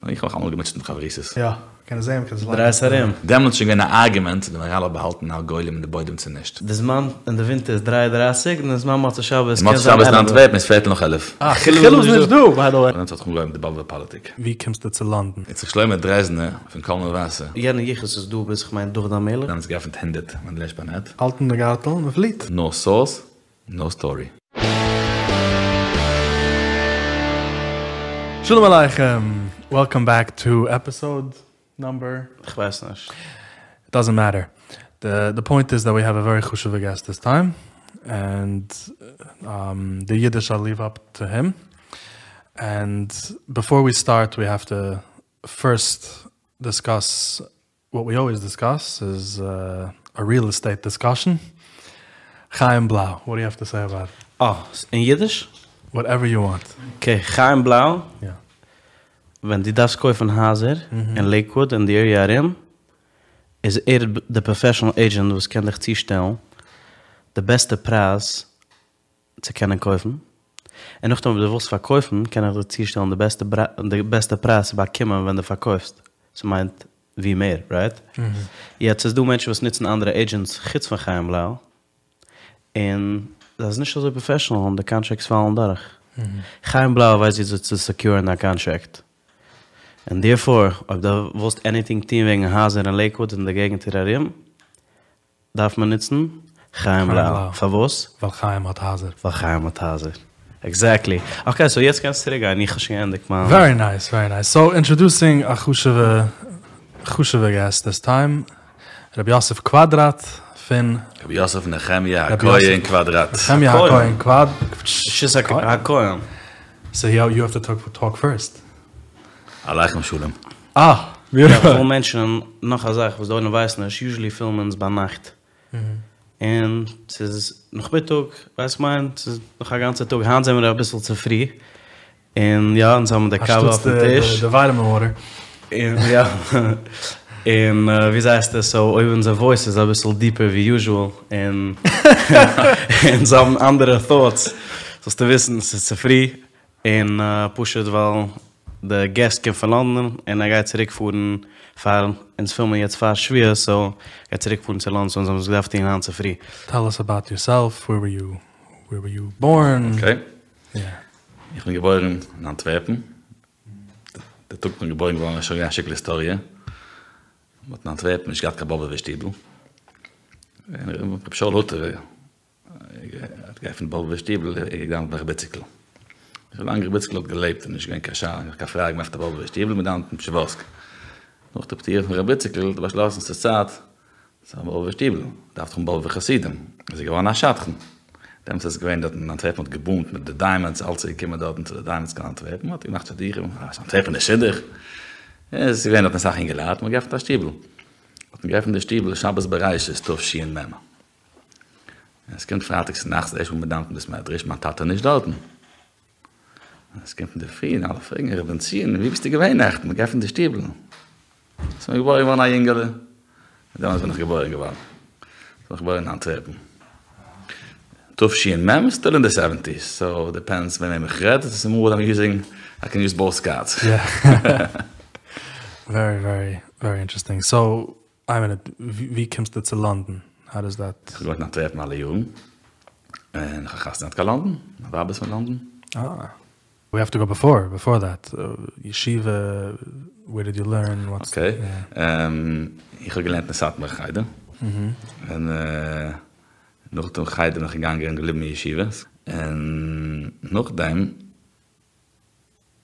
איך האב מיך אלעמאל געמוטשעט מיט חברותות. יא, קען עס זעהן, מ'קען עס ליינען. דרייסט ארום. דעמאלטס איז שוין געווען א ארגומענט צו די מהר"ל האט באהאלטן א גולם אין די בוידעם צו נישט. די זמן אין די ווינטער איז דריי דרייסיג און די זמן מוצאי שבת קען זיין מוצאי שבת אין אנטווערפן איז פערטל נאך עלף. אה, חילו איז נישט דא, ביי די וועי. דעמאלטס האט זיך אנגעהויבן די באבובער פאליטיק. ווי קומסטו צו לאנדאן? איציק שלמה דרעזנער פון קול מבשר. יענע יחוס איז דא ביז כ'מיין דוד המלך. דעמאלטס געעפנט הונדערט מענדלעש באנעט. האלטן די גארטל, מ'פליט. נאו סאורס, נאו סטארי. שלום עליכם! וועלקאם בעק טו עפיסאוד נאמבער. כ'ווייס נישט. דאזענט מעטער. די פוינט איז דעט ווי העוו א ווערי חשוב'ע געסט דיס טיים, ענד די אידיש אייל ליוו אפ טו הים, ענד ביפאר ווי סטארט ווי העוו טו פירסט דיסקאס וואט ווי אלוועיס דיסקאס איז א ריעל עסטעיט דיסקאשען. חיים בלאו, וואט דו יו העוו טו סעי אבאוט איט? אה, אין אידיש? וואטעווער יו וואנט. אקעי, חיים בלאו, יא. ווען דו דארפסט קויפן הייזער אין לעיקוואוד און די עריע ארום, איז ער די פראפעשענעל עידזשענט וואס קען דיך צושטעלן די בעסטע פרייז צו קענען קויפן, און נאכדעם אויב דו ווילסט פארקויפן קען איך דיר צושטעלן די בעסטע די בעסטע פרייז צו באקומען ווען דו פארקויפסט, ס'מיינט ווי מער, רייט? יעצט ס'איז דא מענטשן וואס נוצן אנדערע עידזשענטס חוץ פון חיים בלאו, און זיי זענען נישט אזוי פראפעשענעל און די קאנטרעקטס פאלן דורך. חיים בלאו ווייסט וויאזוי צו סעקיורן א קאנטרעקט. און דערפאר אויב דו ווילסט עניטינג טון וועגן הייזער אין לעיקוואד און די געגנטער ארום, דארף מען נוצן חיים בלאו. פארוואס? ווייל חיים האט הייזער. ווייל חיים האט הייזער. עקזעקטלי. אקעי סאו יעצט קענסטו צוריק גיין, איך האב שוין געענדיגט מיין. ווערי נייס ווערי נייס. סאו אינטראדוסינג א חשוב'ע חשוב'ע געסט דיס טיים, רבי יוסף קוואדראט פון. רבי יוסף נחמיה הכהן קוואדראט. נחמיה הכהן קוואד. שיס הכהן. סאו יו העוו טו טאלק פירסט. עליכם שלום. אה! איך וויל מענטשענען נאך א זאך וואס די עולם ווייסט נישט, יוזשעלי פילמען אונז ביינאכט, און ס'איז נאכמיטאג, ווייסט כ'מיין, ס'איז נאך א גאנצע טאג, היינט זעמיר אביסל צופרי, און יא, אונז האבן די קאווע אויפן טיש. די ווייטעמין וואטער. און יא, און וויאזוי הייסט עס, סאו אויב אונזער וואויס איז אביסל דיפער ווי יוזשעל, און אונז האבן אנדערע טאטס, זאלסטו וויסן ס'איז צופרי, און פשוט ווייל די געסט קומט פון לאנדאן און ער גייט צוריק פארן פאר אונז פילמען יעצט פאר שבועות סאו ער גייט צוריק פארן צו לאנדאן סאו אונז האבן עס געדארפט טון היינט צופרי. טעל אס אבאוט יור סעלף, ווער ווער יו ווער ווער יו בארן? אקעי. איך בין געבוירן אין אנטווערפן. די טאג איך בין געבוירן געווארן איז שוין געווען א שטיקל היסטאריע. מ'האט אין אנטווערפן נישט געהאט קיין באבובער שטיבל. און רבי שאול הוטער האט געעפנט באבובער שטיבל, ער איז געגאנגען מיט ר' איציקל. ווילאנג ר' איציקל האט געלעבט איז נישט געווען קיין שאלה, קיין פראגע, מ'עפנט א באבובער שטיבל, מ'דאווענט אין פשעווארסק. נאך די פטירה פון ר' איציקל האט ער באשלאסן ס'איז צייט צו האבן א באבובער שטיבל, מ'דארף דאך האבן באבובער חסידים, איז ער געווארן א שדכן. דעמאלטס איז געווען דארט אין אנטווערפן האט געבומט מיט די דיימאנדס, אלץ איז געקומען דארטן צו די דיימאנדס קיין אנטווערפן, האט ער געמאכט שידוכים, אנטווערפענער שידוך, עס איז געווען דארטן אסאך אינגעלייט, מ'האט געעפנט א שטיבל. האט מען געעפנט די שטיבל שבת בראשית תש"מ. און עס קומט פרייטאג צו נאכטס די ערשטע מאל מען דאווענט אין בית מדרש, מיין טאטע איז נישט דארטן. און עס קומט אינדערפרי און אלע פרעגן ר' בן ציון ווי ביסטו געווען נעכטן? מ'האט געעפנט די שטיבל. עס איז מיר געבוירן געווארן א יונגעלע. און דעמאלטס בין איך געבוירן געווארן. בין איך געבוירן אין אנטווערפן. תש"מ, סטיל אין די סעווענטיס, סאו דיפענדס ווען וועם איך רעד, עס איז מאר איים יוזינג, איי קען יוז באוט קארדס. ווערי ווערי ווערי אינטערעסטינג. סאו איין מינוט, ווי קומסטו צו לאנדאן? האו דאס דעט? איך האב געוואוינט אין אנטווערפן אלע יארן, און איך האב חתונה געהאט קיין לאנדאן, מיין ווייב איז פון לאנדאן. אה. ווי האוו טו גאו בעפאר, בעפאר דעט, ישיבה, ווער דיד יו לערן, וואטס. אקעי, איך האב געלערנט אין סאטמאר חדר, און נאך דעם חדר בין איך געגאנגען און געבליבן אין ישיבה, און נאכדעם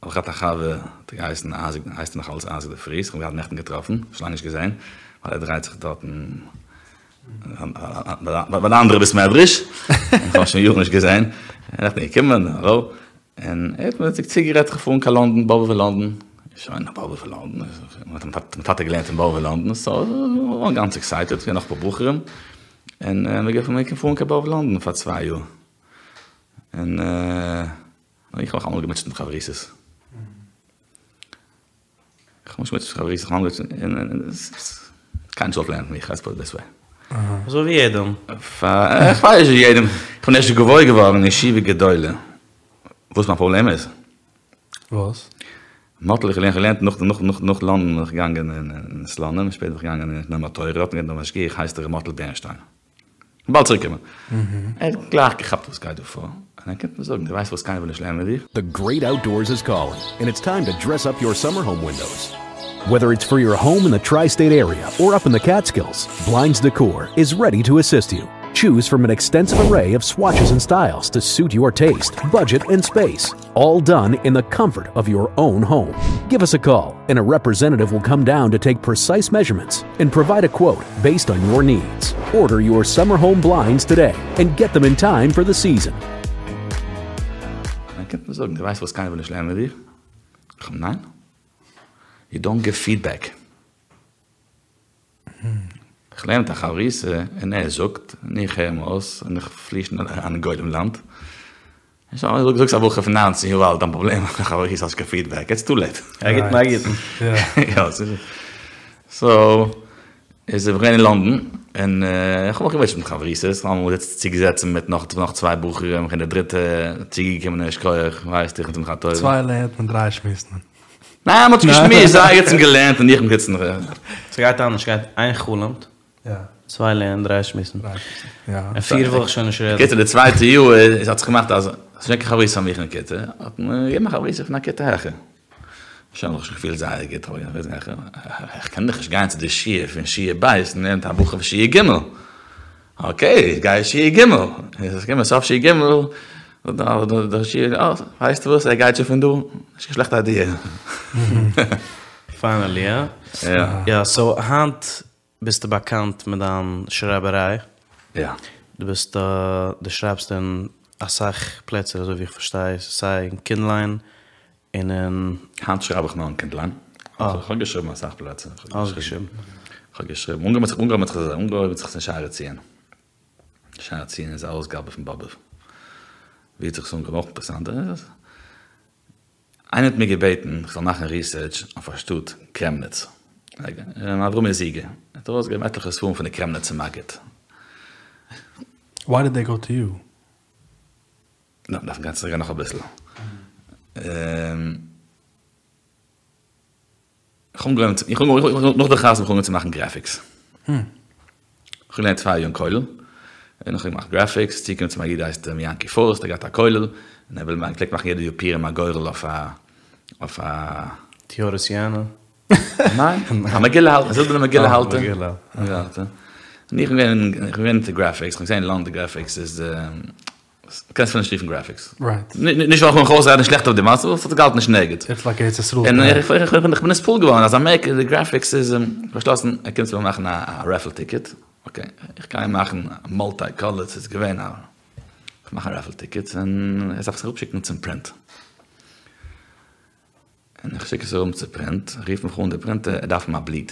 האב איך געהאט א חבר האט געהייסן אייזיק, הייסט נאך אלץ אייזיק די פריסט, איך האב אים געהאט נעכטן געטראפן, שוין לאנג נישט געזען, ווייל ער דרייט זיך דארטן ביי די אנדערע בית מדרש, איך האב שוין יארן נישט געזען, ער איז נעכטן געקומען, האלא, און ער האט מיר צוגערעדט איך פארן קיין לאנדאן, באבוב לאנדאן, שוין באבוב לאנדאן, מיין טאטע געלערנט אין באבוב לאנדאן, סאו געווארן גאנץ עקסייטעד, געווען נאך אפאר בחורים, און מיר געפארן קיין באבוב לאנדאן פאר צוויי יאר, און. איך האב מיך אלעמאל געמוטשעט מיט חברותות. איך האב מיך געמוטשעט מיט חברותות, איך האב אלעמאל געמוטשעט, קיינער נישט געוואלט לערנען מיט מיך, לעטס פוט איט דיס וועי. אזוי ווי יעדעם. איך ווייס נישט ווי יעדעם, איך בין ערשט געוואויר געווארן אין ישיבה גדולה וואס מיין פראבלעם איז. וואס? מאטל איך האב געלערנט נאך נאך נאך נאך לאנדאן בין איך געגאנגען אין סלאנים און שפעטער בין איך געגאנגען אין נועם התורה דארטן געווען דער משגיח הייסט ר' מאטל בערנשטיין. באלד צוריק קומען. ער האט גלייך געכאפט וואס גייט דא פאר, און ער קומט מיר זאגן, דו ווייסט פארוואס קיינער וויל נישט לערנען מיט דיר? The great outdoors is calling, and it's time to dress up your summer home windows. Whether it's for your home in the tri state area or up in the Catskills, Blinds Decor is ready to assist you. Choose from an extensive array of swatches and styles to suit your taste, budget, and space. All done in the comfort of your own home. Give us a call, and a representative will come down to take precise measurements and provide a quote based on your needs. Order your summer home blinds today and get them in time for the season. ער קומט מיר זאגן, דו ווייסט פארוואס קיינער וויל נישט לערנען מיט דיר? איך האב ניין. You don't give feedback. איך לערן מיט א חברותא און ער זאגט און איך הער אים אויס און איך פלי שוין אריין אין גוים לאנד. שוין דו זאגסט א בחור פון ניינצן יאר אלט דיין פראבלעם א חברותא האסט נישט קיין פידבעק, איטס טו לעיט. א גוטן א גוטן. יא ס'איז סאו איז איך געווען אין לאנדאן און איך האב מיך געמוטשעט מיט חברותות, אמאל זיצט צוגעזעצן מיט נאך נאך צוויי בחורים און די דריטע צוגעקומענע שכוח ווייסט איך מיט אים צוויי לערנט מען דריי שמועסט מען. ניין מ'האט נישט געשמועסט, זיי זיצן געלערנט און איך בין געזיצן. ס'גייט אנדערש, ס'גייט איין חלומ'ט, צוויי לערנען, דריי שמועסן. און פיר וויל איך שוין נישט רעדן. קיצור די צווייטע יאר איז האט זיך געמאכט אז ס'איז נישט קיין חברותא פאר מיך אין כיתה, האט מען געגעבן א חברותא פון א כיתה העכער. שוין האב איך זיך געפילט זייער גוט, איך קען דאך נישט גיין צו די שיעור פון שיעור ב' און לערנט א בחור פון שיעור ג'. אקעי, איך גיי שיעור ג'. איז עס געקומען סוף שיעור ג', דער שיעור, אה, ווייסטו וואס, ער גייט שוין פון דא, נישט קיין שלעכטע איידיע. פיינעלי, הא? יא. יא, סאו היינט ביסטו באקאנט מיט דיין שרייבעריי. יא. דו ביסט, דו שרייבסט אין אסאך פלעצער אזוי ווי איך פארשטיי, סיי אין קינדליין און אין. היינט שרייב איך נאר אין קינדליין. איך האב געשריבן אסאך פלעצער. האסט געשריבן? איך האב געשריבן. אנגעהויבן האט זיך אנגעהויבן האט זיך אזוי, אנגעהויבן האט זיך עס אין שערי ציון. שערי ציון איז א אויסגאבע פון באבוב. ווי האט זיך עס אנגעהויבן? אויך אינטערעסאנט. איינער האט מיר געבעטן איך זאל מאכן ריסערטש אויף א שטאט קרעמניץ. אברומי זיגער. ער האט ארויסגעגעבן עטליכע ספרים פון די קרעמניצער מגיד. Why did they go to you? נא, דארף מען גיין צוריק נאך אביסל. איך האב אנגעהויבן, איך האב נאך די חתונה האב איך אנגעהויבן צו מאכן גרעפיקס. איך האב געלערנט צוויי יאר אין כולל, און איך האב געמאכט גרעפיקס, צוגעקומען צו מיר א איד הייסט יענקי פורסט, ער האט געהאט א כולל, און ער וויל מאכן, פלעגט מאכן יעדע יאר פורים א גורל אויף א, אויף א. תיאורסיאנא. ניין, א מגילה האלטער, א זילבערנע מגילה האלטער. מגילה האלטער. און איך בין געווען, איך בין געווען אינטו גרעפיקס, איך האב געזען אין לאנדאן די גרעפיקס איז. קענסט אפילו נישט רופן גרעפיקס. נישט ווייל איך וויל מיך אויסרעדן שלעכט אויף דעם, ס'האט זיך געהאלטן נישט אין ערגעץ. איטס לייק ארץ ישראל. און איך בין נתפעל געווארן אז אמעריקע די גרעפיקס איז באשלאסן ער קומט צו מיר מאכן א רעפל טיקעט, אקעי איך גיי מאכן מולטי קאלער ס'איז געווען א איך מאך א רעפל טיקעט און ער דארף עס אראפשיקן צום פרינט. און איך שיק עס ארום צו פרינט, רופט מיך אן די פרינטער ער דארף האבן א בליד.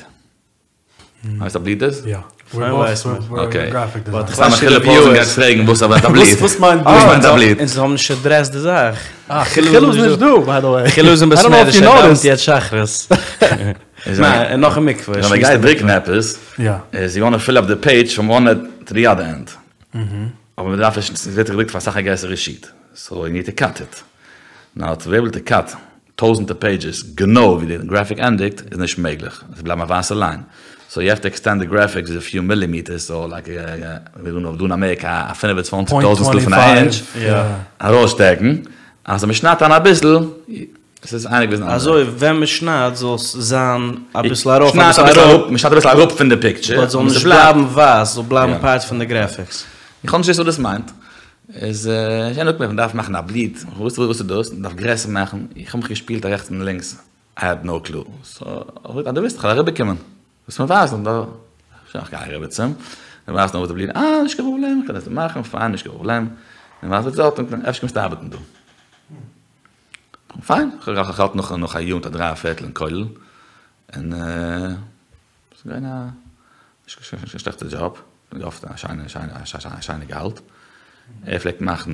ווייסט א בליד איז? יא. אקעי. סתם א חילוק פאוזן גייט פרעגן וואס א בליד. וואס מיינט א בליד? אונז האבן נישט עדרעסט די זאך. חילו איז נישט דא ביי די וועי. חילו איז אין בית מדרש ער דאווענט יעצט שחרית. ניין נאך אין מקווה. ווען מ'גייט דרוקן עפעס איז יו וואנט טו פיל אפ די פעידזש פראם וואן ענד טו די אדער ענד. אבער מ'דארף עס ס'ווערט געדרוקט אויף אסאך א גרעסערע שיעט. סאו יו ניד טו קאט איט. נאו טו בי עיבל טו קאט טויזענטער פעידזשעס גענוי ווי די גרעפיק ענדיגט איז נישט מעגליך, עס בלייבט א ווייסע ליין, סאו יו העוו טו עקסטענד די גרעפיקס וויט א פיו מילימיטערס, סאו לייק ווי זאגן דא אין אמעריקע א פינף און צוואנציג טויזענטסטל פון א אינטש ארויסשטעקן, אז מען שניידט איין אביסל, עס איז אייניג ביזן אנדערע. אזוי ווען מען שניידט זאל עס זיין אביסל ארויף אביסל אראפ, מען שניידט אביסל אראפ פון די פיקטשער, באט זאל נישט בלייבן ווייס, זאל בלייבן פארט פון די גרעפיקס. איך האב נישט געוואוסט וואס דאס מיינט. איז יענער זאגט מיר מ'דארף מאכן א בליד, וואס איז דאס? מ'דארף גרעסער מאכן, איך האב מיך געשפילט א רעכטס און לינקס, איי העד נאו קלו, סאו אז דו ווילסט כ'וועל אריבער קומען, וועסט מיר ווייזן, שוין איך גיי אריבער צו אים, ער ווייזט מיר וואס די בליד, אה נישט קיין פראבלעם, איך קען עס מאכן, פיין נישט קיין פראבלעם, און ווייזט דארט, אפשר קומסטו ארבעטן דא. פיין, איך האלט נאך א יאר מיט א דריי פערטל אין כולל, און. ס'איז געווען א נישט קיין שלעכטע דזשאב, געהאט א שיינע שיינע א שיינע געהאלט, ער פלעגט מאכן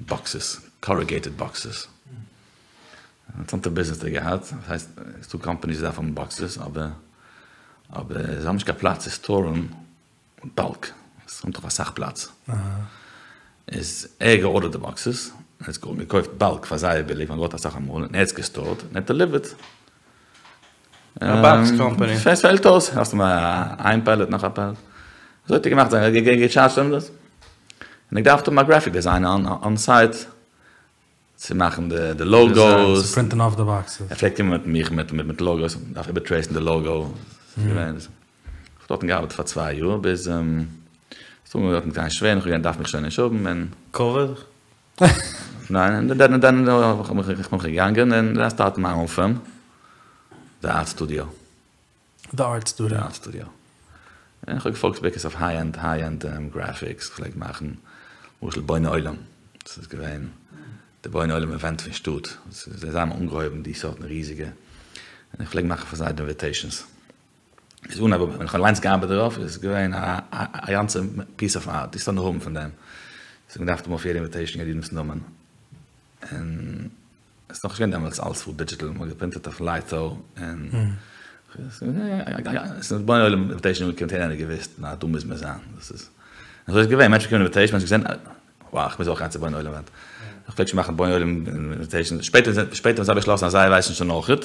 באקסעס, קאריגעיטעד באקסעס, אינטערעסאנטע ביזנעס האט ער געהאט, דאס הייסט ס'איז דא קאמפאניס וואס דארפן האבן באקסעס אבער אבער זיי האבן נישט קיין פלאץ צו סטארן באלק, עס נעמט דאך אסאך פלאץ, איז ער געארדערט די באקסעס. ער האט געקויפט באלק פאר זייער ביליג, ווייל מ'האט געהאט אסאך אמאל, און ער האט עס געסטארט, און ער האט דעליווערט. א באקס קאמפאני. עס פעלט אויס, האסט איין פעלעט נאך א פעלעט. אזוי האט ער געמאכט זיין, געטשארדזשט אים דאס. און ער געדארפט האבן א גרעפיק דיזיינער אן סייט צו מאכן די לאוגאוס. צו פרינטען אויף די באקסעס. ער פלעגט קומען מיט מיך מיט מיט לאוגאוס, מ'דארף איבערטרעיסן די לאוגא. ס'איז געווען. כ'האב דארטן געארבעט פאר צוויי יאר ביז ס'איז אנגעהויבן דארטן גיין שווער און כ'האב געזען דארף מיך שוין נישט האבן און. קאוויד? ניין, און דען דען בין איך געגאנגען און דען סטארט מיי און פירם, די ארט סטודיאו. די ארט סטודיאו. די ארט סטודיאו. און איך האב געפאוקעסט בעיקר אויף היי ענד, היי ענד גרעפיקס, כ'פלעג מאכן למשל בוני עולם, דאס איז געווען די בוני עולם איווענט פון שטאט, זיי האבן אנגעהויבן די סארטן ריזיגע, און איך פלעג מאכן פאר זיי די אינוויטעישאנס. איז אנהייב ווען איך האב אליינס געארבעט דערויף איז עס געווען א א גאנצע פיס אוו ארט, דו האסט הנאה פון דעם, ס'האט געדארפט האבן אויף יעדע אינוויטעישן יעדנ'ס נאמען, און עס איז נאכנישט געווען דעמאלטס אלעס פול דידזשיטעל, מ'האט געפרינטעט אויף לייטא, און ס'איז בוני עולם אינוויטעישן אנגעקומען האט יעדער איינער געוואוסט נא דא מוז מען זיין, דאס איז אזוי איז געווען, מענטשן באקומען אינוויטעישן, מענטשן געזען וואו איך מוז אויך גיין צו בוני עולם אווענט. איך פלעג שוין מאכן בוני עולם אינוויטעישן, שפעטער שפעטער האבן זיי באשלאסן אז זיי ווייסן שוין אויכעט,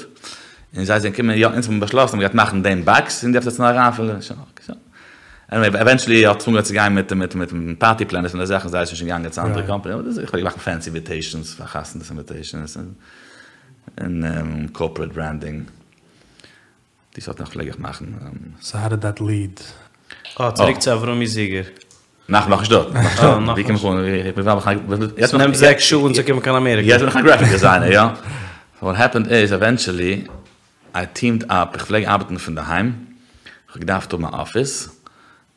און זיי זענען געקומען יא אונז האבן באשלאסן מ'גייט מאכן דעם באקס און דו דארפסט עס נאר אריינפילן, שוין אקעי שוין. עניוועי עווענטשעלי האט עס אנגעהויבן צו גיין מיט מיט מיט פארטי פלענערס און די זאכן זיי זענען שוין געגאנגען צו אנדערע קאמפאני, אבער דאס איך פלעג מאכן פענסי אינוויטעישאנס פאר חתונות אינוויטעישאנס און קארפארעט ברענדינג. די סארט זאכן פלעג איך מאכן. סאו האו דיד דעט ליעד? אה, צוריק צו אברומי זיגער. נאך נאכנישט דארט, נאכנישט דארט. ווי קום איך אן? איך בין נאך א. ס'נעמט זעקס שעה אנצוקומען קיין אמעריקע. יעצט בין איך א גרעפיק דיזיינער, יא. וואט העפענד איז עווענטשעלי איי טיעמד אפ, איך פלעג ארבעטן פון דערהיים, איך האב געדארפט האבן א אפיס,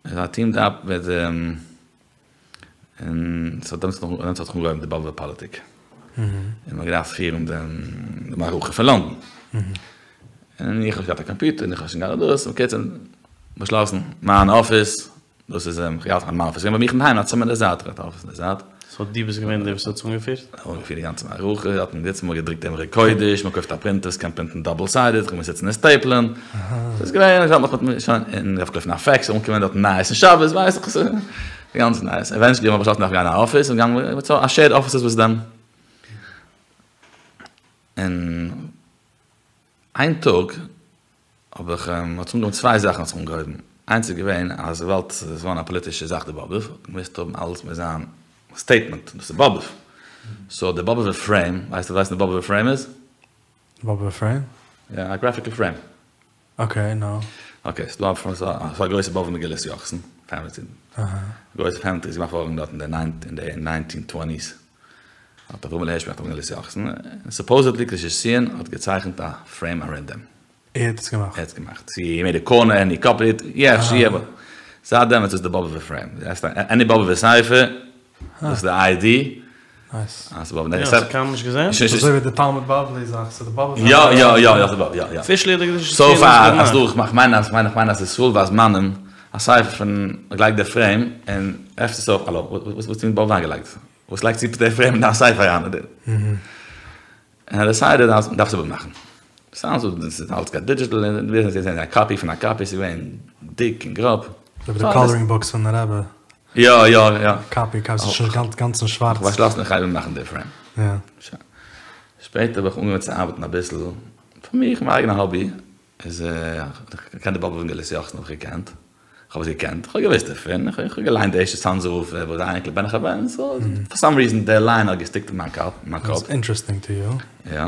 און איי טיעמד אפ מיט און ס'האט דעמאלטס האט זיך אנגעהויבן די באבובער פאליטיק, און מ'האט געדארפט פירן די מערכה פון לאנדאן, און איך האב נישט געהאט א קאמפיוטער און איך האב נישט געהאט דאס, בקיצור באשלאסן מיין אפיס, דאס איז איך געהאט מיין אפיס געווען ביי מיך אינדערהיים א צימער אין די זייט, איך האב געהאט א אפיס אין די זייט. סאו דו ביסט געווען דער וואס האט עס אנגעפירט? איך האב אנגעפירט די גאנצע מערכה, האט מען געזיצן מ'האט געדרוקט דעם ר' קודש, מ'האט געקויפט א פרינטער וואס קען פרינטן דאבל סיידעד, איך מוז זיצן און סטעיפלען, ס'איז געווען, שוין, און מ'דארף קויפן א פעקס, אנקומען דארט נייעס אין שבת, ווייס איך, די גאנצע נייעס, עווענטשעלי האט מען באשלאסן מ'דארף גיין אין א אפיס, און געגאנגען, א שעירד אפיסעס וויט דעם, און איין טאג האב איך, האט זיך אנגעהויבן צוויי זאכן האט זיך אנגעהויבן, איינס איז געווען אז וויבאלד ס'איז געווארן א פאליטישע זאך די באבוב, האט געמוזט האבן אלעס מיט זיין סטעיטמענט, דאס איז באבוב, סאו די באבובער פרעים, ווייסט וואס די באבובער פרעים איז? באבובער פרעים? יא, א גרעפיקל פרעים. אקעי, נאו. אקעי, ס'דא א גרויסע באבובער מגילת יוחסין, פעמילי טרי. גרויסע פעמילי טרי איז געמאכט געווארן דארט אין די ניינטין טווענטיס. האט אברהם הערש געמאכט א מגילת יוחסין, און סופאוזעדלי קדושת ציון האט געצייכנט א פרעים ארום דעם. ער האט עס געמאכט? ער האט עס געמאכט. צו הי מעיד א קארנער ענד הי קאפיד איט, יא, יא, אבער זייט דעמאלטס איז די באבובער פרעים. עני באבובער ספר, דאס איז די איי די. נייס. אז ס'באבוב. יא, האסט קיינמאל נישט געזען? אזוי ווי די תלמוד בבלי זאך, ס'איז די באבובער יא, יא, יא, יא, ס'באבוב, יא, יא. אפישעלי האט די קדושת סאו ציון עס פאר, געמאכט. אז דו, איך מיין אז, איך מיין אז ישראל והזמנים, א ספר פון, געלייגט די פרעים, און עפענט עס אויף, האלא, וואס האט באבוב אריינגעלייגט? וואס לייגט צו די פרעים אין דיין ספר אריין? און ער דעסיידעד אז מ'דארף עס איבערמאכן. סתם אזוי, דאס איז אלץ גייט דידזשיטעל, און ווי אזוי זעהן א קאפי פון א קאפי, ס'איז געווען דיק און גראב. אזוי ווי די קאלערינג בוקס פון די רבי. יא יא יא. קאפי קאפי, ס'איז שוין גאנץ גאנץ אין שווארץ. כ'האב באשלאסן איך גיי איבערמאכן די פרעים. יא. שוין. שפעטער האב איך אנגעהויבן צו ארבעטן אביסל, פאר מיך, מיין אייגענע האבי, איז איך קען די באבובער מגילת יוחסין האב איך געקענט, איך האב עס געקענט, איך האב געוואוסט דערפון, איך האב געליינט די ערשטע צאנזער רב וואס די אייניקל בן איך הבן, סאו פאר סאם ריזען די ליין האט געסטיקט אין מיין קאפ, מיין קאפ. איטס אינטערעסטינג טו יו. יא,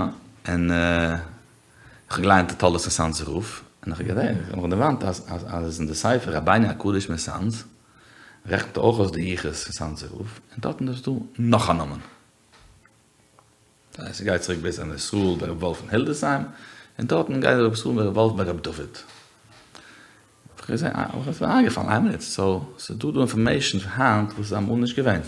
און איך האב געליינט די תולדות פון צאנזער רב, און איך האב געזען, איך האב מיך דערמאנט אז אז אז אין די ספר רבינו הקדוש מסאנז רעכנט ער אויך אויס די יחוס פון צאנזער רב, און דארטן איז דא נאך א נאמען. ס'גייט צוריק ביז ר' ישראל בן ר' וואלף פון הילדעסהיים, און דארטן גייט ר' ישראל בן ר' וואלף בן ר' דוד. האב איך געזען, איז מיר איינגעפאלן, איין מינוט, סאו ס'איז דא דא אינפארמעישן פון היינט וואס איז אמאל נישט געווען.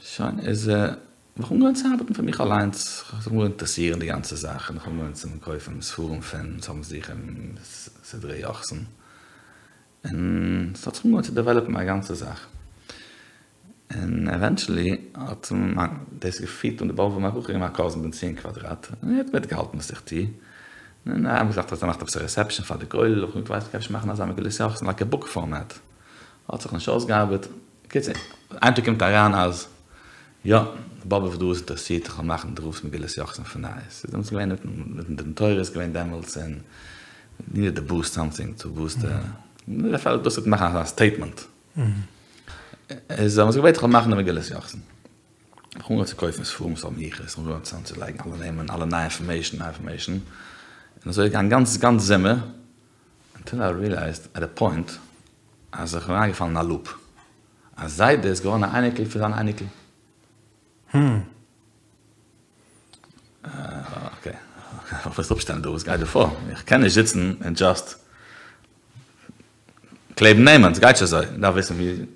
שוין, איז האב איך אנגעהויבן צו ארבעטן פאר מיך אליינס, איך האב זיך אנגעהויבן אינטערעסירן די גאנצע זאך, און איך האב אנגעהויבן צו קויפן ספרים פון וואס האבן זיך אין סדרי יוחסין, און ס'האט זיך אנגעהויבן צו דעוועלאפן א גאנצע זאך. און עווענטשעלי האט מיין דאס געפירט אן די באבובער מערכה מיין קאזין בן ציון קוואדראט, און ער האט מיטגעהאלטן וואס איך טו, און ער האט געזאגט אז ער מאכט עפעס א רעסעפשאן פאר די כולל, האב איך געזאגט ווייסט מ'קען אפשר מאכן אזא מגילת יוחסין לייק א בוק פארמעט, האט זיך נישט אויסגעארבעט, בקיצור איין טאג קומט אריין אז. יא, באבוב דא איז אינטערעסירט איך זאל מאכן די רב'ס מגילת יוחסין פון נייעס, ס'איז דעמאלטס געווען מיטן דין תורה איז געווען דעמאלטס און נידעד טו בוסט סאמטינג טו בוסט די פעלט דאס צו מאכן אזא סטעיטמענט, איז האבן זיי געבעטן איך זאל מאכן די מגילת יוחסין, איך האב אנגעהויבן צו קויפן ספרים וואס האבן יחוס, איך האב אנגעהויבן צוזאמצולייגן אלע נעמען אלע נייע אינפארמעישן נייע אינפארמעישן, און אזוי געגאנגען גאנץ גאנץ זומער, אנטיל איי ריעלייזד עט א פוינט אז איך בין אריינגעפאלן אין א לופ. א זיידע איז געווארן א אייניקל פון זיין אייניקל. הממ. אקעי, איך מוז אפשטעלן דא, וואס גייט דא פאר? איך קען נישט זיצן און דזשאסט קלעבן נעמען, ס'גייט נישט אזוי, מ'דארף וויסן ווי.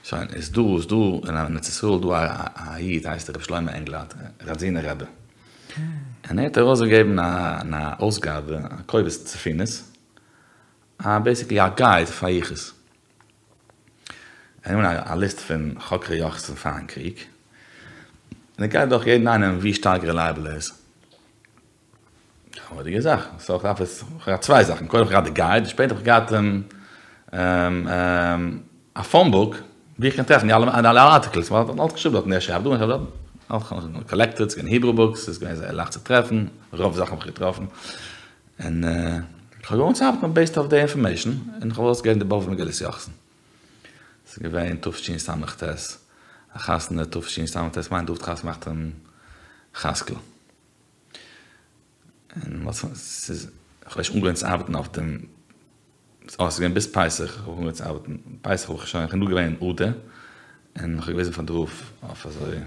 שוין, איז דא, איז דא אין ארץ ישראל דא א איד הייסט ר' שלמה ענגלארד, ראדזינער רבי, און ער האט ארויסגעגעבן א אויסגאבע, א קובץ ספינות, א בעיסיקלי א גייד פאר יחוס. ער נעמט א ליסט פון חוקרי יוחסין פארן קריג, און ער גייט דורך יעדן איינעם ווי שטארק רעלייעבל ער איז. א מורא'דיגע זאך. סאו איך דארף עס, איך האב געהאט צוויי זאכן, קודם האב איך געהאט די גייד, שפעטער האב איך געהאט א פאון בוק ווי איך קען טרעפן די אלע ארטיקלס, ווייל ער האט אלץ געשריבן דארטן, ער שרייבט דא און ער שרייבט דארט, אלץ קאלעקטעד, ס'איז געווען היברו בוקס, ס'איז געווען זייער לייכט צו טרעפן, רוב זאכן האב איך געטראפן. און איך האב אנגעהויבן צו ארבעטן בעיסד אויף די אינפארמעישן, און איך האב ארויסגעגעבן די באבוב מגילת יוחסין. ס'איז געווען תשס"ט, א חתונה תשס"ט, מיין דוד חתונה געמאכט אים חזקל. און ס'איז, איך האב ערשט אנגעהויבן צו ארבעטן אויף דעם, אה, ס'איז געווען ביז פסח, איך האב אנגעהויבן צו ארבעטן, פסח האב איך שוין, איך בין דא געווען אין אדר, און איך האב געוויזן פאר די רב אויף אזוי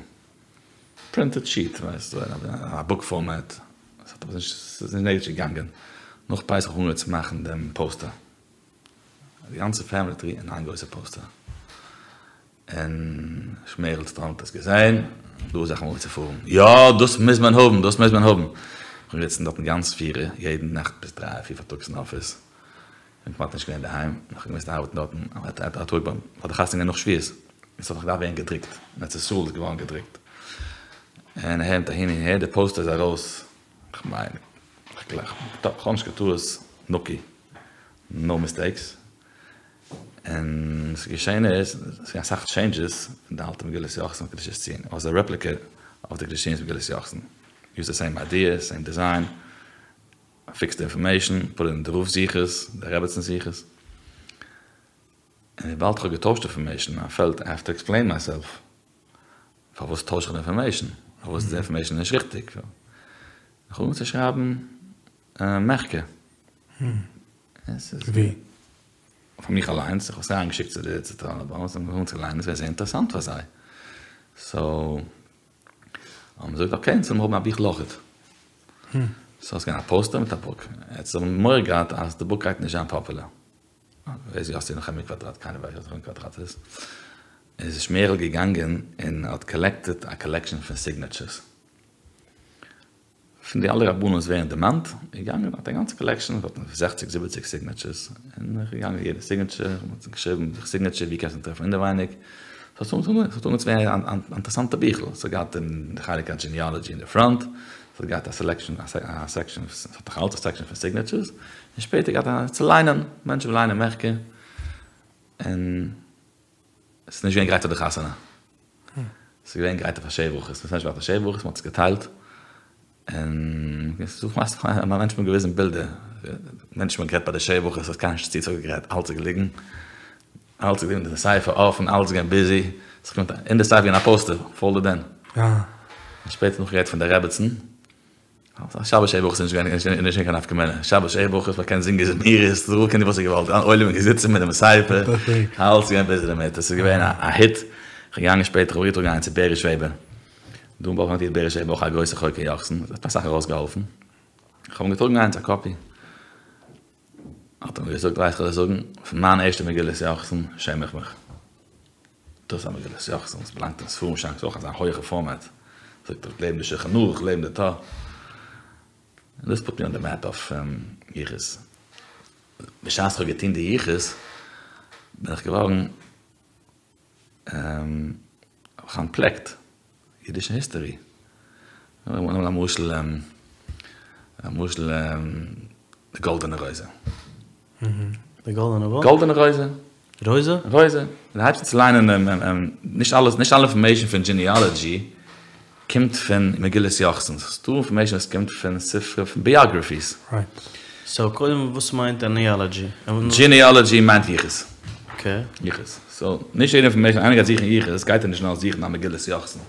פרינטעד שיעט, ווייסט, א בוק פארמעט, ס'האט אבער נישט, ס'איז נישט נערגעץ געגאנגען, נאך פסח האב איך אנגעהויבן צו מאכן דעם פאוסטער, די גאנצע פעמילי טרי אין איין גרויסע פאוסטער. און שמערל סטראנד האט עס געזען, דא איז זאכן אנגעהויבן צו פארן, יא דאס מוז מען האבן, דאס מוז מען האבן, איך בין געזיצן דארטן גאנץ ספירה, יעדן נאכט ביז דריי פיר פארטאגס אין אפיס, כ'בין כמעט נישט געווען אינדערהיים, איך האב געמוזט ארבעטן דארטן, א טאג ביים, ווייל די חתונה איז געווען נאך שבועות, און ס'האט נאך געדארפט ווערן געדרוקט, אין ארץ ישראל איז געווארן געדרוקט, און אהין אהין און אהער, די פאוסטער איז ארויס, כ'מיין, כ'גלייך, כ'האב נישט קיין טעות, נקי, נאו מיסטעיקס. און וואס איז געשען איז, עס איז געווען אסאך טשעינדזשעס פון די אלטע מגילת יוחסין אויף קדושת ציון, איט וואס א רעפליקע אוו די קדושת ציון'ס מגילת יוחסין, יוזד די סעים איידיע, סעים דיזיין, פיקסד די אינפארמעישן, פוט איט אין די רב'ס יחוס, די רעבעצינ'ס יחוס, און וויבאלד כ'האב געטוישט אינפארמעישן, איי פעלט איי האוו טו עקספלעין מייסעלף, פארוואס טויש איך די אינפארמעישן, פארוואס איז די אינפארמעישן נישט ריכטיג, איך האב אנגעהויבן צו שרייבן מחקר. ווי? פאר מיך אליינס, איך האב עס אריין געשיקט צו די צענטראלע באנק, זיי האבן אנגעהויבן צו ליינען, עס איז געווען זייער אינטערעסאנט פאר זיי, סאו האבן זיי געזאגט אקעי אונז ווילן האבן א ביכל אויכעט, סאו עס איז געווען א פאוסטער מיט א בוק, יעצט זיי האבן מורא געהאט אז די בוק גייט נישט זיין פאפולער, ווער איז יאסי נחמיה קוואדראט, קיינער ווייסט נישט ווער נחמיה קוואדראט איז, איז שמערל געגאנגען און האט קאלעקטעד א קאלעקשאן פון סיגנעטשערס. פון די אלע רבנים וואס ווערן דערמאנט, איז געגאנגען האט א גאנצע קאלעקשאן פון זעכציג זיבעציג סיגנעטשערס, און איך געגאנגען יעדע סיגנעטשער, און מ'האט געשריבן די סיגנעטשער ווי קענסט אים טרעפן אינעווייניג, ס'האט אנגעהויבן צו ווערן אן אינטערעסאנטע ביכל, ס'האט געהאט די חלק הדזשיניאלעדזשי אין די פראנט, ס'האט געהאט א סעלעקשאן א סעקשאן, ס'האט נאך אלץ א סעקשאן פון סיגנעטשערס, און שפעטער געהאט א צו ליינען, מענטשן וואס ליינען מחקר, און. עס איז נישט געווען גרייט פאר די חתונה. עס איז געווען גרייט אויף א שבע ברכות. עס איז נישט געווען א שבע ברכות, מען האט עס געטיילט. און עס איז דא מענטשן האבן געוויזן בילדער. מענטשן האבן גערעדט ביי די שבע ברכות, האט קיינער נישט צו גערעדט, אלץ איז געליגן. אלץ איז געליגן די ספר אפן, אלץ איז געווען ביזי. אין די ספר איז געווען א פאוסטער, פאלדעד אין. און שפעטער נאך געהערט פון די רעבעצן. שבת שבע ברכות איז נישט געווען קיין נפקא מינה, שבת שבע ברכות מען קען זינגען זמירות, דער רב קען וואס ער געוואלט, אן עולם איז געזיצן מיט דעם ספר, אלעס איז געווען ביזי דערמיט, עס איז געווען א היט, איך בין געגאנגען שפעטער, איך האב געטראגן איינס צו בעריש וועבער, דא אין באפעלא איז בעריש וועבער אויך א גרויסע חוקר יוחסין, האט מיר אסאך ארויסגעהאלפן, איך האב אים געטראגן איינס א קאפי, האט ער מיר געזאגט ווייסט וואס כ'וועל דיר זאגן, פון מיין ערשטע מגילת יוחסין שעם איך מיך. דאס איז א מגילת יוחסין וואס באלאנגט אין ספרים שאנק, ס'איז אויך אזא הויעכע פארמעט, זאגט ער לעבן די שולחן ערוך, לעבן די טור. און דאס פוט מי אן די מעפ אוו יחוס. בשעת כ'האב געטון די יחוס בין איך געווארן האב איך אנטפלעקט אידישע היסטערי. למשל למשל די גאלדענע רויזע. די גאלדענע וואס? גאלדענע רויזע. רויזע? רויזע. דו הייבסט אן צו ליינען נישט אלעס, נישט אלע אינפארמעישן פון דזשיניאלעדזשי קומט פון מגילת יוחסין, ס'איז דא אינפארמעישן וואס קומט פון ספרי פון ביאגרעפיס. רייט. סאו קודם וואס מיינט דזשיניאלעדזשי? דזשיניאלעדזשי מיינט יחוס. אקעי. יחוס. סאו נישט יעדע אינפארמעישן, איינער גייט זוכן יחוס גייט ער נישט נאר זוכן א מגילת יוחסין.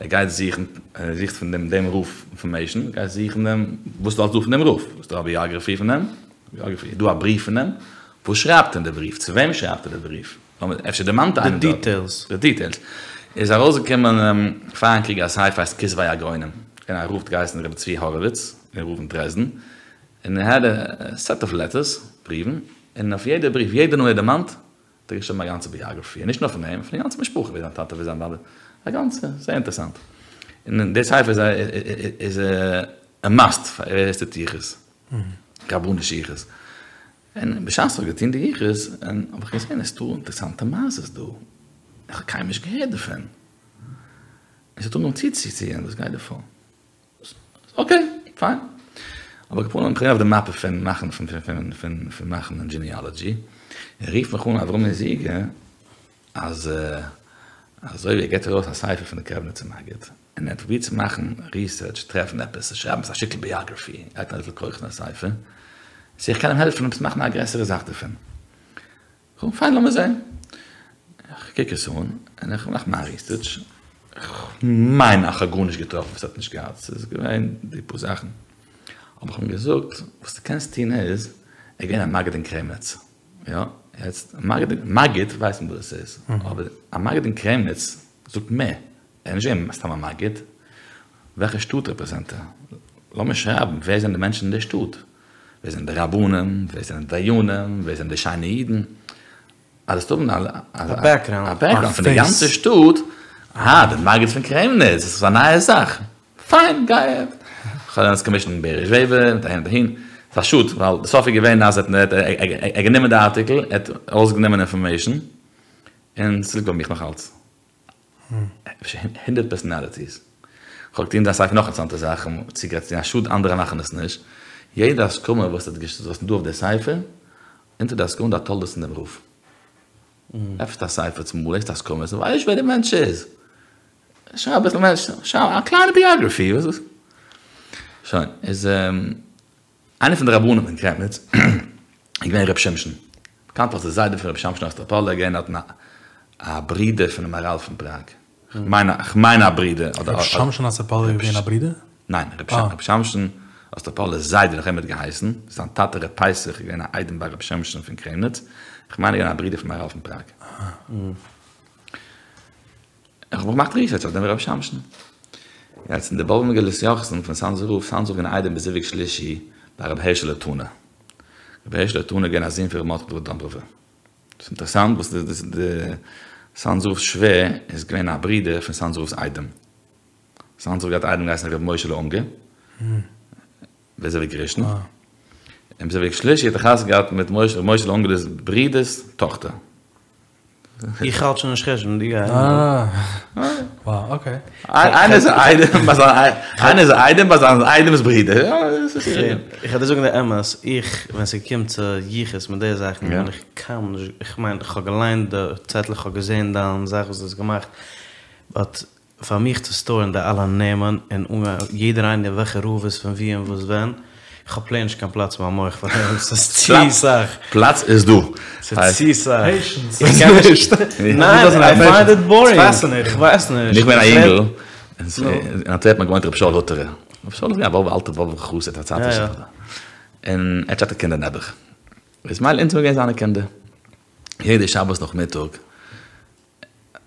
ער גייט זוכן, ער זוכט פון דעם דעם רב אינפארמעישן, גייט זוכן דעם וואס איז אלס דא פון דעם רב, איז דא א ביאגרעפי פון דעם? ביאגרעפי, איז דא א בריוו פון דעם? וואס שרייבט אין די בריוו? צו וועם שרייבט ער די בריוו? אפשר דערמאנט איינעם די דארט. דיטעילס. די דיטעילס. איז ארויסגעקומען פארן קריג א ספר הייסט כתבי הגאונים. געווען א רב האט געהייסן רבי צבי הורוויץ, געווען רב אין דרעזדן, און ער האט א סעט אוו לעטערס, בריוון, און אויף יעדע בריוו, יעדע נאמען ער דערמאנט, האט ער געשריבן א גאנצע ביאגראפיע, און נישט נאר פון אים, פון די גאנצע משפחה, ווער זיין טאטע, ווער זיין באבע, א גאנצע, זייער אינטערעסאנט. און די ספר איז א איז א מאסט פאר ווער עס טוט יחוס, רבנישע יחוס. און בשעת איך האב געטון די יחוס, און האב איך געזען עס איז דא אינטערעסאנטע מעשות דא, איך האב קיינמאל נישט געהערט דערפון. און עס האט אנגעהויבן צוצוציען, וואס גייט דא פאר? אקעי, פיין. אבער על כל פנים, כ'בין אויף די מאפע פון מאכן פון פון פון פון מאכן א דזשיניאלעדזשי, און רופט מיך אן אברומי זיגער אז אזוי ווי ער געבט ארויס א ספר פון די קרעמניצער מגיד, און ער האט פרובירט צו מאכן ריסערטש, טרעפן עפעס, שרייבן עפעס א שטיקל ביאגרעפי, לייגט אביסל כח אין א ספר, צו איך קען אים העלפן עפעס מאכן א גרעסערע זאך דערפון. כ'זאג פיין לאמיר זען. איך קוק עס אן און איך מאך מיין ריסערטש, כ'מיין אז כ'האב גארנישט געטראפן וואס ער האט נישט געהאט, ס'איז געווען די פאר זאכן. אבער כ'האב אים געזאגט, וואס דו קענסט טון איז, ער איז געווען א מגיד אין קרעמניץ, יא, יעצט, מגיד, מגיד ווייסט מען וואס דאס איז, אבער א מגיד אין קרעמניץ זאגט מער, ער איז נישט געווען סתם א מגיד, וועלכע שטאט רעפרעזענט ער? לאמיר שרייבן ווער זענען די מענטשן אין די שטאט, ווער זענען די רבנים, ווער זענען די דיינים, ווער זענען די שיינע אידן, אז דו'סט האבן א בעקגראונד פון די גאנצע שטאט, אה, די מגיד פון קרעמניץ, דאס איז א נייע זאך, פיין, גיי אהעד. כ'האב דעמאלטס קאמישענד בעריש וועבער, מיט אהין און אהין, ס'איז א שאד, ווייל די סוף איז געווען אז ער האט גענומען די ארטיקל, ער האט ארויסגענומען אינפארמעישן, און ס'ליגט ביי מיך נאך אלץ. אפשר הונדרעט פערסאנאליטיס. כ'האב געטון אין די ספר נאך אינטערעסאנטע זאכן, צוגערעדט צו א שאד אנדערע מאכן עס נישט. יעדע הסכמה וואס האט וואס איז דא אויף די ספר, אונטער די הסכמה די תולדות פון דעם רב. עפנסט א ספר צומאל לעזט הסכמות און ווייסט נישט ווער די מענטש איז. שרייב אביסל מענטש, שרייב א קליינע ביאגרעפי. שוין, איז. איינער פון די רבנים אין קרעמניץ איז געווען ר' שמשון, באקאנט אלס די זיידע פון ר' שמשון אסטראפאלער, איז געווען דארטן א ברודער פונעם מהר"ל פון פראג, כ'מיין א ברודער. ר' שמשון אסטראפאלער איז געווען א ברודער? ניין, ר' שמשון אסטראפאלער'ס זיידע נאך אים האט געהייסן, זיין טאטע ר' פסח איז געווען א איידעם ביי ר' שמשון פון קרעמניץ, כ'מיין ער איז געווען א ברודער פון מהר"ל פון פראג. איך האב געמאכט ריסערטש אויף דעם רבי שמשון. יעצט אין די באבוב'ע מגילת יוחסין פון סאנזער רב, סאנזער רב געווען א איידעם בזיווג שלישי ביי רבי הערשעלע טונא. רבי הערשעלע טונא איז געווען א זון פון רבי מרדכי דוד דאמבראווער. ס'איז אינטערעסאנט וואס די סאנזער רב'ס שווער איז געווען א ברודער פון סאנזער רב'ס איידעם. סאנזער רב געהאט א איידעם געהייסן רבי משה'לע אונגער. בזיווג ראשון. און בזיווג שלישי האט ער חתונה געהאט מיט רבי משה'לע אונגער'ס ברודער'ס טאכטער. איך האלט שוין נישט חשבון, דו גיי. אה, וואו, אקעי. איינער איז א איידעם ביי זיין, איינער איז א איידעם ביי זיין איידעמ'ס ברודער. איך וועל דיר זאגן די אמת, איך, ווען ס'קומט צו יחוס מיט די זאכן, בין איך קיינמאל נישט, איך מיין, איך האב געליינט די צעטל, איך האב געזען דיין זאך וואס דו האסט געמאכט, באט פאר מיך צו סטארן די אלע נעמען און אנגיין יעדער איינער וועלכע רב איז פון וואו און וואס ווען, איך האב פלעין נישט קיין פלאץ אין מיין מח פאר דעם, ס'איז צו סאך. פלאץ איז דא. ס'איז צו סאך. פעישענס איך קען נישט. ניין, איי פיינד איט בארינג. איך ווייס נישט. איך בין א יונגל, אין אנטווערפן האט געוואוינט רבי שאול הוטערער. רבי שאול איז געווען א באבובער אלטער באבובער חסיד א צייטישער. און ער האט געהאט קינדער נעבעך. איז מילא אונז זעמיר געווען זיינע קינדער. יעדע שבת נאכמיטאג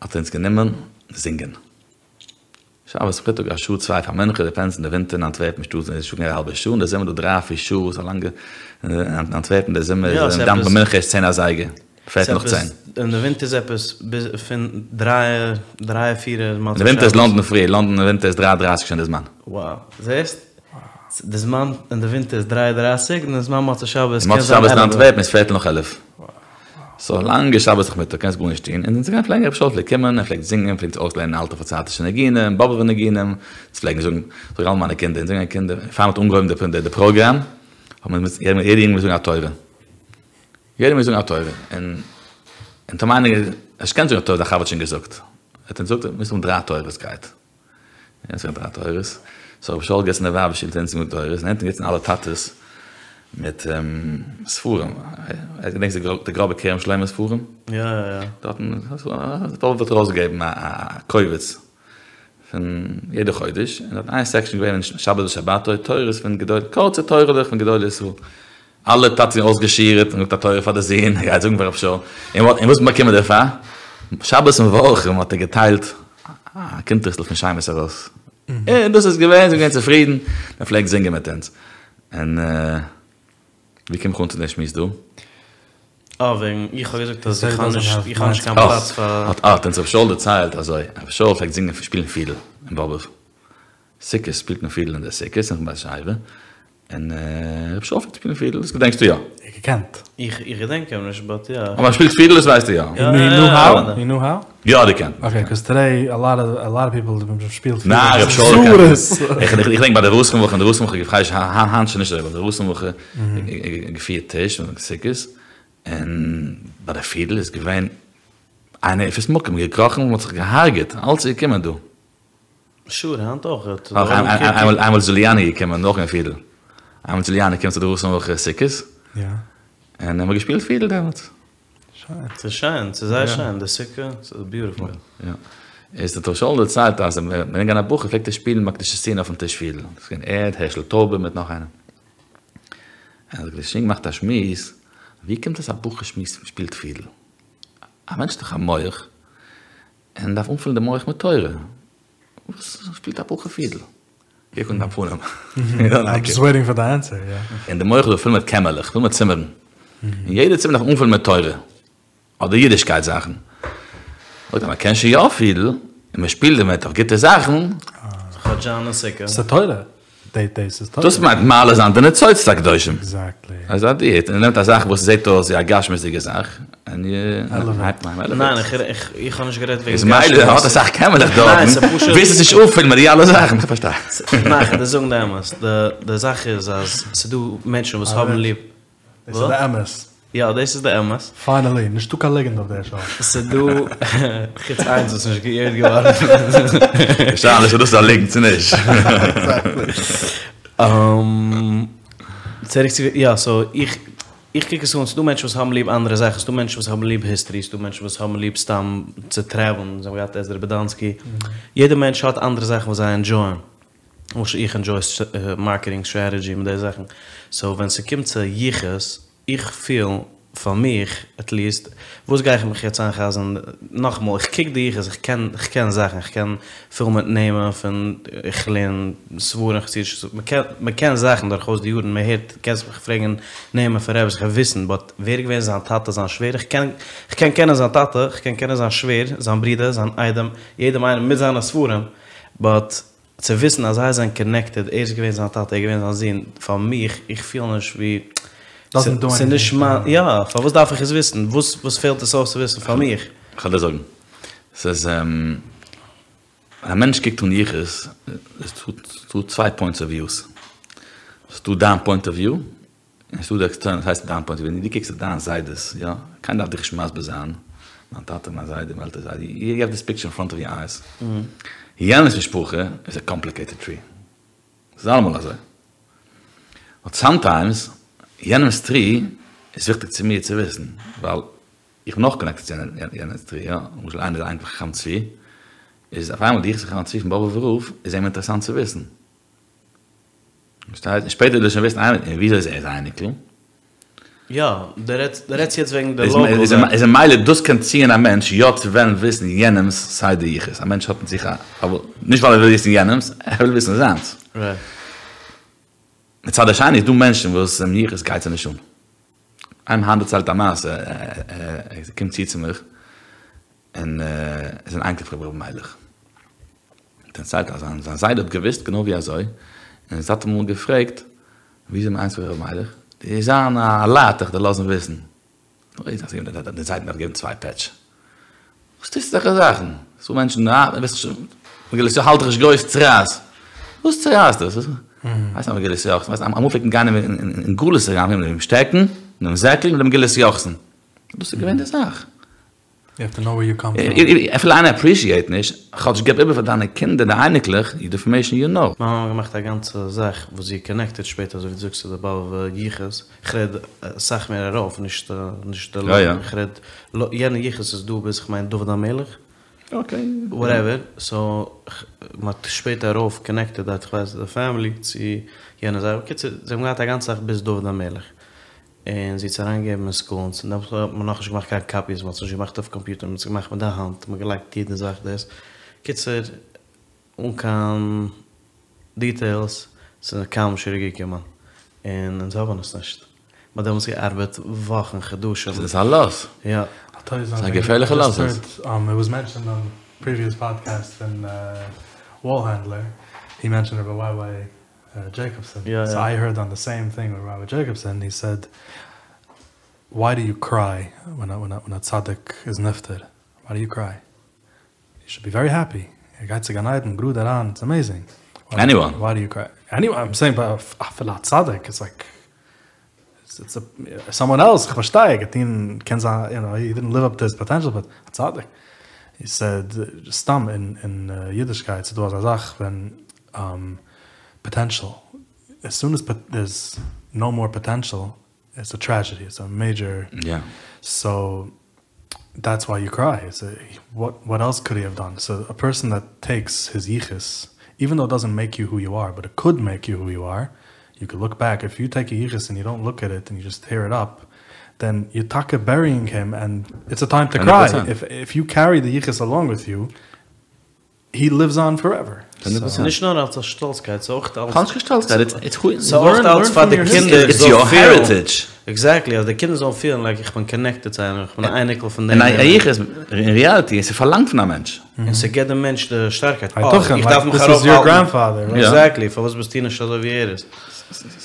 האט ער אונז גענומען זינגען. שבת נאכמיטאג א שעה צוויי פאר מנחה, דיפענדס אין די ווינטער אין אנטווערפן שטאט איז שוין א האלבע שעה, אין די זומער דא דריי פיר שעה, ס'איז א לאנגע, אין אנטווערפן די זומער איז דאווענט מען מנחה איז צען אזייגער, פערטל נאך צען. אין די ווינטער איז עפעס ביז פון דריי דריי פיר אין די ווינטער איז לאנדאן פרי, לאנדאן אין ווינטער איז דריי דרייסיג שוין די זמן. וואו, זעסט? די זמן אין די ווינטער איז דריי דרייסיג און די זמן מוצאי שבת קען זיין עלף. מוצאי שבת אין אנטווערפן איז פערטל נאך עלף. סאו לאנגע שבת נאכמיטאג קענסט גארנישט טון, און אונז פלעגן רבי שאול פלעגט קומען, ער פלעגט זינגען, פלעגט אויסלערנען אלטע פארצייטישע ניגונים, באבוב'ע ניגונים, אונז פלעגן זאגן, זאג אלע מיינע קינדער, אונז זענען קינדער, פאר מ'האט אנגעהויבן די פראגראם, האט מען יעדער יונגל מוז זאגן א תורה, יעדער מוז זאגן א תורה, און. און טאמער איינער נישט קען זאגן א תורה, די חבר האט שוין געזאגט, ער האט אים געזאגט מוזט האבן דריי תורות גרייט, יא ס'געווען דריי תורות, סאו רבי שאול געזעצן אין די ווייבער שול און געזאגט תורות, און אונטן געזעצן אלע טאטעס מיט ספרים, געדענקסט די גראבע כרם שלמה ספרים? יא יא יא. דארטן האט ארויסגעגעבן א קובץ פון יעדע חודש, און דארט איין סעקשאן געווען שבת בשבתו, תורות פון גדולי, קורצע תורה'לעך פון גדולי ישראל. אלע טאטעס זענען אויסגעשירעט און געזאגט א תורה פאר די זון, ער גייט זאגן פאר רבי שאול, און וואס האט מען באקומען דערפאר? שבת מברכים האט ער געטיילט א קונטרס'ל פון שמות ארויס, און דאס איז געווען, זיי זענען געווען צופרידן, ער פלעגט זינגען מיט אונז, און ווי קום איך אן צו דעם שמועס דא? אה, וועגן איך האב געזאגט אז איך האב נישט, איך האב נישט קיין פלאץ פאר. האט האט אונז רבי שאול דערציילט אזוי, רבי שאול פלעגט זינגען שפילן פידל אין באבוב, סוכות שפילט מען פידל אין די סוכות אין בית השואבה, און רבי שאול פלעגט שפילן פידל, דאס געדענקסטו יא? איך געקענט. איך געדענק אים נישט באט יא. אבער ער שפילט פידל דאס ווייסטו יא? הי ניו האו? הי ניו האו? יא ער קען. אקעי קאוז טודעי א לאט אוו א לאט אוו פיפל שפילט פידל. ניין רבי שאול קען. איך געדענק ביי די רוסן וואך, די רוסן וואך איך היינט שוין נישט אזוי, ביי די רוסן וואך געפירט טיש און סוכות, און ביי די פידל איז געווען איינער אפס מקום געקראכן און מ'האט זיך געהארגעט, אלץ איז געקומען דא. שור, היינט אויך. איינמאל איז דזשוליאני געקומען נאך א פידל. איינמאל דזשוליאני געקומען צו די רוסן וואך סוכות. יא. און האבן געשפילט פידל דעמאלטס. שיין. ס'איז שיין, ס'איז זייער שיין, די סוכה, ס'איז ביוטיפול. יא. איז דער ר' שאול דערציילט אז ווען ער געווען א בחור פלעגט ער שפילן ביי קדושת ציון אויפן טיש פידל. ס'איז געווען ער, הערשל טויבער מיט נאך איינעם. און האט דער קדושת ציון געמאכט א שמועס, ווי קומט עס א בחור שמועסט שפילט פידל? א מענטש האט דאך א מח. און דארף אנפילן די מח מיט תורה. וואס שפילט א בחור פידל? קוק אן דיין פנים. איים דזשאסט וועיטינג פאר די ענסער, יא. און די מח איז פול מיט קעמערלעך, פול מיט צימערן. און יעדע צימער דארף אנפילן מיט תורה. אדער אידישקייט זאכן. אויב מען קען שוין יא פידל, און מען שפילט דערמיט אויף גוטע זאכן. ס'איז תורה. דעיס איז תורה. דאס מיינט מעלה זיין די ניצוצות הקדושים. עקזעקטלי. אזא דיעט, און ער נעמט א זאך וואס זעט אויס ווי א גשמיות'דיגע זאך, און הייבט מען עלעוועיט. ניין, איך האב נישט גערעדט וועגן איז מילא ער האט אסאך קעמערלעך דארטן, ווילסט עס נישט אנפילן מיט די אלע זאכן, איך פארשטיי. ניין, איך וועל דיר זאגן די אמת, די זאך איז אז ס'דא מענטשן וואס האבן ליב. דאס איז די אמת. יא, דאס איז די אמת. פיינעלי, נישטא קיין ליגנט אויף דער שאו. ס'דא, חוץ איינס וואס איז נישט גע'עירט געווארן. די שאלה איז צו דאס איז א ליגנט צו נישט. צוריק צו, יא, סאו איך, איך קוק עס אן, ס'דא מענטשן וואס האבן ליב אנדערע זאכן, ס'דא מענטשן וואס האבן ליב היסטערי, ס'דא מענטשן וואס האבן ליב סתם צו טרעוולן, זיי האבן געהאט עזרא באדאנסקי, יעדער מענטש האט אנדערע זאכן וואס זיי ענדזשויען. למשל איך ענדזשוי מארקעטינג סטרעטעדזשי מיט די זאכן, סאו ווען ס'קומט צו יחוס, איך פיל, פאר מיך עטליעסט, וואס גיי איך מיך יעצט איינ'חזר'ן, נאכאמאל, איך קוק די יחוס, איך קען, איך קען זאכן, איך קען פיל מיט נעמען פון, איך לערן ספרים חסידישע, מ'קען, מ'קען זאכן דורכאויס די יארן, מ'הערט, קענסט מיך פרעגן נעמען פון רעבעס, איך וועל וויסן, באט ווער איז געווען זיין טאטע, זיין שווער, איך קען, איך קען קענען זיין טאטע, איך קען קענען זיין שווער, זיין ברודער, זיין איידעם, יעדעם איינעם מיט זיינע ספרים, באט צו וויסן אז זיי זענען קאנעקטעד, ער איז געווען זיין טאטע, ער איז געווען זיין זון, פאר מיך, איך פיל נישט ווי, ס'איז נישט מיין, יא, פארוואס דארף איך עס וויסן? וואס וואס פעלט עס אויס צו וויסן פאר מיך? כ'וועל דיר זאגן, ס'איז, ווען א מענטש קוקט אן יחוס, איז דא צוויי פוינטס אוו וויוס, ס'איז דא דיין פוינט אוו וויו, און ס'דא די עקסטערנעל, דאס הייסט דיין פוינט אוו וויו, דו קוקסט אויף דיין זיידעס, יא, קיינער דארף דיך נישט מסביר זיין, מיין טאטע, מיין זיידע, מיין עלטער זיידע, יו העוו דיס פיקטשער אין פראנט אוו יור אייז, יענעמ'ס משפחה איז א קאמפליקעיטעד טרי, ס'איז אלעמאל אזוי, באט סאמטיימס יענעמ'ס טרי איז וויכטיג צו מיר צו וויסן, ווייל איך בין אויך קאנעקטעד צו יענעמ'ס טרי, יא, למשל איינער איז אייניקל פון חכם צבי, איז אויף איינמאל די יחוס פון חכם צבי פון באבובער רב איז אים אינטערעסאנט צו וויסן. פארשטייט? און שפעטער וועט ער שוין וויסן איינער און וויאזוי איז ער אייניקל. יא, דו רעדסט דו רעדסט יעצט וועגן די לאקאל זאך. איז ממילא דאס קען ציען א מענטש יא צו וועלן וויסן יענעמ'ס סדר יחוס, א מענטש האט אין זיך א, אבער נישט ווייל ער וויל וויסן יענעמ'ס, ער וויל וויסן זיינס. מצד השני איז דא מענטשן וואס יחוס גייט זיי נישט אן. איינער האט דערציילט א מעשה, ער קומט צו צו מיך, און ער איז אן אייניקל פון רבי מיילעך. דערציילט אז זיין זיידע האט געוואוסט גענוי ווי אזוי, און זיין טאטע האט אמאל געפרעגט ווי איז מען איינס פון רבי מיילעך, די זיין א לייט איך דיר לאזן וויסן. די זיידע דארף געבן צוויי פעטש. וואס טוסטו אזעלכע זאכן? ס'דא מענטשן אה, ווייסט נישט, מגילת האלט דיך נישט גרויס צרעת. וואס צרעת דאס? ווייסט א מגילת יוחסין, ווייסט אמאל פלעגט מען גיין אין גלות אריין מיט דעם שטעקן, מיט דעם זעקל, מיט דעם מגילת יוחסין. דאס איז געווען די זאך. יו העוו טו נאו ווער יו קאם פראם. אפילו איינער אפרישיעט נישט, כאטש געב איבער פאר דיינע קינדער די אייניקלעך די אינפארמעישן יו נאו. מיין מאמע האט געמאכט א גאנצע זאך וואס זי קאנעקטעד שפעטער אזוי ווי דו זאגסט צו די באבוב'ע יחוס, איך רעד אסאך מער ארויף נישט נישט די יא יא. איך רעד יענע יחוס איז דא ביז כ'מיין דוד המלך. אקעי. וואטעווער, סאו מ'האט שפעטער ארויף קאנעקטעד דארט כ'ווייס די פעמילי צו יענע זאך, בקיצור זיי האבן געהאט א גאנצע זאך ביז דוד המלך. און זי האט עס אריינגעגעבן אין סקול, און דעמאלטס האט מען נאכנישט געמאכט קיין קאפיס, מען האט עס נישט געמאכט אויף קאמפיוטער, מען האט עס געמאכט מיט די האנט, מען האט געלייגט יעדע זאך דאס, קיצור, אן קיין דיטעילס, ס'איז קיינמאל נישט צוריק געקומען, און אונז האבן עס נישט, מען האט דעמאלטס געארבעט וואכן, חדשים. ס'איז א לאס. יא. ס'איז א געפערליכע לאס. איט וואס מענטשענד אן פריוויעס פאדקעסט פון וואלהענדלער, הי מענטשענד רבי וויי וויי Jacobson. Yeah, so yeah. I heard on the same thing with Rabbi Jacobson. He said, "Why do you cry when a, when a, when a tzaddik is nifter? Why do you cry? You should be very happy. ער גייט צו גן עדן, גראד אריין, it's amazing. Why, Anyone. Why do you cry? Anyone, I'm saying, but אפילו א tzaddik, it's like, it's, it's a, someone else, איך פארשטיי, געטון, קען זיין, you know, he didn't live up to his potential, but a tzaddik. He said, סתם אין, אין uh, יידישקייט, ס'דא אזא זאך, ווען um, potential, as soon as pot there's no more potential, it's a tragedy, it's a major... Yeah. So that's why you cry. It's a, what what else could he have done? So a person that takes his yichus, even though it doesn't make you who you are, but it could make you who you are, you could look back. If you take a yichus and you don't look at it and you just tear it up, then you're taka burying him, and it's a time to cry. 100%. If if you carry the yichus along with you, he lives on forever. 100%. נישט נאר אלס א שטאלצקייט, ס'איז אויך אלס קיין שטאלצקייט, it's it's who ס'איז אויך אלס פאר די קינדער It's your heritage. Exactly, אז די קינדער זאלן פילן like איך בין connected צו איינעם, איך בין אן אייניקל פון דעם. און א יחוס אין reality איז פארלאנגט פון א מענטש. און ס'געבט דעם מענטש די שטארקייט. I took him, איך like, דארף מיך this is your ארויפהאלטן. grandfather, right? Exactly, פארוואס ביסטו נישט אזוי ווי ער איז?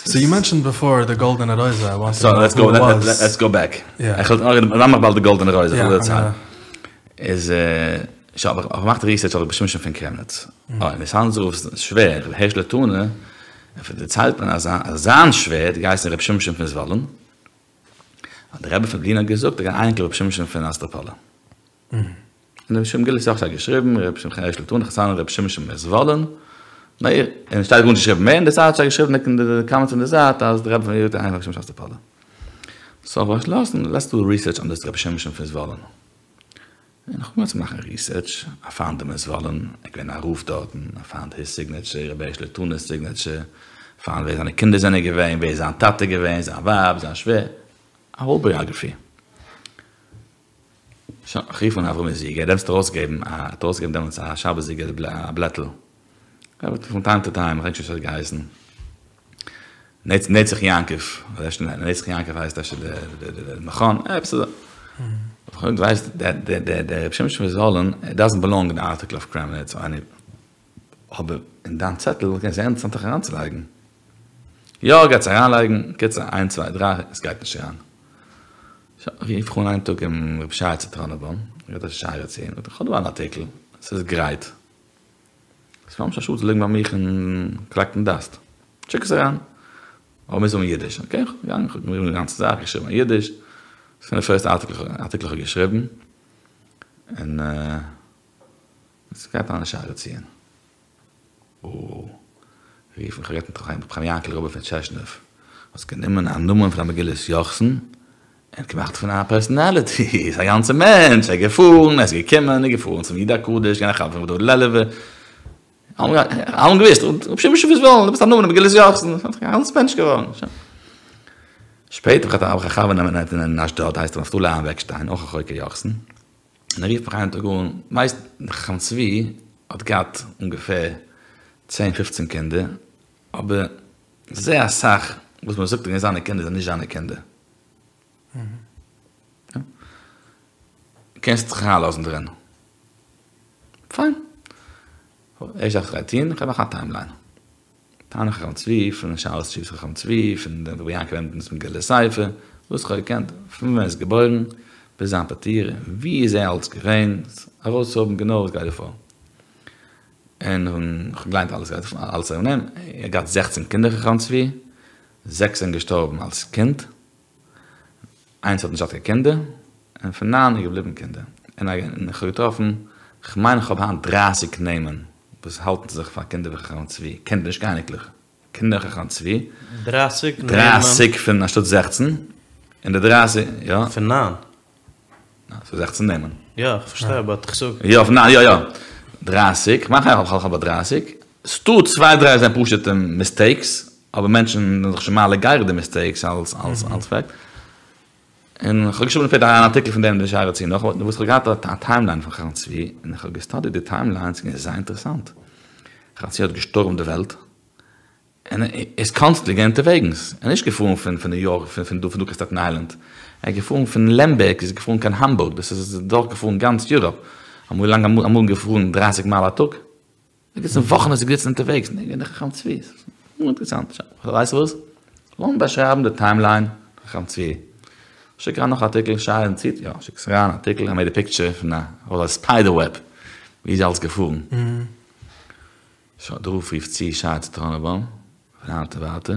So you mentioned before the Golden Rosa. I want to So know let's who go it let, was. let, let's go back. Yeah. איך וויל נאך נאך באלד די Golden Rosa Yeah, פון דער I'm צייט. gonna- איז אה, איך האב געמאכט research אויף רבי שמשון פון קרעמניץ. אה, און סאנזער רב'ס שווער, רבי הערשל טונא, ער דערציילט מען אז אז זיין שווער, געהייסן רבי שמשון פון זוואלין. האט דער רבי פון לובלין געזאגט, ער אייניקל רבי שמשון פון אסטראפאלע. און דער שם מגילת יוחסין האט געשריבן, רבי שמשון הערשל טונא, חתן רבי שמשון מזוואלין. ניין, און שטייט גארנישט געשריבן מער, אין די זייט שטייט געשריבן אין די comments אין די זייט אז דער רבי פון יהודה אייניקל רבי שמשון אסטראפאלע. So באשלאסן, let's do research on this רבי שמשון פון זוואלין. און איך האב געמאכט מאכן research, I found him in זוואלין, איך בין א רב דארטן, I found his signature, רבי הערשל טונא'ס signature, found ווער זיינע קינדער זענען געווען, ווער זיין טאטע געווען, זיין ווייב, זיין שווער, a whole biography. שוין, איך רוף אן אברהם זיגער, ער האט ארויסגעגעבן, ער האט ארויסגעגעבן דעמאלטס א שבת'דיגע בלעטל. ער האט פון time to time, איך געדענק נישט ווי עס האט געהייסן. נצח יעקב, אדער שוין נצח יעקב הייסט דאס דער דער דער מכון, עפעס אזוי. איך ווייס, דער דער דער דער רב שמשון פון זוואלין, it doesn't belong in the article of Kremnitz, or any, אבער אין דיין צעטל קען זיין אינטערעסאנט זיך אריינצולייגן. יא, גייט's אריינלייגן, קיצור, 1, 2, 3, עס גייט נישט אריין. איך רוף אן איין טאג אין רב שי ציטראנענבוים, איך האב דאס שי צו אים, איך האב דא אן ארטיקל, עס איז גרייט. עס איז ממש א שאד צו ליגן ביי מיר און collecting dust. שיק עס אריין. אבער מיר זאגן אידיש, okay? איך גיי, איך האב די גאנצע זאך געשריבן אין אידיש. דאס איז די first article, ארטיקל איך האב געשריבן. און אה, עס גייט אן שערי ציון. או, רוף איך גערעדט מיט ר' חיים יענקל רובין פון טשעשנעוו. האסט גענומען א נאמען פון א מגילת יוחסין און געמאכט פון א personality. איז א גאנצער מענטש, ער איז געפארן, ער איז געקומען, ער איז געפארן צום איד הקדוש, געווען א חבר פון ר' דוד לעלובער. אלע האבן געוואוסט, ר' שמשון פון זוואלין, דו ביסט א נאמען אין מגילת יוחסין. א גאנצער מענטש געווארן. שפעטער האב איך א חבר אין אשדוד, הייסט ער נפתלי אהרן וועקשטיין, אויך א חוקר יוחסין. און ער רופט מיך איין טאג אן, ווייסט, חכם צבי האט געהאט אומגעפער 10, 15 קינדער, אבער זייער אסאך וואס מען זאגט איז זיינע קינדער זענען נישט זיינע קינדער. יא. קענסט זיך אריינלאזן דערין. פיין. ערשט זאך איך גיי טון, איך גיי מאכן א timeline. תנא חכם צבי, פון שאלות ותשובות חכם צבי, פון רבי יעקב עמדינ'ס מגילת ספר, וואס איך האב געקענט, פון ווען ער איז געבוירן, ביז זיין פטירה, ווי איז ער אלץ געווען, ארויסהאבן גענוי וואס גייט דא פאר. און איך האב געליינט אלעס גייט אלעס ארום אים, ער האט געהאט 16 קינדער חכם צבי, זעקס זענען געשטארבן אלס קינד, איינס האט נישט געהאט קיין קינדער, און פון ניין איז געבליבן קינדער. און איך האב געטראפן, כ'מיין איך האב היינט דרייסיג נעמען וואס האלטן זיך פאר קינדער פון חכם צבי, קינדער נישט קיין אייניקלעך, קינדער חכם צבי. דרייסיג נעמען? דרייסיג פון אנשטאט זעכצן, און די דרייסיג, יא. פון ניין. ניין, ס'איז זעכצן נעמען. יא, איך פארשטיי, באט איך זאג. יא, פון ניין, יא יא. דרייסיג, כ'מיין איך האלט ביי דרייסיג. ס'דא צוויי דריי זענען פשוטע מיסטעיקס, אבער מענטשן זענען זיך שוין מעלה גרה די מיסטעיקס אלס אלס אלס פעקט. און כ'האב געשריבן שפעטער אן ארטיקל פון דעם אין די שערי ציון נאך וואס כ'האב געהאט א טיימליין פון חכם צבי, און איך האב געסטאדיט די טיימליין, ס'איז געווען זייער אינטערעסאנט. חכם צבי האט געשטורעמט די וועלט, און ער איז קאנסטענטלי געווען אונטערוועגנס, ער איז נישט געפארן פון פון ניו יארק פון דא פון דא קיין סטעטן איילענד, ער איז געפארן פון לעמבערג איז ער געפארן קיין האמבורג, דאס איז דורך געפארן גאנץ יוראפ, אמאל לאנג אמאל געפארן דרייסיג מייל א טאג, ער געזיצן וואכן איז ער געזיצן אונטערוועגס, און געווען דער חכם צבי, אינטערעסאנט, ווייסט וואס? לאמיר באשרייבן די טיימליין חכם צבי, שיק אריין נאך א ארטיקל, שערי ציון, יא, שיק אריין א ארטיקל, איי מעיד א פיקטשער פון א ספיידער וועב, ווי איז אלס געפארן. שוין דער רב רופט צו שייע טענענבוים, פון היינט און ווייטער,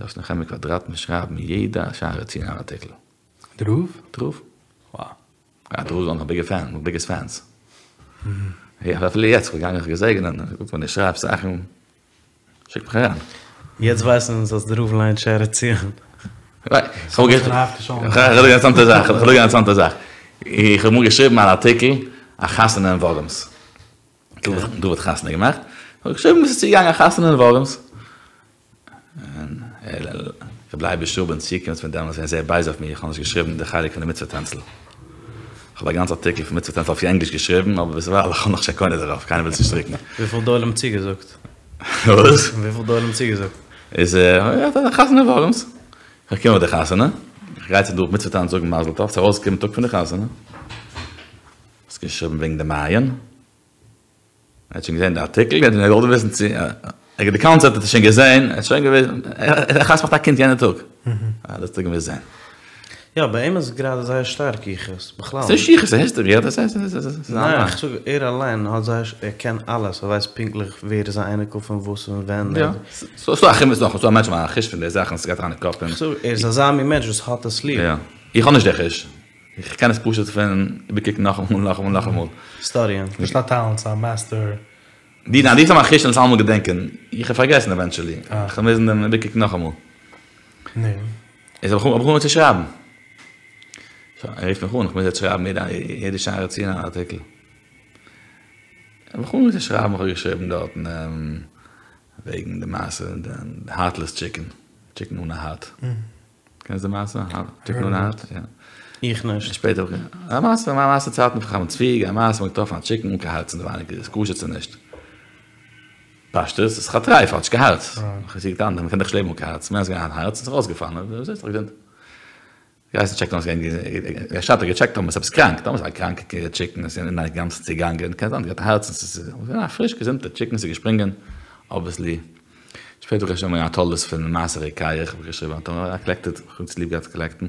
יוסי נחמיה קוואדראט מוז שרייבן יעדע שערי ציון ארטיקל. דער רב? דער רב. וואו. יא, דער רב איז וואן אוו מיי ביגע פענס, ביגעסט פענס. יא, אפילו יעצט, כ'בין געגאנגען זיך געזעגענען, ער זאגט ווען דו שרייבסט זאכן, שיק מיך אריין. יעצט ווייסן אונז אז דער רב ליינט שערי ציון. כ'האב געזאגט א אינטערעסאנטע זאך, כ'האב געזאגט א אינטערעסאנטע זאך. איך האב אמאל געשריבן אן ארטיקל, א חתונה אין ווארמס. דא האט חתונה געמאכט, האב איך געשריבן ווי ס'איז צוגעגאנגען א חתונה אין ווארמס, און רבי לייביש ראבין צוגעקומען צו מיר דעמאלטס געווען זייער בייז אויף מיר, איך האב נישט געשריבן די חלק פון די מצוה טענצל, איך האב א גאנצע ארטיקל פון מצוה טענצל אויף ענגליש געשריבן, אבער ביזדערווייל איך האב נאך נישט קיין קונה דערויף, קיינער וויל עס נישט דרוקן. וויפיל האט די עולם צוגעזאגט? וואס? וויפיל האט די עולם צוגעזאגט? איז א חתונה אין ווארמס, איך קום אויף די חתונה, איך גיי צו די מצוה טאנץ זאגן מזל טוב, ס'איז ארויסגעקומען טאג פון די חתונה. האסט געשריבן וועגן די מעיין? ער האט שוין געזען די ארטיקל, ער האט געוואלט וויסן צו ער די קאנצעפט האט ער שוין געזען, ער האט שוין געוואוסט, ער האט חתונה געמאכט א קינד יענע טאג. אה, דאס האט ער געמוזט זען. יא, ביי אים איז גראדע זייער שטארק יחוס, בכלל. ס'איז נישט יחוס, ס'איז היסטארי, דאס איז ניין, איך זאג ער אליין האט זייער, ער קען אלעס, ער ווייסט פונקטליך ווער איז א אייניקל פון וואס און ווען. יא, ס'איז דא א חומר, ס'איז דא א מענטש מיט א חוש פון די זאכן, ס'גייט אריין אין קאפ און. איך זאג, ער איז אזא מין מענטש וואס האט עס ליב. יא, איך האב נישט די חוש. איך קען עס פשוט פון איבערקוקן נאכאמאל נאכאמאל נאכאמאל. סטאדיען. נישט א טאלאנט, ס'איז א מאסטער. די ניין, די האבן א חוש און עס אלעמאל געדענקען. איך האב פארגעסן עווענטשעלי. איך וועל מוזן דעם איבערקוקן נאכאמאל. נו. איז האב איך אנגעהויבן צו שרייבן. שוין, ער רופט מיך אן, איך מוז יעצט שרייבן יעדע יעדע שערי ציון אן ארטיקל. האב איך אנגעהויבן צו שרייבן, איך האב געשריבן דארטן וועגן די מעשה, די הארטלעס טשיקן, טשיקן אן א הארט. קענסט די מעשה? טשיקן אן א הארט? יא. איך נישט. שפעטער האב איך א מעשה, א מעשה צייטן פון חכם צבי, א מעשה מ'האט געטראפן א טשיקן אן קיין הארץ אינעווייניג, איז עס כשר צו נישט? פשטות, עס איז א טרייף, האט נישט קיין הארץ. איך האב געטענה'ט, מ'קען דאך נישט לעבן אן קיין הארץ, מ'האט געהאט הארץ, איז ארויסגעפאלן, אזוי איז דאך געזונט. גייסט טשעקן אויס גיין געשאט געטשעקט טאמער ס'עפעס קראנק, טאמער ס'איז א קראנקע טשיקן, עס איז אינגאנצן צעגאנגען, קען זיין געהאט א הארץ, עס איז א פריש געזונטע טשיקן, ס'איז געשפרינגען, אבוויעסלי. שפעטער האב איך געשריבן א תולדות פון מעשה רוקח, האב איך געשריבן א תולדות, איי קאלעקטעד, איך האב ליב געהאט צו קאלעקטן.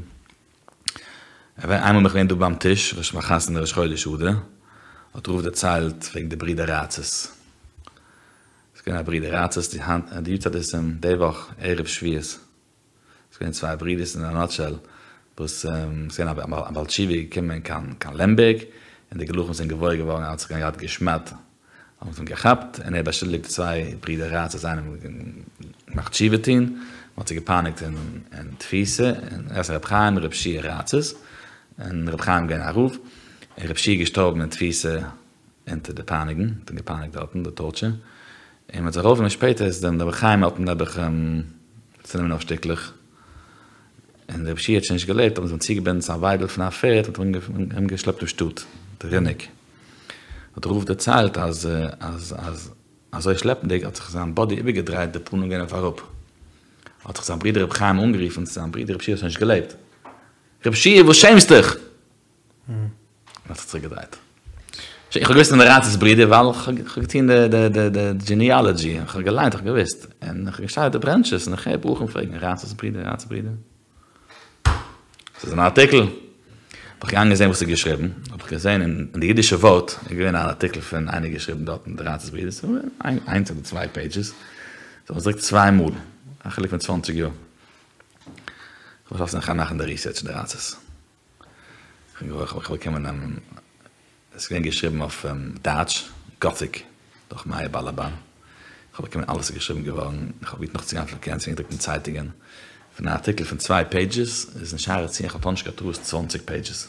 איינמאל בין איך געווען דא ביים טיש, ראש ביי חתונה ראש חודש אדר, האט רב דערציילט וועגן די ברידער ראצעס. ס'איז געווען א ברידער ראצעס, די היינט, די יארצייט איז די וואך ערב שבועות. ס'איז געווען צוויי ברידערס אין א נאטשעל, וואס ס'איז געווען א בעל תשובה געקומען קיין קיין לעמבערג, און די גלחים זענען געוואויר געווארן אז ער האט זיך געהאט גע'שמד'ט, האבן זיי אים געכאפט, און ער האט באשולדיגט די צוויי ברידער ראצעס זיי האבן אים געמאכט תשובה טון, מען האט זיי געפייניגט אין תפיסה, און ער איז רבי חיים און רבי שיע ראצעס, און רבי חיים געווען א רב, און רבי שיע געשטארבן אין תפיסה אונטער די פייניגן, מ'האט אים געפייניגט דארטן, די טארטשער, און מ'האט זיך ארויפגענומען שפעטער איז דעם רבי חיים האט מען נעבעך צונומען אויף שטיקלעך, און רבי שיע האט שוין נישט געלעבט, האבן זיי אים צוגעבינדן צו א וויידל פון א פערד, און מ'האט אים ארומגעשלעפט אין שטאט, די ריניק. האט דער רב דערציילט אז אז אז אזוי שלעפנדיג האט זיך זיין באדי איבערגעדרייט די פנים געווען אויף אראפ, האט זיך זיין ברודער רבי חיים אנגערופן צו זיין ברודער רבי שיע האט שוין נישט געלעבט, רבי שיע וואס שעמסט דיך? און האט זיך צוריק געדרייט. איך האב געוואוסט פון די ראצערס ברידער ווייל איך האב געטון די די די דזשיניאלעדזשי, איך האב געליינט איך האב געוואוסט, און איך האב געשטארט די ברענטשעס און איך הער בחורים פרעגן ראצערס ברידער ראצערס ברידער. ס'איז אן ארטיקל. האב איך געגאנגען זען וואס איז געשריבן, האב איך געזען אין די אידישע ווארט איז געווען אן ארטיקל פון איינער געשריבן דארטן די ראצערס ברידער, ס'איז געווען איינס אדער צוויי פעידזשעס, זיי האבן עס געדרוקט צוויי מאל, א חילוק פון צוואנציג יאר. איך האב באשלאסן איך גיי מאכן די ריסערטש אין די ראצערס. איך האב באקומען. עס איז געווען געשריבן אויף דייטש, גאטיק, דורך מאיר באלאבאן. איך האב באקומען אלעס איז געשריבן געווארן, איך האב פרובירט נאכצוגיין פון קען, ס'איז געדרוקט אין צייטונגען, פון א ארטיקל פון צוויי פעידזשעס איז אין שערי ציון, איך האב נישט קיין טעות צוואנציג פעידזשעס.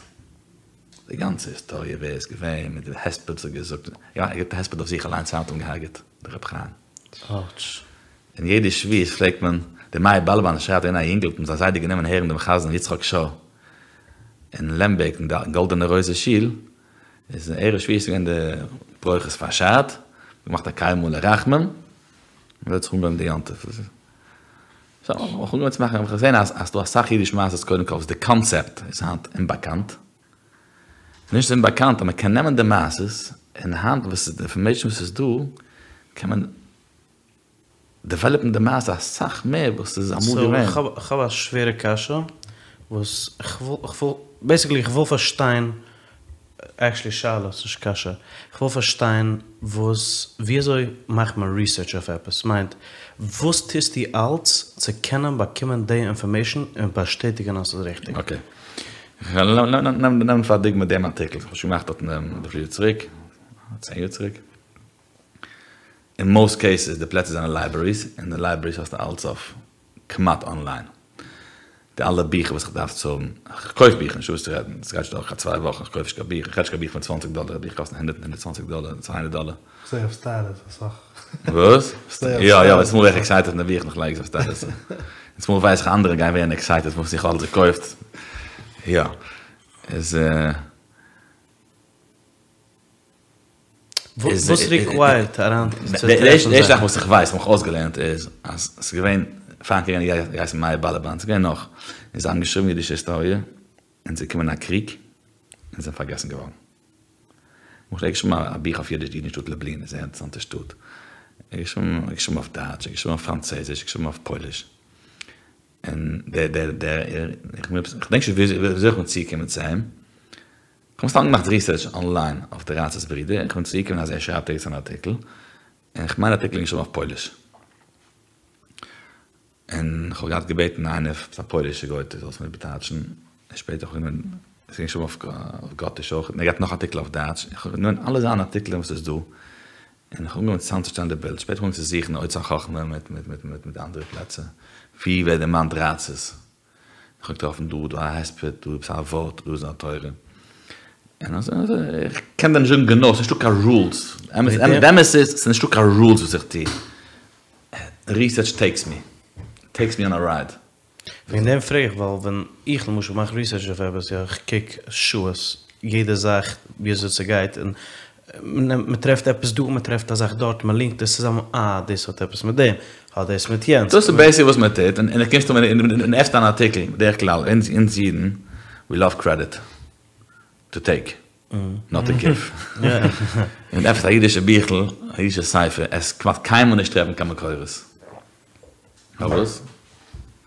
די גאנצע היסטאריע ווער איז געווען, מיט די הספד וואס ער האט געזאגט, יא ער געבט א הספד אויף זיך אליינס פאר מ'האט אים געהארגעט, דער רבי חיים. אוטש. און יעדע שבועות פלעגט מען, דער מאיר באלאבאן שרייבט געווען א יונגל האט אים זיין זיידע גענומען הערן דעם חזן יצחק שור אין לעמבערג אין די גאלדענע רויזע שול, איז ערב שבועות איז געווען די ברכות פארשארט, געמאכט א קל מלא רחמים, און אזוי האט זיך אנגעהויבן די יום טוב. סאו האב איך אנגעהויבן צו מאכן, האב איך געזען אז ס'דא אסאך אידיש מעשות קודם כל וואס די קאנצעפט איז היינט אומבאקאנט, נישט אומבאקאנט אז מ'קען נעמען די מעשות און היינט וואס איז די אינפארמעישן וואס איז דא קען מען דעוועלאפן די מעשה אסאך מער וואס ס'איז אמאל געווען. סאו כ'האב א שווערע קשיא וואס כ'וויל, בעיסיקלי כ'וויל פארשטיין, עקשעלי שאלה, ס'נישט קשיא, כ'וויל פארשטיין וואס, וויאזוי מאכט מען ריסערטש אויף עפעס, מיינט וואס טוסטו אלץ צו קענען באקומען די אינפארמעישן און באשטעטיגן אז ס'איז ריכטיג? אקעי. נעם פאר דוגמא דעם ארטיקל, כ'האב שוין געמאכט דארטן וויפיל יאר צוריק, צען יאר צוריק. אין מאוסט קעיסעס די פלעצער זענען לייברעריס, און די לייברעריס האסטו אלץ אויף כמעט אנליין. די אלע ביכער וואס איך דארף צו האבן, איך קויף ביכער נישטא וואס צו רעדן, עס גייט נישט דורך קיין צוויי וואכן איך קויף נישט קיין בוך, איך רעד נישט קיין בוך פון צוואנציג דאלער, א בוך קאסט הונדערט הונדערט צוואנציג דאלער, צוויי הונדערט דאלער. איך זעה אויף סטעטוס אסאך. וואס? יא יא, צומאל ווער איך עקסייטעד פון די בוך און איך לייג עס אויף סטעטוס. און צומאל ווייס איך אנדערע גייען ווערן עקסייטעד וואס איך האב אלס געקויפט. יא. איז. וואס ריקווייערט אריין צו טרעפן די ערשטע זאך וואס איך ווייס, האב מיך אויסגעלערנט איז אז ס'איז געווען פארן קריג איינער געהייסן מאיר באלאבאן, ס'איז געווען נאך, און זיי האבן געשריבן אידישע היסטאריע, און ס'איז געקומען א קריג, און זענען פארגעסן געווארן. למשל ער האט געשריבן א בוך אויף אידיש די אידן אין שטאט לובלין, זייער אינטערעסאנטע שטאט, ער האט געשריבן אויף דייטש, ער האט געשריבן אויף פראנצויזיש, ער האט געשריבן אויף פויליש, און דער דער דער איך געדענק נישט וויאזוי איך בין צוגעקומען צו אים, כ'האב סתם געמאכט ריסערטש אנליין אויף די ראצערס ברידער, און כ'בין צוגעקומען אז ער שרייבט ערגעץ אן ארטיקל, און כ'מיין ארטיקל איז געשריבן אויף פויליש. און כ'האב געהאט געבעטן איינער א פוילישע גויטע זאל עס מיר איבערטייטשן, און שפעטער האב איך גענומען, עס איז געשריבן אויף גאטיש אויך, און ער געהאט נאך ארטיקל אויף דייטש, איך האב גענומען אלע זיינע ארטיקלען וואס איז דא, און איך האב אנגעהויבן צוזאמצושטעלן די בילד, שפעטער האב איך אנגעהויבן צו זוכן אוצר חכמה מיט מיט מיט מיט מיט אנדערע פלעצער, ווי ווערט דערמאנט ראצערס. איך האב געטראפן דא דא א הספד, דא עפעס א ווארט, דא איז א תורה. און אזוי אזוי, איך קען דיר נישט זאגן גענוי, ס'נישטא קיין רולס. די אמת איז, ס'איז נישטא קיין רולס וואס איך טו. ריסערטש טעיקס מי. טעיקס מי אן א רייד. וועגן דעם פרעג איך, ווייל ווען איך למשל מאך ריסערטש אויף עפעס, יא, איך קוק שעות יעדע זאך ווי אזוי ס'גייט, און מ'טרעפט עפעס דא, מ'טרעפט א זאך דארט, מ'לינקט עס צוזאמען, אה, דאס האט עפעס מיט דעם, האט דאס מיט יענץ. דאס איז בעיסיקלי וואס מען טוט, און איך קומסט אן און עפנסט אן ארטיקל, בדרך כלל, אונז אונז אידן, ווי לאוו קרעדיט, טו טעיק, נאט טו גיוו. און עפנסט א אידישע ביכל, א אידישע ספר, עסט כמעט קיינמאל נישט טרעפן קיין מקורות. פארוואס?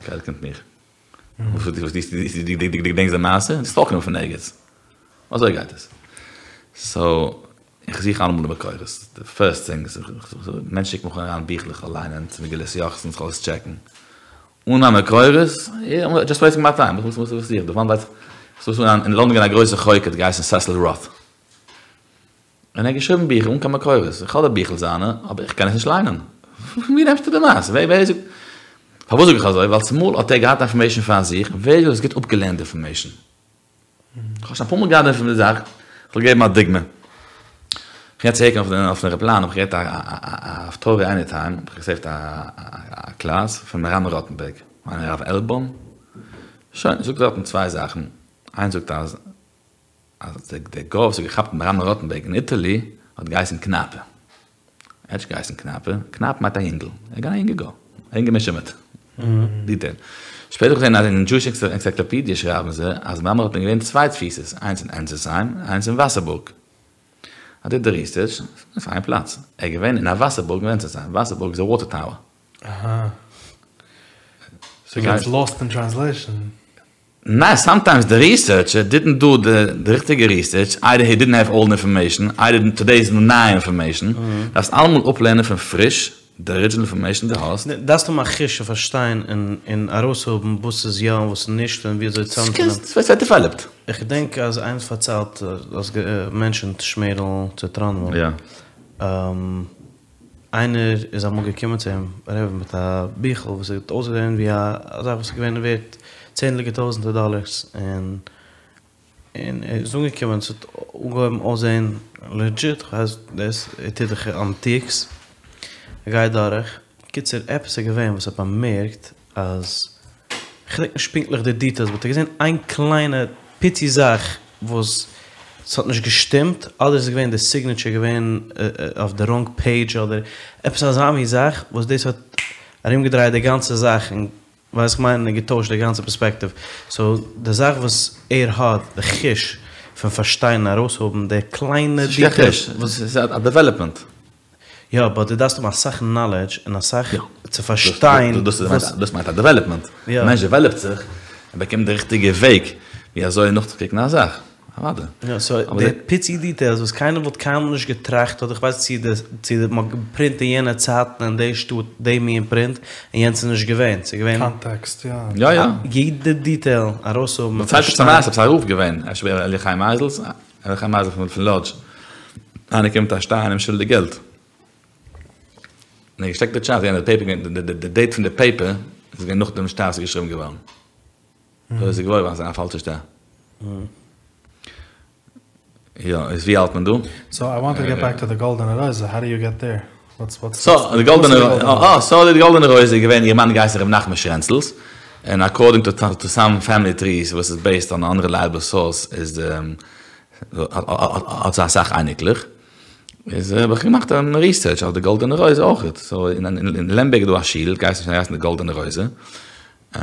קרעדיט קומט מיך. וואס דו געדענקסט די מעשה? דו האסט אויך גענומען פון ערגעץ. אזוי גייט עס. סאו, איך זוך אלעמאל די מקורות. די פירסט טינג, מענטשן שיקן מיך אריין ביכלעך איך זאל ליינען, צו מגילת יוחסין, איך זאל עס טשעקן. אן א מקורות, דזשאסט וועיסטינג מיי טיים. וואס זוך איך דא? וואנעט ווייס איך? ס'איז דא אין לאנדאן געווען א גרויסע חוקר האט געהייסן סעסיל ראט. און ער האט געשריבן ביכער אן קיין מקורות, איך האב די ביכל זיינע, אבער איך קען עס נישט ליינען. פון ווי נעמסטו די מעשה? ווער ווער זאגט? פארוואס זאג איך אזוי? ווייל צומאל האט ער געהאט אינפארמעישן פאר זיך, ווער זאגט עס גוט אפגעלערנט די אינפארמעישן? איך האב שוין אפאר מאל געהאט דערפון די זאך, איך וועל געבן א דוגמא. איך גיי צוריק אויפן עראפלאן האב איך געהערט א אויף תורה עניטיים האב איך געסעיווט א קלאס פון מהר"ם מרוטנבורג, מיין הרב עלבום, שוין, זאגט דארטן צוויי זאכן, איינס זאגט אז אז דער גוי וואס האט געכאפט מהר"ם מרוטנבערג אין איטעלי האט געהייסן קנאפע. ער האט נישט געהייסן קנאפע, קנאפ מיינט א יונגל, ער איז געווען א יונגע גוי, א יונגע משומד. דיטעיל. שפעטער האב איך געזען אז אין דזשואיש ענסייקלאפידיע שרייבן זיי אז מהר"ם מרוטנבערג געווען צוויי תפיסות, איינס אין ענזעסהיים און איינס אין וואסערבורג. איי דיד די ריסערטש, אויף איין פלאץ. ער איז געווען אין א וואסערבורג אין ענזעסהיים, וואסערבורג איז א וואטער טאוער. אהא. סאו איט געטס לאסט אין טרענסלעישאן. ניין, סאמטיימס די ריסערטשער דידנט דו די ריכטיגע ריסערטש, איידער הי דידנט העוו אלל די אינפארמעישן, איידער טודעי איז נייע אינפארמעישן, דארפסט אלעמאל אפלערנען פון פריש. די ארידזשינעל אינפארמעישן דו האסט. דארפסט האבן א חוש צו פארשטיין און ארויסהאבן וואס איז יא און וואס נישט און ווי אזוי צאמצונעמען. ס'ווערט דעוועלאפט. איך געדענק אז איינער האט פארציילט, האסט געמענטשענט שמערל ציטראנוועל. יא. איינער איז אמאל געקומען צו אים רבי מיט א ביכל וואס האט אויסגעזען ווי א זאך וואס איז געווען ווערט צענדליגע טויזענטער דאלערס און און ער איז אנגעקומען ס'האט אנגעהויבן אויסזען לעדזשיט, כ'ווייס דאס ער טוט דאך אנטיקס, ער גייט דורך, קיצור עפעס איז געווען וואס ער האט באמערקט אז, כ'געדענק נישט פונקטליך די דיטעילס באט ער האט געזען איין קליינע פיצי זאך וואס ס'האט נישט געשטימט, אדער איז געווען די סיגניטשער געווען אויף די ראנג פעידזש אדער עפעס אזא מין זאך וואס דאס האט ארומגעדרייט די גאנצע זאך און ווייסט כ'מיין און געטוישט די גאנצע פערספעקטיוו, סאו די זאך וואס ער האט די חוש פון פארשטיין און ארויסהאבן די קליינע דיטעילס וואס. ס'איז א דעוועלאפמענט. יא באט דו דארפסט האבן אסאך נאלעדזש און אסאך צו פארשטיין וואס. דאס מיינט א דעוועלאפמענט. א מענטש דעוועלאפט זיך, ער באקומט די ריכטיגע וועג ווי אזוי נאכצוקוקן א זאך. אוודאי. יא, סאו די פיצי דיטעילס וואס קיינער וואלט קיינמאל נישט געטראכט אדער כ'ווייס צו די צו די מ'האט געפרינט אין יענע צייטן אין די שטאט די מין פרינט און יענץ איז נישט געווען ס'איז געווען קאנטעקסט יא. יא יא. יעדע דיטעיל ארויסהאבן און פארשטיין. פארציילט עפעס א מעשה עפעס א רב געווען אפשר ר' אלי' חיים מייזעלס אלי' חיים מייזעלס פון לאדזש איינער קומט מיט א שטר און אים שולדיג געלט און ער האט געטשעקט די טשארט די פעיפער די דעיט פון די פעיפער איז געווען נאכדעם שטר איז געשריבן געווארן. אזוי איז געוואר געווארן אז ס'איז א פאלשע שטר. יא, איז ווי האלט מען דא? סאו איי וואנט טו געט בעק טו די גאלדענע רויזע, האו דו יו געט דער? וואטס וואטס סא די גאלדענע אה סא די גאלדענע רויזע איז געווען איר מאן געהייסן ר' נחמן שרענצלס, און אקארדינג טו טו סאם פעמילי טריס וואס איז בעיסד אן אנרעלייעבל סאורס איז די האט זי אסאך אייניקלעך, איז האב איך געמאכט א ריסערטש אויף די גאלדענע רויזע אויכעט, סא אין לעמבערג איז דא א שול געהייסן די גאלדענע רויזע, זי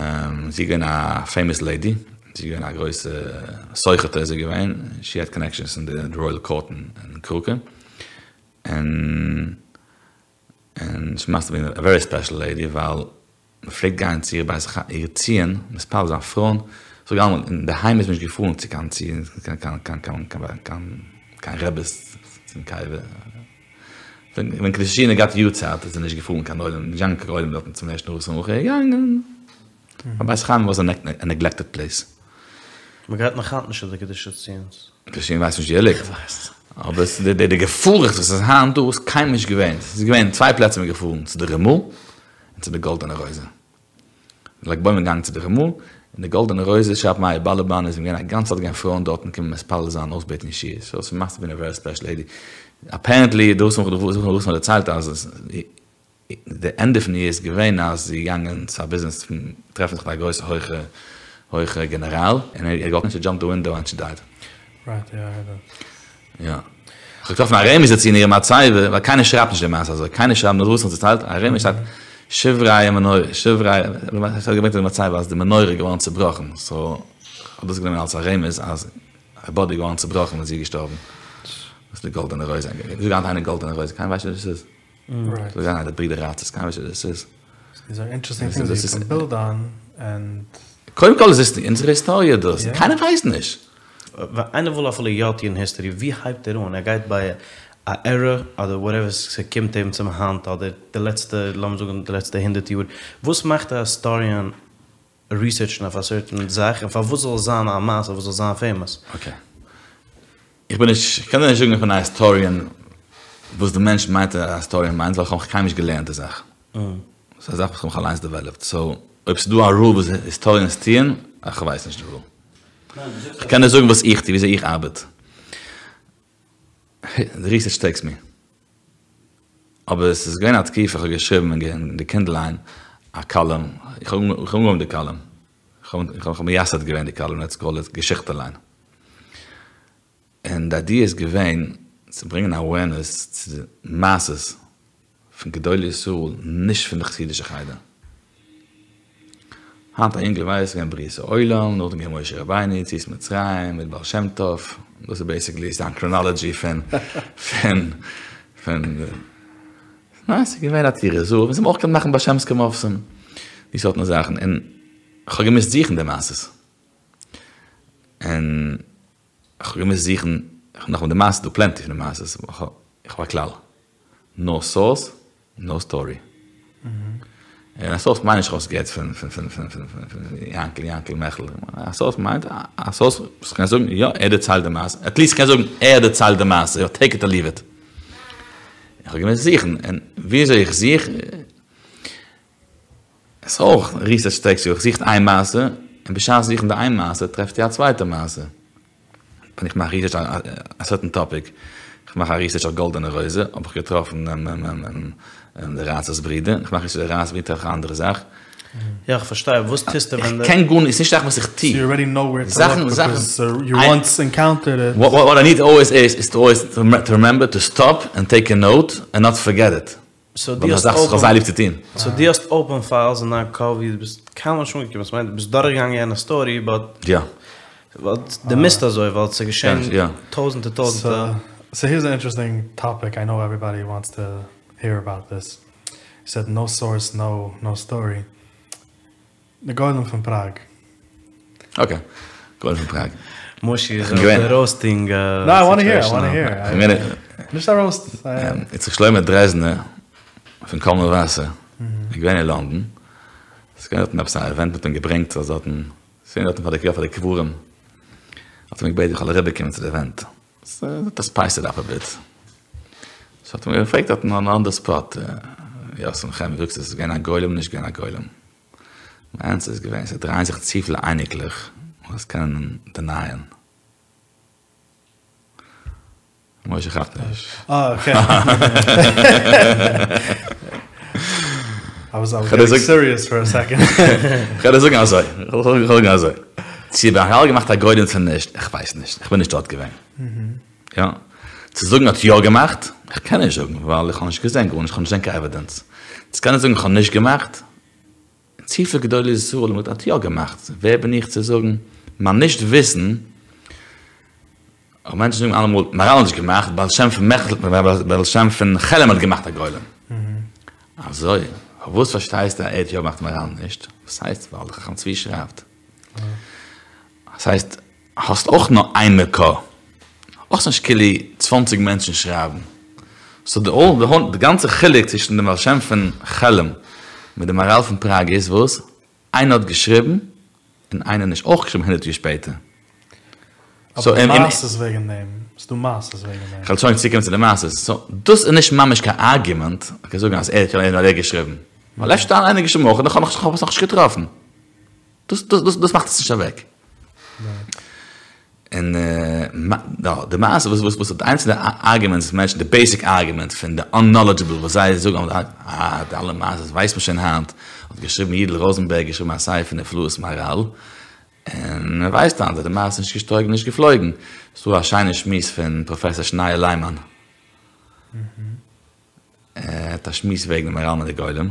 איז געווען א פעימאס לעידי, זי איז געווען א גרויסע סוחר'טע איז זי געווען, שי העד קאנעקשאנס אין די רויעל קאורט אין קראקע, און און שי מאסט האוו בין א ווערי ספעשל לעידי ווייל מען פלעגט גיין צו איר בית איר ציון מתפלל זיין פרויען, כ'זאג אלעמאל אינדערהיים איז מען נישט געפארן צו קיין ציון קיין קיין קיין קיין קיין קיין רעבעס צום קבר. ווען קדושת ציון האט געהאט יארצייט איז ער נישט געפארן קיין עולם, נישט געגאנגען קיין עולם דארטן צום ערשטן רב סמוך, ער איז געגאנגען בית חיים וואס א נעגלעקטעד פלעיס. מען גייט נאך היינט נישט צו די קדושת ציון'ס. קדושת ציון ווייסט נישט ווי ער ליגט. אבער די די געפארעכץ וואס איז היינט דא איז קיינמאל נישט געווען. ס'איז געווען צוויי פלעצער מ'איז געפארן, צו די רמ"א און צו די גאלדענע רויזע. ל"ג בעומר געגאנגען צו די רמ"א, און די גאלדענע רויזע שרייבט מאיר באלאבאן איז געווען א גאנצע צייט געווען פרויען דארטן קומען מתפלל זיין אויסבעטן ישועות, סאו ס'מאסט האוו בין א ווערי ספעשל לעידי, אפערענטלי דאס וואס מ'האט דערציילט אז די ענדע פון איר איז געווען אז זי איז געגאנגען צו א ביזנעס טרעפן זיך מיט א גרויסע הויכע הויכע גענעראל און ער האט געוואלט שי דזשאמפד די ווינדאו ענד שי דייד. רייט יא איי הערד דעט. יא. כ'האב געטראפן א רמז דערצו אין איר מצבה, ווייל קיינער שרייבט נישט די מעשה אזוי, קיינער שרייבט נאר דאס וואס מ'דערציילט, א רמז שטייט שברי המנורה, שברי, עס האט געברענגט אין די מצבה אז די מנורה איז געווארן צובראכן, סאו כ'האב דאס גענומען אלס א רמז אז איר באדי איז געווארן צובראכן ווען זי איז געשטארבן. דאס איז די גאלדענע רויזע, זאג היינט איינער גאלדענע רויזע, קיינער ווייסט נישט וואס דאס איז. זאג איינער די ברידער ראצערס, קיינער ווייסט נישט וואס דאס איז. דיז אר אינטערעסטינג טינגס יו קען בילד אן ענד. קודם כל איז עס אונזערע היסטאריע דאס, קיינער ווייסט נישט. ווען איינער וויל אפילו יא טון היסטארי ווי הייבט ער אן? ער גייט ביי א ערא אדער וואטעווער ס'קומט אים צום האנט אדער די לעצטע לאמיר זאגן די לעצטע הונדערט יאר, וואס מאכט א היסטאריען ריסערטשן אויף א סערטען זאך און פארוואס זאל עס זיין א מעשה וואס זאל זיין פעימאס? אקעי. איך בין נישט, איך קען דיר נישט זאגן איך בין א היסטאריען וואס די מענטש מיינט א היסטאריען מיינט ווייל איך האב מיך קיינמאל נישט געלערנט די זאך. ס'איז א זאך וואס איך האב מיך אליינס דעוועלאפט. סאו אויב ס'איז דא א רול וואס היסטאריענס טוען, איך ווייס נישט די רול. איך קען נאר זאגן וואס איך טו, וויאזוי איך ארבעט. די ריסערטש טעיקס מי. אבער עס איז געווען א תקופה איך האב געשריבן אין די קינדליין א קאלום, איך האב אנגעהויבן די קאלום, איך האב מייסד געווען די קאלום, לעטס קאל איט געשיכטעליין. און די איידיע איז געווען צו ברענגען אווערנעס צו די מעשות פון גדולי ישראל נישט פון די חסידישע חדר. היינט א יונגל ווייסט געווען בריאת העולם, נאכדעם געווען משה רבינו, יציאת מצרים, מיט בעל שם טוב, דאס איז בעיסיקלי זיין קראנאלעדזשי פון פון פון ניין ס'איז געווען א טורי זהב, און זיי האבן אויך געקענט מאכן בעל שם'סקע מופתים, די סארטן זאכן, און כ'האב געמוזט זוכן די מעשות, און כ'האב געמוזט זוכן, נאכאמאל די מעשה, ס'דא פלענטי פון די מעשות, איך האב א כלל, נאו סאורס. נאו סטארי. און א סאורס מיינט נישט כ'האב עס געהערט פון פון פון פון פון פון יענקל יענקל מעכל. א סאורס מיינט א סאורס וואס קען זאגן יא ער דערציילט די מעשה. עטליסט קען זאגן ער דערציילט די מעשה. יא טעיק איט אר ליוו איט. איך האב געמוזט זוכן. און וויאזוי איך זוך איז אויך ריסערטש טעיקס יו. איך זוך איין מעשה און בשעת זוכן די איין מעשה טרעפסטו א צווייטע מעשה. ווען איך מאך ריסערטש א סערטען טאפיק, איך מאך א ריסערטש אויף גאלדענע רויזע, האב איך געטראפן די ראצער'ס ברודער, איך מאך ריסערטש אויף די ראצער'ס ברודער טרעף איך א אנדערע זאך. יא איך פארשטיי, וואס טוסטו ווען די. איך קען גארנישט, ס'נישט זאכן וואס איך טו. סאו יו אלרעדי נאו ווער טו לוק ביקאז יו וואנס ענקאונטערד איט. וואט איי ניד אלוועיס איז, איז טו אלוועיס טו רימעמבער טו סטאפ ענד טעיק א נאוט ענד נאט פארגעט איט. סאו דו ווייל האסט ס'איז א זאך וואס כ'האב זייער ליב צו טון. סאו דו האסט אופען פיילס אין דיין קאפ ווי דו ביסט קיינמאל נישט אנגעקומען, ס'מיינט דו ביסט דורכגעגאנגען יענע סטארי באט יא. דו מוזט אזוי ווייל ס'איז געשען טויזענטער טויזענטער. סאו הירס אן אינטערעסטינג טאפיק, איי נאו עוועריבאדי וואנטס טו העיר אבאוט דיס, יו סעד נאו סאורס נאו נאו סטארי, די גולם פון פראג. אקעי, גולם פון פראג. מושי איז אויף די ראוסטינג נאו איי וואנט טו העיר, איי וואנט טו העיר. נישט א ראוסט. איציק שלמה דרעזנער פון קול מבשר איז געווען אין לאנדאן, ס'איז געווען דארטן עפעס א עווענט מ'האט אים געברענגט אז דארטן, ס'איז געווען דארטן פאר די פאר די קברים, האט ער אים געבעטן איך זאל אריבער קומען צו די עווענט, ס'האט ספייס איט אפ א ביט, סאו האט ער אים געפרעגט דארטן אן די ספאט, יאסל נחמיה זאגסט עס איז געווען א גולם נישט געווען א גולם? מיין ענסער איז געווען, ס'דרייען זיך צופיל אייניקלעך וואס קענען דענייען. משה כאפט נישט. אה אקעי. איי וואס געטינג סיריעס פאר א סעקאנד. כ'וועל דיר זאגן אזוי, כ'וועל זאגן אזוי. צו מהר"ל האט געמאכט א גולם צו נישט, איך ווייס נישט, איך בין נישט דארט געווען. יא. צו זאגן האט יא געמאכט, איך קען נישט זאגן, ווייל איך האב נישט געזען גארנישט, איך האב נישט געזען קיין עווידענס. צו קענען זאגן איך האב נישט געמאכט, צופיל גדולי ישראל האבן געזאגט האט יא געמאכט, ווער בין איך צו זאגן, מיין נישט וויסן, אבער מענטשן זאגן אלעמאל מהר"ל האט נישט געמאכט, בעל שם פון מעכל, בעל שם פון חעלם האט געמאכט א גולם. אזוי? פארוואס פארשטייסטו אז ער האט יא געמאכט מהר"ל נישט? וואס הייסט? ווייל דער חכם צבי שרייבט. דאס הייסט, האסט אויך נאר איין מקור, האסט נישט כאילו צוואנציג מענטשן שרייבן, סאו די האול, די גאנצע חילוק צווישן דעם בעל שם פון חעלם מיט דעם מהר"ל פון פראג איז וואס? איינער האט געשריבן און איינער נישט, אויך געשריבן הונדערט יאר שפעטער. אבער די מעשה איז וועגן דעם, ס'איז דא מעשות וועגן דעם. כ'וועל שוין צוקומען צו די מעשות. סאו דאס איז נישט ממש קיין ארגומענט, כ'קען זאגן אז ער האט יא און ער האט געשריבן. ווייל אפשר האט איינער געשריבן אויך און איך האב עס נאכנישט געטראפן. דאס דאס דאס מאכט עס נישט אוועק. און די מעשה וואס וואס וואס די איינציגע ארגומענטס וואס מענטשן די בעיסיק ארגומענט פון די אננאלעדזשעבל וואס זיי זאגן אה די אלע מעשות ווייסט מען שוין היינט האט געשריבן יידל ראזענבערג געשריבן א ספר נפלאות מהר"ל און מען ווייסט היינט אז די מעשה איז נישט געשטויגן נישט געפלויגן. ס'דא א שיינע שמועס פון פראפעסער שניאור ליימאן. ער האט א שמועס וועגן די מהר"ל מיט די גולם,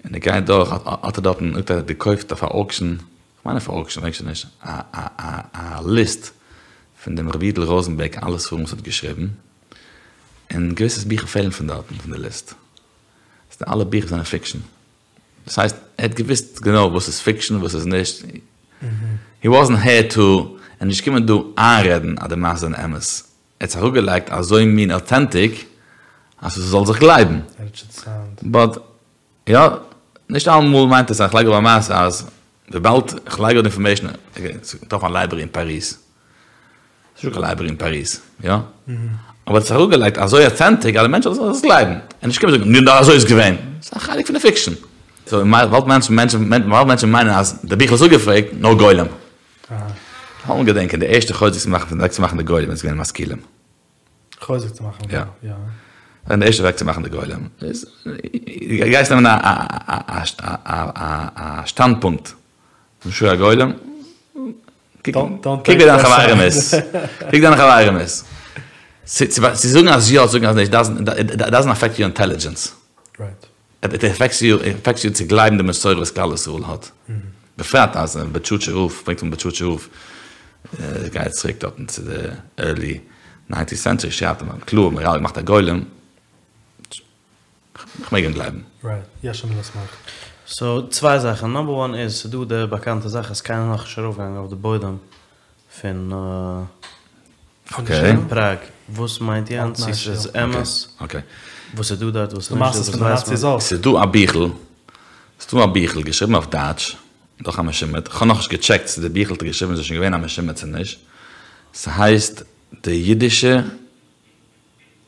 און ער גייט דורך, האט ער דארטן, זאגט ער האט געקויפט אויף א אוקשען, כ'מיין אויף א אוקשען, כ'דענק שוין נישט, א א א א ליסט פון דעם רבי יודל ראזענבערג אלע ספרים וואס ער האט געשריבן, און געוויסע ביכער פעלן פון דארטן פון די ליסט, ס'איז אלע ביכער זענען פיקשען, דאס הייסט ער האט געוויסט גענוי וואס איז פיקשען וואס איז נישט, הי וואזענט העיר טו, ער איז נישט געקומען דא איינרעדן אז די מעשה זענען אמת, ער האט עס אראפגעלייגט אזוי מין אוטענטיק אז עס זאל זיך גלייבן. באט יא, נישט אלעמאל מיינט עס אז איך לייג אראפ א מעשה אז וויבאלד איך לייג אראפ די אינפארמעישן, געטראפן א לייברערי אין פאריז. ס'איז נישטא קיין לייברערי אין פאריז, יא? אבער ער האט עס אראפגעלייגט אזוי אוטענטיק אז די מענטשן זאלן עס גלייבן. און נישט קומען זאגן, נו אזוי איז געווען. ס'איז א חלק פון די פיקשן. סאו וויבאלד מענטשן מיינען אז די ביכל איז אפגעפרעגט, נאר גולם. לאמיר געדענקען די ערשטע חוזק צו מאכן פון אוועק צו מאכן די גולם איז געווען משכילים. חוזק צו מאכן יא. יא. די ערשטע אוועק צו מאכן די גולם איז גייסט נעמען א א א שטאנדפונקט משו א גולם קוק ווער דיינע חברים איז קוק ווער דיינע חברים איז צו זאגן אז יא צו זאגן אז נישט דאזענט אפעקט יור אינטעלידזשענס. איט עפעקטס יו, איט עפעקטס יו צו גלייבן די מסורה וואס כלל ישראל האט. בפרט אז בוטשאטשער רב, ברענגט פון בוטשאטשער רב, גייט צוריק דארטן צו די ערלי ניינטינט סענטשערי, שרייבט ער קלאר מהר"ל געמאכט א גולם, כ'מעג אים גלייבן. רייט, יש על מי לסמוך. סאו צוויי זאכן, נאמבער וואן איז ס'דא די באקאנטע זאך אז קיינער איז נאכנישט ארויפגעגאנגען אויף די בוידעם פון פראג, וואס מיינט יענץ צו ס'איז אמת? אקעי. וואס איז דא דארט וואס איז נישט דא וואס ווייסט מען? ס'איז דא א ביכל, ס'איז דא א ביכל געשריבן אויף דייטש, דורך א משומד, כ'האב נאכנישט געטשעקט צו די ביכל האט ער געשריבן איז ער שוין געווען א משומד צו נישט, ס'הייסט די אידישע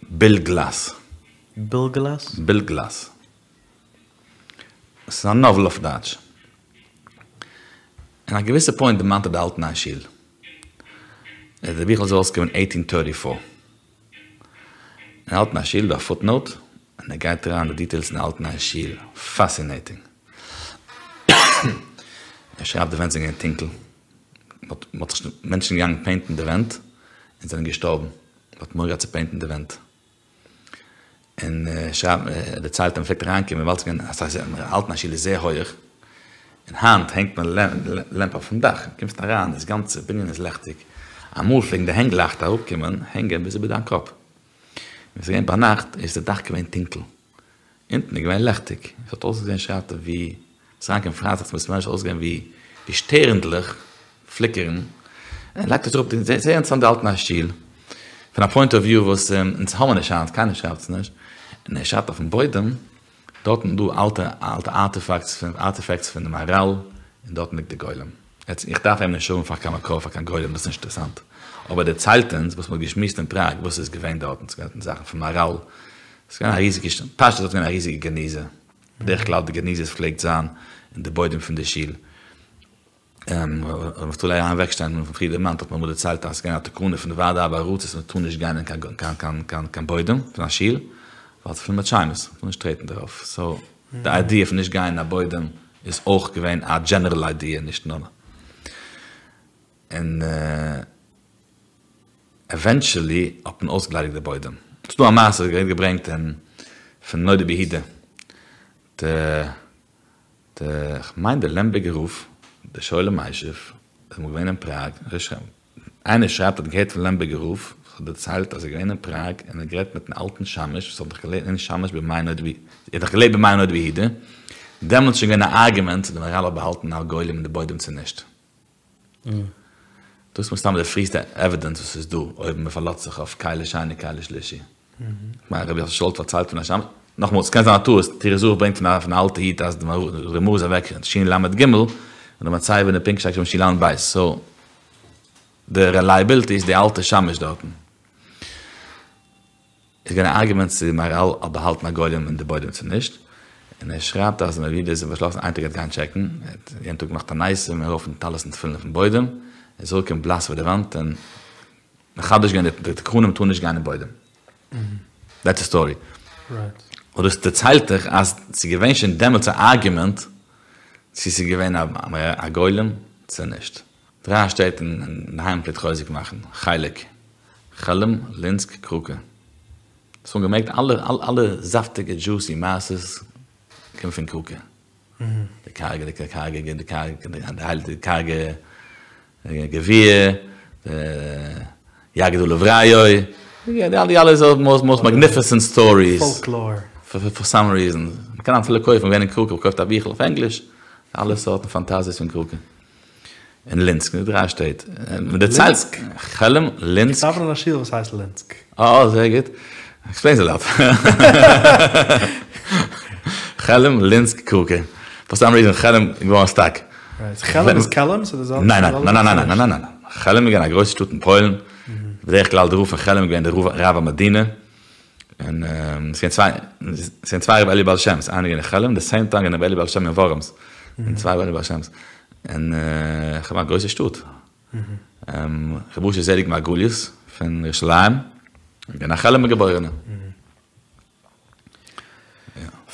בילגלאס. בילגלאס? בילגלאס. ס'איז א נאוועל אויף דייטש. אין א געוויסע פוינט דערמאנט ער די אלט ניי שול. די ביכל איז ארויסגעקומען עיטין טערטי פאר. אין אלט ניי שול איז דא א פוטנאוט, און ער גייט אריין אין די דיטעילס אין אלט ניי שול. פאסינעטינג. ער שרייבט די ווענט זענען געווען טונקל. מ'האט זיך מענטשן געגאנגען פעינטן די ווענט, און זענען געשטארבן. מ'האט מורא געהאט צו פעינטן די ווענט. און ער שרייבט, ער דערציילט אז מ'פלעגט אריינקומען ווייל ס'איז געווען, אז אלט ניי שול איז זייער הויעך, און היינט הענגט מען לעמפ אויפן דאך, קומסט אריין דאס גאנצע בנין איז לעכטיג, אמאל פלעגן די הענגלייכט אראפקומען הענגען ביז איבער דיין קאפ, ווען ס'איז געווען ביינאכט איז די דאך געווען טונקל, אונטן איז געווען לעכטיג, עס האט אויסגעזען שרייבט ער ווי, ס'איז אריינגעקומען פרייטאג צום בית מדרש אויסגעזען ווי ווי שטערנדלעך פליקערן, ער לייגט עס אראפ זייער אינטערעסאנט די אלט ניי שול, פון א פוינט אוו וויו וואס אונז האבן נישט היינט, קיינער שרייבט עס נישט, און ער שרייבט אויפן בוידעם, דארטן איז דא אלטע אלטע ארטיפאקטס פון ארטיפעקטס פון די מהר"ל, און דארטן ליגט די גולם. יעצט איך דארף אים נישט האבן פאר קיין מקור פאר קיין גולם דאס איז נישט אינטערעסאנט, אבער ער דערציילט אונז וואס מ'האט געשמועסט אין פראג וואס איז געווען דארטן, ס'איז געווען זאכן פון מהר"ל, ס'איז געווען א ריזיגע, פשטות איז געווען א ריזיגע גניזה, בדרך כלל די גניזות פלעגט זיין אין די בוידעם פון די שול. ר' נפתלי אהרן וועקשטיין פון פריער דערמאנט האט מיר אמאל דערציילט אז עס איז געווען א תקנה פון די ועד ארבע ארצות מען טאר נישט גיין אין קיין בוידעם פון א שול ווייל ס'איז פול מיט שמות מען טאר נישט טרעטן דערויף סאו די איידיע פון נישט גיין אין א בוידעם איז אויך געווען א דזשענערל איידיע נישט נאר און עווענטשעלי האט מען אויסגעליידיגט די בוידעם. ס'איז דא א מעשה וואס ווערט געברענגט אין פון נודע ביהודה די די, כ'מיין די לעמבערגער רב, די שואל ומשיב, איז אמאל געווען אין פראג, איינער שרייבט האט געהערט פון לעמבערגער רב, וואס האט דערציילט אז ער איז געווען אין פראג און ער האט גערעדט מיטן אלטן שמש וואס האט נאך געלעבט אין שמש בימי נודע בי, ער האט נאך געלעבט בימי נודע ביהודה, דעמאלטס איז שוין געווען א ארגומענט צו די מהר"ל האט באהאלטן א גולם אין די בוידעם צו נישט. דאס איז מסתם די פריסטע עווידענס וואס איז דא אויב מען פארלאזט זיך אויף כלי שני כלי שלישי. כ'מיין רבי יוסף שאול פארציילט פון א שמש, נאכאמאל ס'קען זיין א טעות, טורי זהב ברענגט פון א אלטע איד אז די רמ"א איז אוועק אין של"ג און די מצבה אין די פנקס שטייט שוין של"ב, סאו די רעלייעביליטי איז די אלטע שמש דארטן. איז געווען א ארגומענט צו מהר"ל האט באהאלטן א גולם אין די בוידעם צו נישט, און ער שרייבט אז נודע ביהודה איז באשלאסן איין טאג ער וועט גיין טשעקן, ער האט יענעם טאג געמאכט תעניתים און ארויף מיט טלית און תפילין אויפן בוידעם, ער איז אראפגעקומען בלאס ווי די וואנט און מחדש געווען די תקנה מ'טאר נישט גיין אין בוידעם. דעטס די סטארי. און דאס דערציילט דיך אז ס'איז געווען שוין דעמאלטס א ארגומענט צו ס'איז געווען א גולם צו נישט. דריי שטעט אינדערהיים פלעגט חוזק מאכן, חלק, חעלם, לינסק, קראקע. דאס האבן געמערקט אלע אלע זאפטיגע דזשוסי מעשות קומען פון קראקע. די קארגע די קארגע די קארגע די הייליגע די קארגע גביר, די יגיד עליו רעיו, די אלע אלע מאסט מאגניפיסענט סטאריס. פאלקלאר. פאר סאם ריזען. מ'קען אפילו קויפן, געווען אין קראקע, געקויפט א ביכל אויף ענגליש, אלע סארטן פאנטאזיעס פון קראקע. און לינסק, די דריי שטעט. לינסק? חעלם, לינסק. איך דאווען אין א שול וואס הייסט לינסק. אה, זייער גוט. עקספלעינס א לאט. חעלם, לינסק, קראקע. פאר סאם ריזען חעלם איז געווארן סטאק. חעלם איז קעלם? ס'איז די זעלבע? ניין ניין ניין ניין ניין ניין ניין. חעלם איז געווען א גרויסע שטאט אין פוילן. בדרך כלל די רב פון חעלם איז געווען דער רב המדינה. און עס געווען צוויי, עס געווען צוויי רבי אלי' בעל שם'ס, איינער געווען אין חעלם, די סעים טיים געווען רבי אלי' בעל שם אין ווארמס, און צוויי רבי אלי' בעל שם'ס, און כ'מיין א גרויסע שטאט, רבי אשר זעליג מרגליות פון ירושלים, געווען א חעלעמער געבוירענער.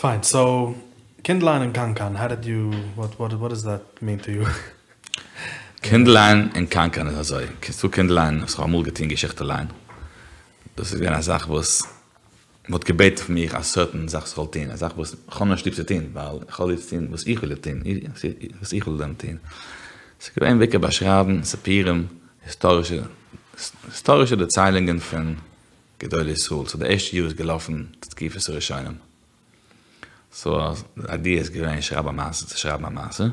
פיין, סאו קינדליין און קאנקאן, האו דיד יו, וואט וואט דאס דעט מין טו יו? קינדליין און קאנקאן איז אזוי, ס'דא קינדליין וואס כ'האב אמאל געטון געשיכטע ליין, דאס איז געווען א זאך וואס מ'האט געבעטן פון מיך א סערטען זאך איך זאל טון, א זאך וואס כ'האב נישט ליב צו טון, ווייל איך האב ליב צו טון וואס איך וויל טון, וואס איך וויל דען טון. ס'איז געווען בעיקר באשרייבן סיפורים, היסטארישע היסטארישע דערציילונגען פון גדולי ישראל, סאו די ערשטע יאר איז געלאפן תקופת הראשונים, סאו די איידיע איז געווען שרייב א מעשה צו שרייבן א מעשה,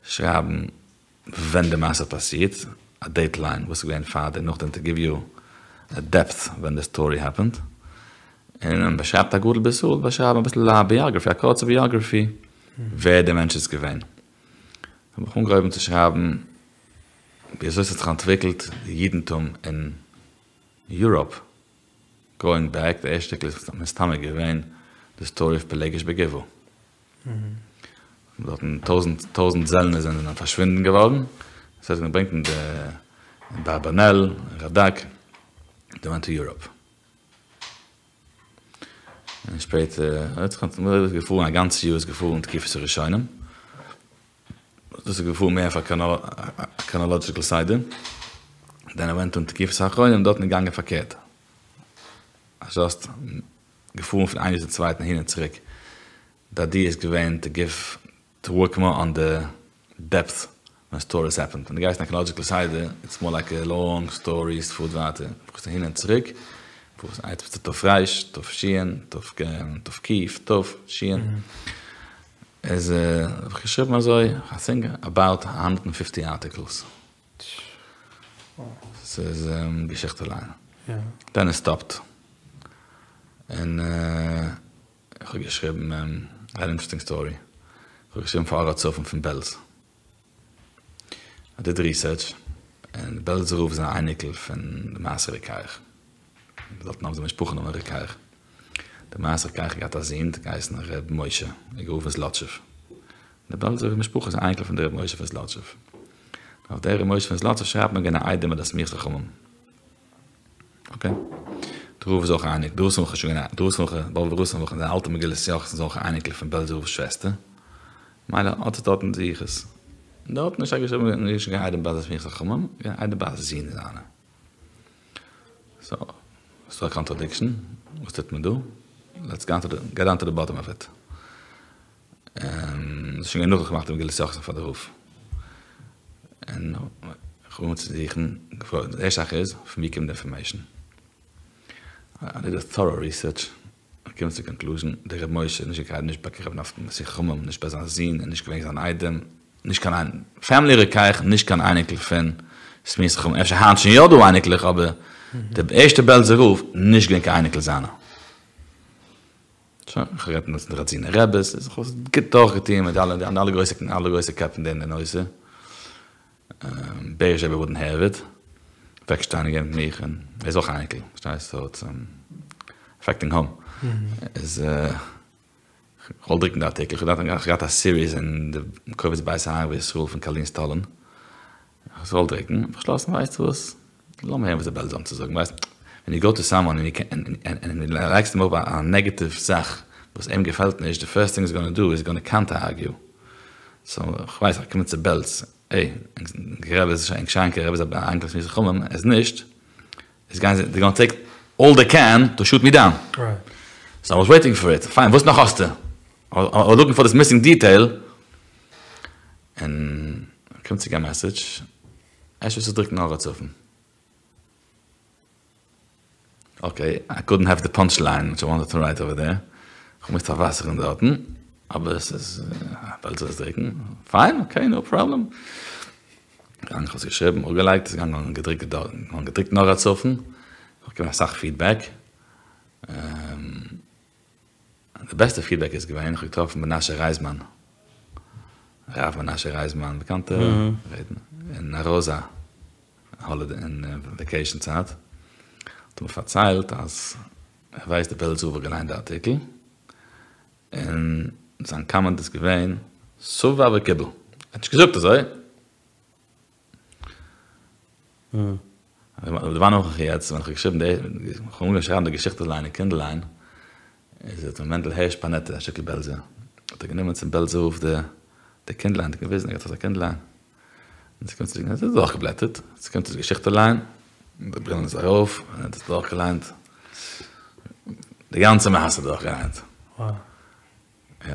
שרייבן ווען די מעשה האט פאסירט, א דעיט ליין וואס איז געווען פאר דעם נאכדעם טו גיוו יו א דעפט ווען די סטארי העפענד, און מען באשרייבט א גדול בישראל, באשרייבן אביסל א ביאגראפי, א קורצע ביאגראפי, ווער דער מענטש איז געווען. האב איך אנגעהויבן צו שרייבן ווי אזוי ס'האט זיך אנטוויקלט די אידנטום אין יוראפ, גאואינג בעק, די ערשטע שטיקל איז מסתמא געווען די סטארי אוו פילגש בגבעה. דארטן טויזענט טויזענט זעלנער זענען פארשווינדן געווארן, עס האט געברענגט אין די אברבנאל, רד"ק, דעי ווענט טו יוראפ. און שפעטער האט זיך איז געפארן א גאנצע יאר איז געפארן תקופת הראשונים, דאס איז געפארן מער אויף א קראנאלאדזשיקל סדר, דען איי ווענט אן תקופת האחרונים דארטן איז געגאנגען פארקערט, דזשאסט געפארן פון איין יאר צום צווייטן אהין און צוריק, די איידיע איז געווען טו גיוו טו ווארק מאר אן די דעפט ווען סטאריס העפענד, ווען דו גייסט אין א קראנאלאדזשיקל סדר איטס מאר לייק א לאנג סטארי ס'פארט ווייטער, פארסט אהין און צוריק, פארסט איינס ביז ת"ר, ת"ש, ת"ק, ת"ש, איז האב איך געשריבן אזוי איי טינק אבאוט האנדרעט ענד פיפטי ארטיקלס, ס'איז געשיכטע ליין, דען איט סטאפט, און. איך האב געשריבן אן אינטערעסטינג סטארי, איך האב געשריבן פאר אור הצפון פון בעלז, איי דיד ריסערטש, און בעלזער רב איז אן אייניקל פון די מעשה רוקח, דארטן האבן זיי משפחה נאמען רוקח, די מעשה רוקח האט געהאט א זון האט געהייסן ר' משה, ער איז געווארן פון זלאטשוב, די בעלזער משפחה איז א אייניקל פון די ר' משה פון זלאטשוב, אויף דער ר' משה פון זלאטשוב שרייבט מען געווען א איידעם ביי די סמיכת חכמים. אקעי. דער רב איז אויך א אייניקל, דער רב איז שוין געווען א, דער רב באבובער רב סמוך אין די אלטע מגילת יוחסין איז אויך א אייניקל פון בעלזער רב'ס שוועסטער. מילא האט עס דארטן יחוס. און דארטן איז געשריבן נישט קיין איידעם ביי די סמיכת חכמים, געווען איידעם ביי א זון זיינע. סאו, ס'דא א קאנטראדיקשאן, וואס טוט מען דא? לעטס געט דאון טו די באטאם אוו איט. און ס'איז שוין געווען נאך איך האב געמאכט די מגילת יוחסין פאר די רב. און איך האב אנגעהויבן צו זוכן, די ערשטע זאך איז, פון ווי קומט די אינפארמעישן? איי דיד א טאראו ריסערטש, געקומען צו קאנקלוזשן, דער ר' משה איז נישט געקומען נישט ביי ר' נפתלי סמיכת חכמים, נישט ביי זיין זון, און נישט געווען זיין איידעם, נישט קיין איין, פעמילי רוקח, נישט קיין אייניקל פון סמיכת חכמים, אפשר היינט שוין יא דא אייניקלעך, אבער דער ערשטער בעלזער רב, נישט געווען קיין אייניקל זיינער. שוין, איך האב גערעדט מיט די ראדזינער רעבעס, איך האב עס גוט דורכגעטון מיט אלע אלע גרויסע אלע גרויסע קעפ אין די נושא. בעריש רבי וואודנט הער אוו איט, וועקשטיין איז געווען מיט מיך, און ער איז אויך אייניקל, פארשטייסט, סאו איטס עפעקטינג הים. איז איך וואלט דרוקן די ארטיקל, איך האב געהאט א סיריס אין די קובץ בית אהרן וישראל פון קארלין סטאלין, איך זאל דרוקן, באשלאסן ווייסטו וואס, לאמיר הערן וואס די בעלזער האבן צו זאגן, ווייסט, ווען יו גאו טו סאמאן און דו לייגסט אים אויף א נעגעטיוו זאך וואס אים געפעלט נישט, די פירסט טינג היז גאנא דו איז גאנא קאונטער ארגיו, סאו כ'ווייס איך קום צו בעלז, עי, ענקער רבי איז ענק שיינקער רבי איז א אייניקל פון סמיכת חכמים, ער איז נישט, איז גייען זיי, דעי גאנא טעיק אלל דעי קען טו שוט מי דאון. סאו איי וואס וועיטינג פאר איט, פיין וואס נאך האסטו? איי וואס לוקינג פאר דיס מיסינג דיטעיל, און קומט צוריק א מעסעדזש, אפשר עס דרוקן אור הצפון. אקעי, איי קאדנט העוו די פאנטש ליין וויטש איי וואנטעד טו רייט אווער דער, כ'האב געמוזט פארוואסערן דארטן, אבער עס איז בעלז זאל עס דרוקן, פיין, אקעי, נאו פראבלעם. געגאנגען כ'האב עס געשריבן, אפגעלייגט, עס געגאנגען און געדרוקט דארט, און געדרוקט אין אור הצפון, כ'האב באקומען אסאך פידבעק. די בעסטע פידבעק איז געווען, איך האב געטראפן מנשה רייזמאן, הרב מנשה רייזמאן, באקאנטע רעדנער, אין ארוזא, האלידעי, אין וועקעישן צייט, האט ער מיר פארציילט אז ער ווייסט די בעלזער רב האט געליינט די ארטיקל, און זיין קאמענט איז געווען, סבר וקיבל. ער האט נישט געזאגט אזוי. דערמאן איך מיך יעצט ווען איך האב געשריבן די, איך האב אנגעהויבן שרייבן די געשיכטע ליין אין קינדליין, איז האט מיר מענדל הערש פאנעטה, א שטיקל בעלזער, האט ער גענומען צום בעלזער רב די די קינדליין, האט געוויזן ער האט אזא קינדליין, און ס'קומט צו, ער האט עס דורכגעבלעטערט, ס'קומט צו די געשיכטע ליין, די ברילן איז ארויף, און ער האט עס דורכגעליינט, די גאנצע מעשה דורכגעליינט. יא.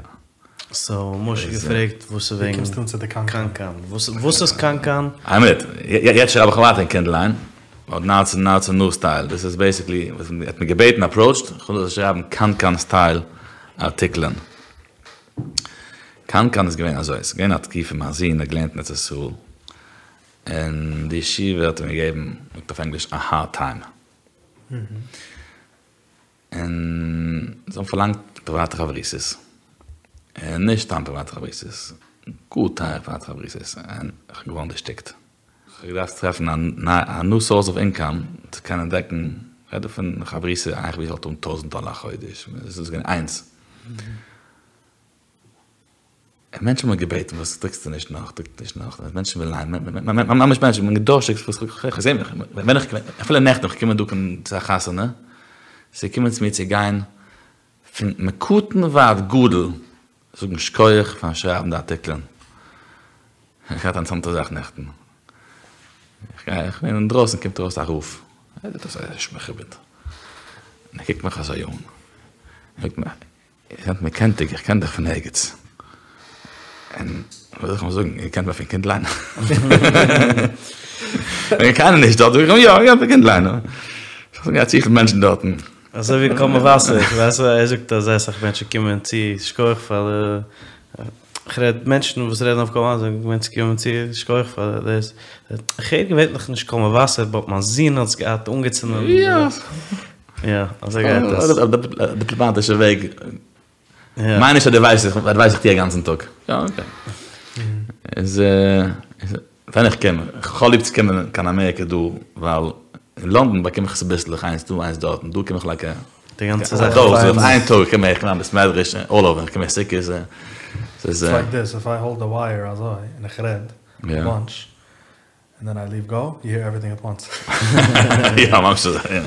סאו משה האט געפרעגט וואס איז וועגן קומסטו אן צו די קאנקאן? וואס איז קאנקאן? איין מינוט, יעצט שרייב איך ווייטער אין קינדליין, באט נאו איטס נאו איטס א ניו סטייל, דאס איז בעיסיקלי וואס מען האט מיר געבעטן אפראוטשט, איך זאל שרייבן קאנקאן סטייל ארטיקלען. קאנקאן איז געווען אזוי, ס'איז געווען א תקופה מיין זון האט געלערנט אין ארץ ישראל, און די ישיבה האט אים געגעבן, מ'זאגט אויף ענגליש, א הארד טיים. און זיי האבן פארלאנגט פריוואטע חברותות, און נישט סתם פריוואטע חברותות, גאר טייערע פריוואטע חברותות, און איך בין געווארן דערשטיקט. איך האב געדארפט טרעפן א ניו סאורס אוו אינקאם צו קענען דעקן, כ'רעד דא פון חברותא, איין חברותא האלט אן טויזנט דאלער א חודש, דאס איז געווען איינס. און מענטשן האבן מיר געבעטן וואס דרוקסטו נישט נאך, דרוק נישט נאך, מענטשן ווילן ליינען, ממש מענטשן האבן געדורשטיגט וואס איך זע מיך, ווען איך, אפילו נעכטן איך געקומען דא קיין צו א חתונה, ס'איז געקומען צו מיר צו גיין פון מקטן ועד גדול זאגן שכוח פארן שרייבן די ארטיקלען, איך געהאט א אינטערעסאנטע זאך נעכטן, איך גיי, איך בין אינדרויסן קומט ארויס א רב, ער זעט אויס א איש מכובד, און ער קוקט מיך אזוי אן, זאגט מיר, איר זענט מיר קענטיג, איך קען דיך פון ערגעץ. און וואס זאל איך אים זאגן, איר קענט מיר פון קינדליין? ווען קיינער נישט דארט, זאג איך אים יא, יא, פון קינדליין. איך זאג, יא, צופיל מענטשן דארטן. אזוי ווי קול מבשר, איך ווייס ער זאגט אז אסאך מענטשן קומען צו, שכוח פאר די, איך רעד מענטשן וואס רעדן אויף קול מבשר, מענטשן קומען צו, שכוח פאר דאס. איך הער געווענליך נישט קול מבשר, באט מיין זון האט עס געהאט אנגעצינדן. יא. יא, אזוי גייט עס. אויף די דיפלאמאטישע וועג. מיין נישט אז דו ווייסט אז דו ווייסט איך טו א גאנצן טאג. יא, אקעי. איז ווען איך קום, איך האב ליב צו קומען קיין אמעריקע דא, ווייל אין לאנדאן באקום איך עס אביסלעך, איינס דא איינס דארט, און דא קום איך לייק א די גאנצע זאך אויף איין טאג, קום איך אין בית מדרש, אלל אווער, איך קום אין סוכות. איטס לייק דיס, איף איי האלד די ווייער אזוי, און איך רעד, א באנטש, ענד דען איי ליוו גאו, יו העיר עווריטינג עט וואנס. יא, ממש אזוי, יא.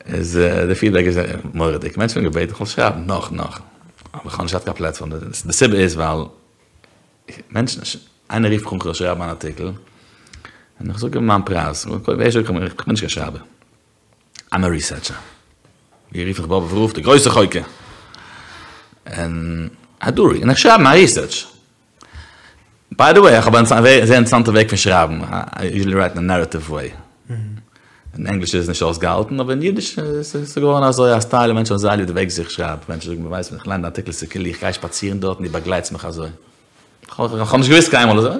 איז די פידבעק איז מורא'דיג, מענטשן האבן געבעטן איך זאל שרייבן נאך נאך, אבער איך האב נישט געהאט קיין פלעטפארם, די סיבה איז ווייל מענטשן, איינער רופט מיך אן איך זאל שרייבן אן ארטיקל, און איך זאג אים מיין פרייז, ערשט זאג איך אים איך בין נישט קיין שרייבער, איים א ריסערטשער, ווי רופט מיך באבובער רב, די גרויסע חוקר, און איי דו, און איך שרייב מיין ריסערטש. ביי די וועי, איך האב א זייער אינטערעסאנטע וועג פון שרייבן, איי יוזשעלי רייט אין א נערעטיוו וועי. אין ענגליש איז עס נישט אויסגעהאלטן, אבער אין אידיש איז עס געווארן אזוי א סטייל, און מענטשן האבן זייער ליב די וועג וויאזוי איך שרייב. מענטשן זאגן מיר, ווייסט ווען איך ליין די ארטיקל ס'איז כאילו איך גיי שפאצירן דארט און דו באגלייטסט מיך אזוי. איך האב נישט געוואוסט קיינמאל אזוי.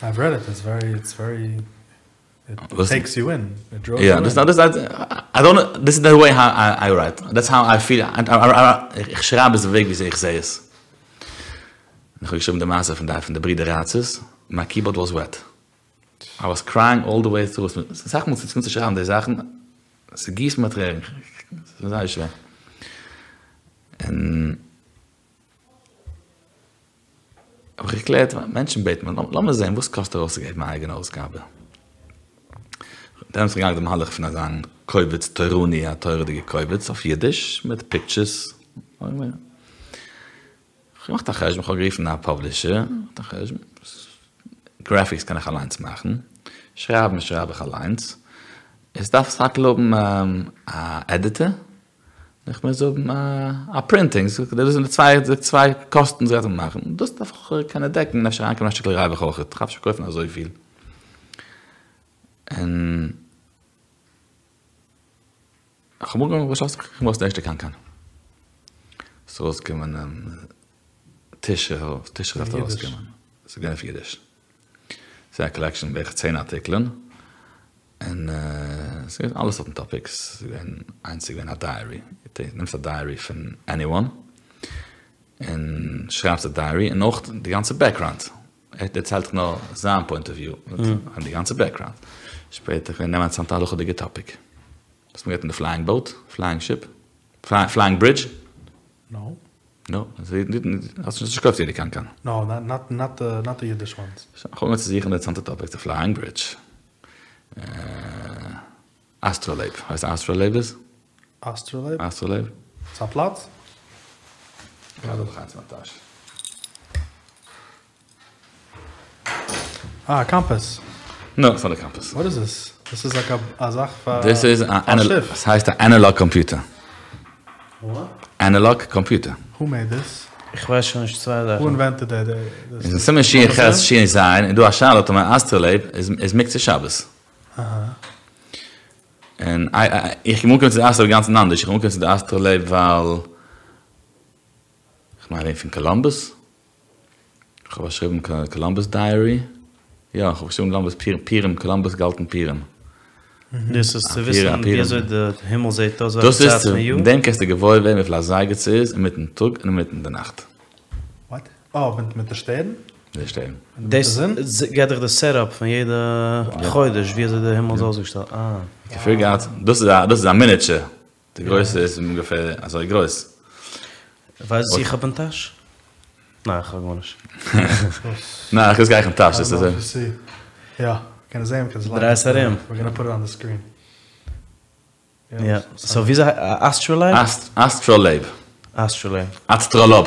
I've read it, it's very, it's very, it takes you in, it draws you in. יא, דאס איז, איי דאנט נאו, דיס איז די וועי האו איי רייט, דעטס האו איי פיל, איך שרייב עס די וועג וויאזוי איך זע עס. איך האב געשריבן די מעשה פון די פון די ברידער ראצערס, מיי קיבארד וואס וועט, איי וואס קרייאינג אלל די וועי טרו, אסאך מאל ס'קומט צו שרייבן די זאכן, ס'גיסט מיר טרערן, ס'איז זייער שווער, און האב איך געקלערט, מענטשן בעטן מיר, לאמיר זען וואס קאסט ארויסצוגעבן א אייגענע אויסגאבע, דעמאלטס איז געגאנגען די מהלך פון אזא קובץ תורני, א תורה'דיגע קובץ אויף אידיש מיט פיקטשערס, כ'האב געמאכט א חשבון, כ'האב גערופן א פאבלישער, געמאכט א חשבון, גרעפיקס קען איך אליינס מאכן, שרייבן שרייב איך אליינס, עס דארף סך הכל האבן א עדיטער, איך מוז האבן א פרינטינג, דאס זענען די צוויי די צוויי קאסטן וואס גייט מען מאכן, דאס דארף איך קענען דעקן, אפשר אריינקומען א שטיקל ריווח אויך, איך דארף נישט פארקויפן אזויפיל. און כ'האב אנגעהויבן באשלאסן איך קום ארויס די ערשטע קנקן. ס'איז ארויסגעקומען תשרי, תשרי דארף ארויסקומען. ס'איז געווען אויף אידיש. ס'איז א קאלעקשאן בערך צען ארטיקלען. און ס'איז געווען אלע סארטן טאפיקס. ס'איז געווען, איינס איז געווען א דייערי. נעמסט א דייערי פון עניוואן. און שרייבסט א דייערי און אויך די גאנצע בעקגראונד. ער דערציילט דיך נאר זיין פוינט אוו וויו, און די גאנצע בעקגראונד. שפעטער כ'וועל נעמען א אינטערעסאנטע הלכה'דיגע טאפיק. האסט אמאל געהערט פון די פלייאינג באוט? פלייאינג שיפ? פלייאינג ברידזש? נאו. נאו? האסט נישט געקויפט יעדע קנקן? נאו, נאט נאט נאט די אידיש וואנס. כ'האב אנגעהויבן צו זוכן אינטערעסאנטע טאפיקס, די פלייאינג ברידזש. אסטראלעיב, ווייסט וואס אסטראלעיב איז? אסטראלעיב? אסטראלעיב. ס'איז א פלאץ? איך האב דאך איינס אין מיין טאש. אה, א קאמפעס. נא, ס'איז נישט א קאמפעס. וואט איז עס? דאס איז לייק א זאך פאר דאס איז א שיף. עס הייסט א אנאלאג קאמפיוטער. אנאלאג קאמפיוטער. הו מעיד דיס? איך ווייס שוין נישט צוויי זאכן. הו אינווענטעד דיס? איז אין סימן שין חית שין זיין איז דא א שאלה טאמער אסטראלעיב איז מוקצה שבת. און איך בין אנגעקומען צו די אסטראלעיב אינגאנצן אנדערש, איך בין אנגעקומען צו די אסטראלעיב ווייל איך מיין פון קאלאמבוס, איך האב באשריבן קאלאמבוס דייערי, יא איך האב געשריבן קאלאמבוס פורים, קאלאמבוס געהאלטן פורים. דאס איז צו וויסן ווי אזוי די הימל זעט אויס וועלכע צייט פון יאר? מיט דעם קענסטו געוואויר ווערן וויפיל אזייגער ס'איז אינמיטן טאג און אינמיטן די נאכט. וואט? אה, מיט די שטערן? מיט די שטערן. דאס געט דיך די סעט אפ פון יעדע חודש ווי אזוי די הימל איז אויסגעשטעלט. אה. געפיגערט דאס איז א דאס איז א מיניטשער. די גרויסע איז אומגעפער אזוי גרויס. ווייסט וואס איך האב אין טאש? ניין איך האב גארנישט. ניין איך גיי אין טאש דאס איז. יא, קען זען קען זען. דריי עס ארום. יא, סאו וויאזוי אסטראלייב? אסטראלייב. אסטראלייב. אסטראלאב.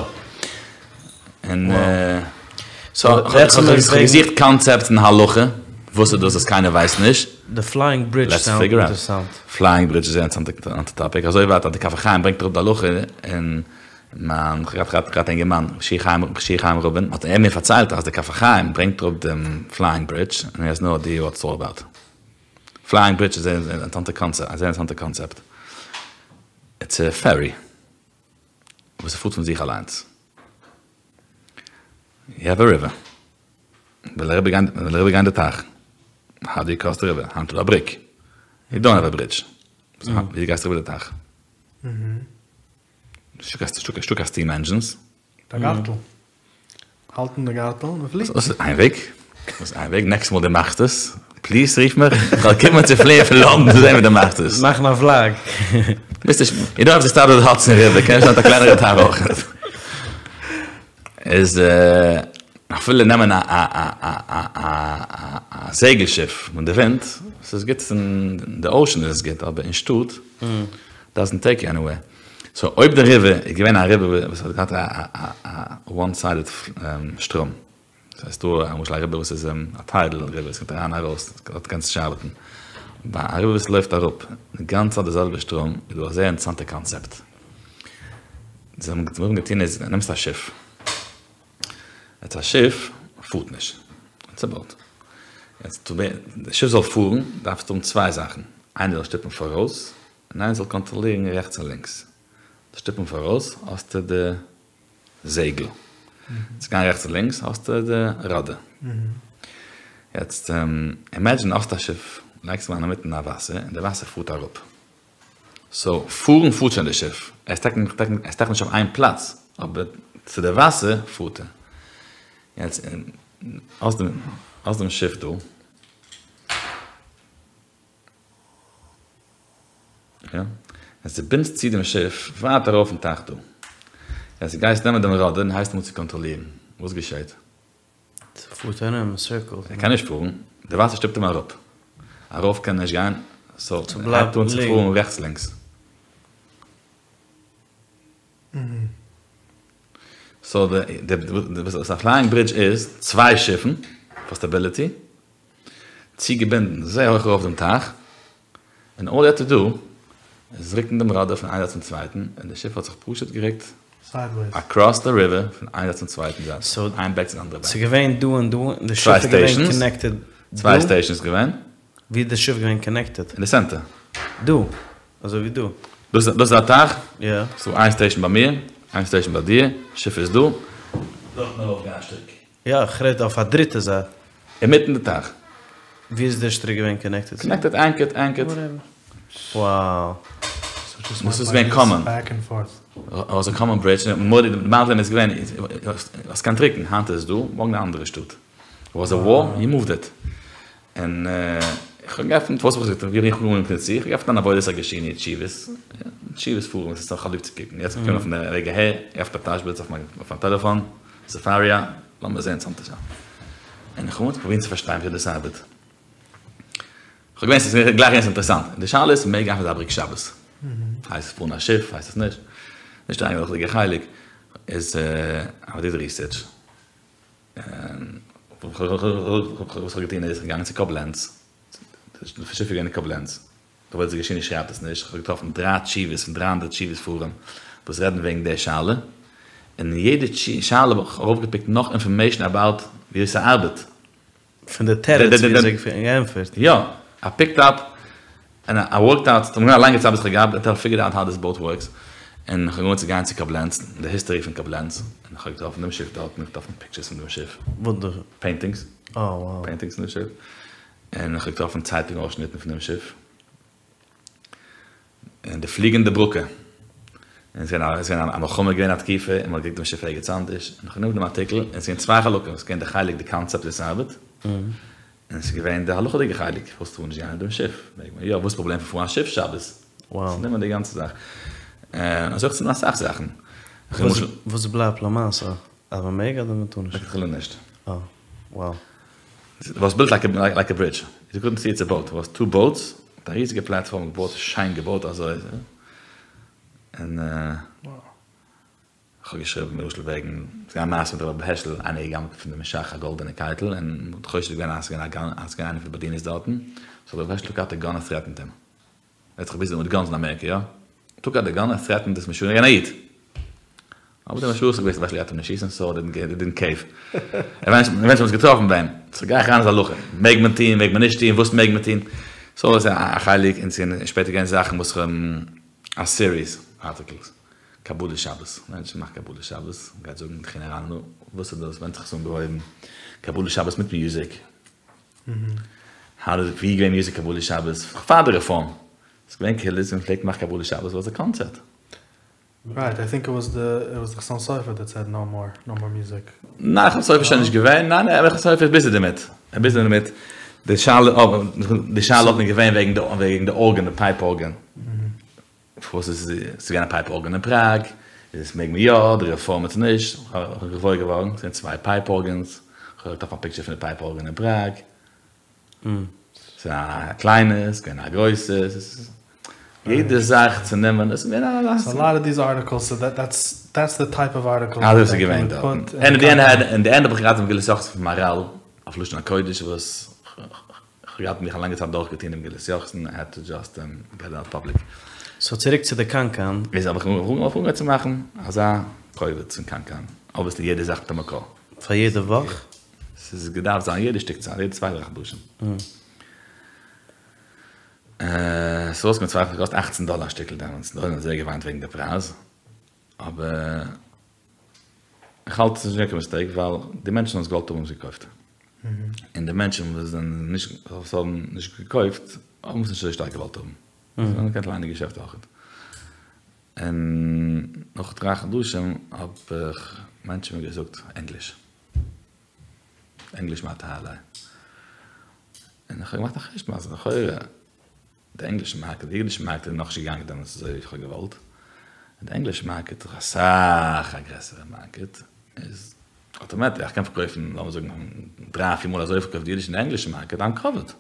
און סאו כ'האב געזוכט קאנצעפטס אין הלכה, וואס איז דאס וואס קיינער ווייסט נישט? די פלייאינג ברידזש סאונד אינטערעסאנט. פלייאינג ברידזש איז זייער אינטערעסאנטע טאפיק, אזוי ווייט אז די כף החיים ברענגט אראפ די הלכה און מיין כ'האב געהאט א אינגערמאן ר' יהושע חיים רובין האט ער מיר פארציילט אז די כף החיים ברענגט אראפ דעם פלייאינג ברידזש און הי העז נאו איידיע וואט איטס אלל אבאוט. פלייאינג ברידזש איז זייער אינטערעסאנטע קאנצעפט, א זייער אינטערעסאנטע קאנצעפט. איטס א פערי וואס ס'פארט פון זיך אליינס. יו העוו א ריווער. וויל אריבער גיין, וויל אריבער גיין די טייך. האו דו יו קראס די ריווער? היינט איז דא א בריק. יו דאנט העוו א ברידזש. ווי גייסטו אריבער די טייך? נישטא קיין סטיעם ענדזשינס. די גארטל. האלטן די גארטל און מ'פליעט. דאס איז איין וועג. דאס איז איין וועג. נעקסט מאל דו מאכסט עס, פליז רוף מיך, איך וועל קומען צו פליען פון לאנדאן צו זען ווי דו מאכסט עס. מאכן א וולאג. ביסט נישט, יו דאנט האוו טו סטארט וויט האדסאן ריווער, קענסט מיט א קלענערע טייך אויך. איז אפילו נעמען א א א א א א זעגל שיף מיט די ווינט, ס'איז גוט אין די אושען איז עס גוט, אבער אין שטאט דאזענט טעיק יו עניוועיר. סאו אויב די ריווער איז געווען א ריווער וואס האט געהאט א וואן סיידעד שטראם, ס'איז דא למשל א ריווער וואס איז א טיידל ריווער, עס קומט אריין ארויס, דארט קענסטו נישט ארבעטן, ביי א ריווער וואס לויפט אראפ די גאנצע צייט די זעלבע שטראם איז דא א זייער אינטערעסאנטע קאנצעפט. זיי האבן געטון איז, נעמסט א שיף, יעצט א שיף פארט נישט, איטס א באוט, יעצט די שיף זאל פארן דארפסטו האבן צוויי זאכן, איינער זאל שטופן פאראויס, און איינער זאל קאנטראלירן רעכטס און לינקס. צו שטופן פאראויס האסטו די זעגל, צו גיין רעכטס און לינקס האסטו די רודער. יעצט אימעדזשין האסט א שיף, לייגסט אים אריין אינמיטן א וואסער און די וואסער פארט אראפ. סאו פארן פארט שוין די שיף, ער איז טאקע נישט אויף איין פלאץ, אבער צו די וואסער פארט ער. יעצט האסט דעם שיף דא. יא. אז דו בינדסט צו דעם שיף ווייט ארויף אין טייך דא. יעצט דו גייסט נעמען דעם רודער און הייבסט אן צו קאנטראלירן. וואס געשעט? ס'פארט ארום אין סירקלס. ער קען נישט פארן, די וואסער שטופט אים אראפ. ארויף קען ער נישט גיין, סאו ער הייבט אן צו פארן רעכטס לינקס. סאו די וואס א פלייאינג ברידזש איז, צוויי שיפן, פאר סטעביליטי, צוגעבינדן זייער הויך ארויף דעם טייך, און אלל יו העוו טו דו איז רוקן דעם רודער פון איין זייט צום צווייטן, און די שיף האט זיך פשוט גערוקט אקראס די ריווער פון איין זייט צום צווייטן זייט, איין בענק צו די אנדערע בענק. ס'איז געווען דא און דא, און די שיף איז געווען קאנעקטעד דא? צוויי סטעישאנס געווען. ווי איז די שיף געווען קאנעקטעד? אין די סענטער. דא? אזוי ווי דא? דאס איז א טייך? יא. ס'דא איין סטעישאן ביי מיר, איין סטעישאן ביי דיר, שיף איז דא. דארטן ארויף גיין א שטריק. יא, איך רעד אויף א דריטע זייט. אינמיטן די טייך. ווי איז דער שטריק געווען קאנעקטעד צו? קאנעקטעד ענקערד ענקערד. וואו. וואס איז געווען קאמאן? וואס א קאמאן ברידזש, די מעלה איז געווען האסט געקענט רוקן, היינט איז עס דא, מארגן א אנדערע שטאט. וואס א וואל, יו מואווד איט. און איך האב געעפנט, וואס האב איך געזאגט, ווי בין איך אנגעקומען צו, איך האב געעפנט אן עבודת הגשמי תשובות, תשובות ספרים, עס איז נאך ליב צו קוקן, יעצט געקומען פון די רגע אהער, געעפנט א תשבץ אויף מיין טעלעפאן, ספריה, לאמיר זען צאם צו און איך האב אנגעהויבן פרובירן צו פארשטיין וויאזוי דאס ארבעט. איך האב געווען ס'איז גלייך געווען אינטערעסאנט. די שאלה איז מעג גיין פון אזא בריק שבת. הייסט עס פארן א שיף, הייסט עס נישט. נישט א הלכה'דיגע חלק. איז איי דיד ריסערטש. וואס איך האב געטון איז, איך בין געגאנגען צו קובלענץ. די שיף איז געווען אין קובלענץ. די עבודת הגרשוני שרייבט עס נישט, כ'האב געטראפן דריי תשובות פון 300 תשובות ספרים וואס רעדן וועגן די שאלה, און אין יעדע שאלה האב איך ארויפגעפיקט נאך אינפארמעישן אבאוט וויאזוי ס'ארבעט. פון די תירוץ ווי אזוי געענטפערט. יא, איי פיקד אפ און איי ווארקד אוט, ס'האט גענומען א לאנגע צייט ביז כ'האב געארבעט אונטיל איי פיגערד אוט האו דיס באוט ווארקס, און כ'האב אנגעהויבן צו גיין צו קאבלענץ, די היסטארי פון קאבלענץ, און כ'האב געטראפן דעם שיף דארט, און געטראפן פיקטשערס פון דעם שיף. פעינטינגס. פעינטינגס פון די שיף. און כ'האב געטראפן צייטונג אויסשניטן פון דעם שיף. און די פליגענדע ברוקע, און ס'איז געווען א מלחמה געווען א תקופה און מ'האט געדרוקט דעם שיף ערגעץ אנדערש, און איך האב גענומען דעם ארטיקל, און ס'איז געווען צוויי חלקים, ס'איז געווען די חלק די קאנצעפט ווי ס'ארבעט, און ס'איז געווען די הלכה'דיגע חלק, פארוואס טאר מען נישט גיין אין דעם שיף, מעג מען יא, וואס איז פראבלעם פון פארן א שיף שבת, צונעמען די גאנצע זאך, און אזוי אויך צונעמען אסאך זאכן. וואס בלייבט למעשה? אז מ'מעג אדער מ'טאר נישט? לכתחילה נישט. אה, וואו. איט וואס בילט לייק א ברידזש, יו קודנט סי איטס א באוט, איט וואס טו באוטס, מיט א ריזיגע פלעטפארם געבויט, שיין געבויט אזוי, און איך האב געשריבן למשל וועגן, ס'איז געווען א מעשה מיט רבי הערשל, איינער איז געגאנגען פון די משא"ך א גאלדענע קייטל, און מ'האט חושד געווען אז ס'איז געווען איינער פון די באדינערס דארטן, סאו רבי הערשל טוק אוט א גאן און טרעטענד אים. ער האט זיך ביזי מיט גאנס אין אמעריקע יא? טוק אוט די גאן און טרעטענד דיס משוגענער געווען א איד! אבער די משוגעת האט געוואוסט אז גייט אים נישט שיסן סאו דעי דידנט קעיוו. עווענטשעלי האבן זיי געטראפן וועם. סאו גיי איך אריין איז הלכה. מעג מען טוהן מעג מען נישט טוהן וואס מעג מען טוהן. סאו איז א חלק און ס'איז שפעטער געווען זאכן וואס כ'האב א סיריס ארטיקלס. קבלת שבת. מענטשן מאכן קבלת שבת. מ'גייט זאגן תחינה אריין וואס איז דאס ווען האט זיך עס אנגעהויבן. קבלת שבת מיט מיוזיק. האו דאז ווי געווען מיוזיק קבלת שבת פאר די רעפארם? ס'איז געווען קהילות ווי מ'פלעגט מאכן קבלת שבת וואס א קאנצערט. רייט, איי טינק איט וואס די איט וואס די חתם סופר דעט סעד נאו מאר נאו מאר מיוזיק. ניין חתם סופר איז שוין נישט געווען, ניין ניין חתם סופר איז ביזי דערמיט, ער ביזי דערמיט, די שאלה די שאלה האט מען געווען וועגן די וועגן די ארגען די פייפ ארגען, פארוואס איז עס געווען א פייפ ארגען אין פראג, איז עס מעג מען יא, די רעפארם האט נישט, איך בין געוואויר געווארן, עס זענען צוויי פייפ ארגענס, איך האב געטראפן א פיקטשער פון די פייפ ארגען אין פראג, ס'איז א קליינע, ס'איז געווען א גרויסע, ס'איז יעדע זאך צו נעמען, עס איז געווען א. סאו א לאט אוו דיס ארטיקלס, סאו דעטס דעטס די טייפ אוו ארטיקלס. אזוי איז עס געווען דארטן, און אין די ענד, אין די ענד האב איך געהאט מגילת יוחסין פון מהר"ל אויף לשון הקודש וואס. כ'האב געהאט מיך א לאנגע צייט דורכגעטון דעם מגילת יוחסין, איי העד טו דזשאסט געט איט אוט פאבליק. סאו צוריק צו די קנקן. איז האב איך אנגעהויבן צו מאכן אזא קובץ פון קנקן, אבוויעסלי יעדע זאך מיט א מקור. פאר יעדע וואך? ס'איז געדארפט זיין יעדע שטיק צייט, יעדע צוויי דריי חדשים. ס'איז ארויסגעקומען צוויי, ס'האט געקאסט אכצן דאלער א שטיקל דעמאלטס, די עולם האט זייער געוויינט וועגן די פרייז, אבער איך האלט ס'איז נישט געווען קיין מיסטעיק ווייל די מענטשן וואס געוואלט האבן האבן עס געקויפט. און די מענטשן וואס זענען נישט וואס האבן נישט געקויפט האבן עס נישט אזוי שטארק געוואלט האבן. זיי האבן געקענט ליינען די געשעפט אויכעט. און נאך דריי חדשים האב איך מענטשן מיר געזאגט ענגליש. ענגליש מעתה אליי. און איך האב געמאכט א חשבון אז לכאורה די ענגלישע מארקעט, די אידישע מארקעט איז נאכנישט געגאנגען דעמאלטס אזוי ווי איך האב געוואלט, די ענגלישע מארקעט איז אסאך א גרעסערע מארקעט, איז אטאמעטיק איך קען פארקויפן לאמיר זאגן דריי פיר מאל אזויפיל פארקויפט די אידישע אין די ענגלישע מארקעט, איים קאווערד.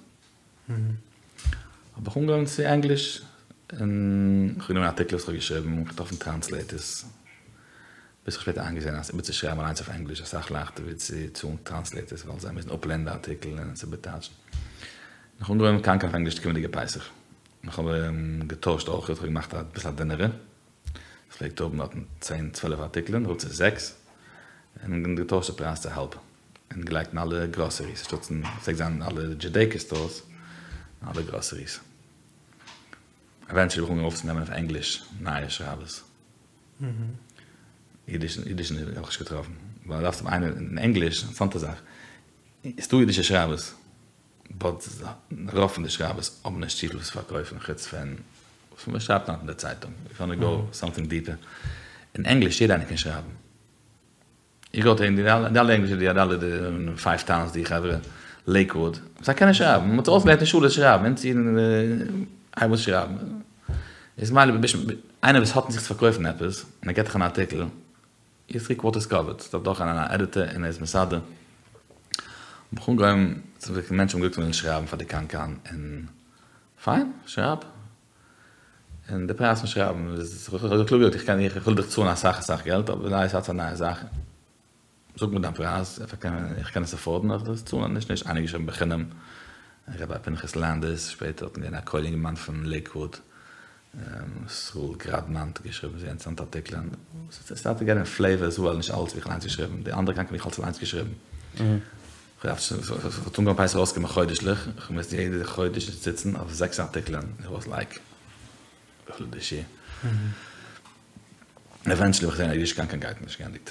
האב איך אנגעהויבן צו ענגליש, און איך האב גענומען ארטיקלען וואס איך האב געשריבן, געטראפן טרענסלעיטערס, ביז איך האב שפעטער איינגעזען אז איבערצושרייבן אליינס אויף ענגליש איז אסאך לייכטער ווי צו צאלן טרענסלעיטערס ווייל זיי מוזן אפלערנען די ארטיקל און עס איבערטייטשן. און איך האב אנגעהויבן קנקן אויף ענגליש די קומענדיגע פסח. און איך האב געטוישט אויך, איך האב געמאכט אביסל א דינערע, עס פלעגט האבן דארטן צען צוועלף ארטיקלען, אראפ צו זעקס, און געטוישט די פרייז צו האלב, און געלייגט אין אלע גראסעריס, אנשטאטס אין, פלעגט זיין אין אלע דזשודעיקע סטארס, אין אלע גראסעריס. עווענטשעלי האב איך אנגעהויבן אויפצונעמען אויף ענגליש נייע שרייבערס. אידיש אידיש האב איך נישט געטראפן, ווייל דארפסט האבן איינער אין ענגליש, אינטערעסאנטע זאך, ס'דא אידישע שרייבערס, באט רוב פון די שרייבערס האבן נישט צופיל וואס צו פארקויפן חוץ פון וואס מען שרייבט היינט אין די צייטונג, איף יו וואנט טו גאו סאמטינג דיפער, אין ענגליש יעדער איינער קען שרייבן. איך גאט אין די אלע ענגלישע די אלע די פייוו טאונס די חברה לעיקוואד זיי קענען שרייבן מען האט זיי אויסגעלערנט אין שולע שרייבן אונז אידן הייבן אן שרייבן איז מילא איינער וואס האט אין זיך צו פארקויפן עפעס און ער געט דיך אן ארטיקל איז טרי קווארטערס קאווערד ס'דארף דורך גיין אן עדיטער און ער איז מסדר האב איך אנגעהויבן צו מענטשן האבן געזאגט זיי ווילן שרייבן פאר די קנקן און פיין שרייב און די פרייז פון שרייבן איז, איך האב קלאר געזאגט איך קען איך וויל דיך צאלן אסאך אסאך געלט אבער נייע ס'איז א נייע זאך, זאג מיר דיין פרייז איך קען עס עפארדן איך וועל עס צאלן נישט נישט איינער געשריבן בחינם, ראביי פנחס לאנדעס, שפעטער האט געווען א כולל אינגערמאן פון לעיקוואוד, ישראל גראדמאן האט געשריבן זייער אינטערעסאנטע ארטיקלען, ס'סטארטעד געטינג פלעיווער עז וועל, נישט אלעס האב איך אליינס געשריבן, די אנדערע קנקן האב איך אלעס אליינס געשריבן. ס'האט אנגעהויבן פסח ארויסקומען חודש'ליך, איך מוז יעדע חודש זיצן אויף זעקס ארטיקלען, איט וואס לייק וויפיל איז די שיעור? עווענטשעלי האב איך געזען אז אידיש קנקן גייט נישט, געענדיגט.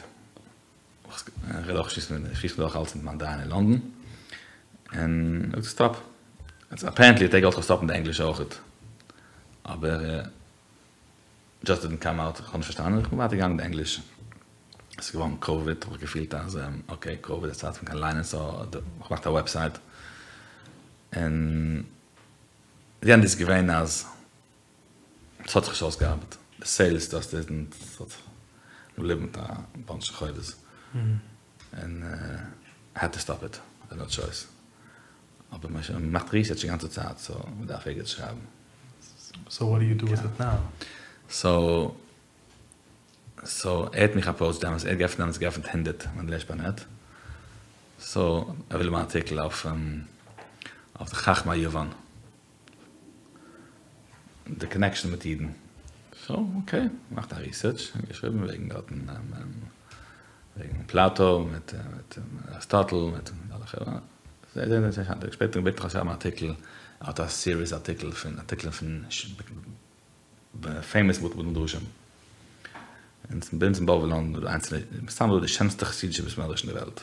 איך רעד אויך שמועס מיט שמועס דורך אלץ מיט מיין דיין אין לאנדאן, און ער זאגט סטאפ. אפערענטלי האט ער געוואלט סטאפן די ענגלישע אויכעט, אבער. דזשאסט דידנט קאם אוט, איך האב נישט פארשטאנען, איך בין ווייטער געגאנגען מיט ענגליש, עס איז געווארן קאוויד, האב איך געפילט אז אקעי קאוויד איז צייט פון קיין ליינען סאו האב איך געמאכט א וועבסייט, און די ענד איז געווען אז עס האט זיך נישט אויסגעארבעט, די סעילס דזשאסט דידנט, עס האט זיך געבליבן מיט א באנטש חובות, און איי העד טו סטאפ איט, איי העד נאו טשויס, אבער מען מאכט ריסערטש די גאנצע צייט סאו מען דארף ערגעץ שרייבן. סאו וואט דו יו דו וויט איט נאו? סאו סאו ער האט מיך אפראוטשט דעמאלטס, ער האט געעפנט דעמאלטס געעפנט הונדערט מענדלעש באנעט, סאו ער וויל האבן אן ארטיקל אויף אויף די חכמי יוון, די קאנעקשאן מיט אידן, סאו אקעי, געמאכט א ריסערטש, און געשריבן וועגן דארטן וועגן פלאטו מיט אריסטאטל מיט אלע חברה, זייער זייער אינטערעסאנט, שפעטער געבעטן איך זאל שרייבן א ארטיקל, ער האט א סיריס ארטיקל פון ארטיקלען פון פעימאס בתי מדרשים, און ביי אונז אין באבוב לאנדאן איז דא איינס פון די, מסתמא די שענסטע חסידישע בית מדרש אין די וועלט.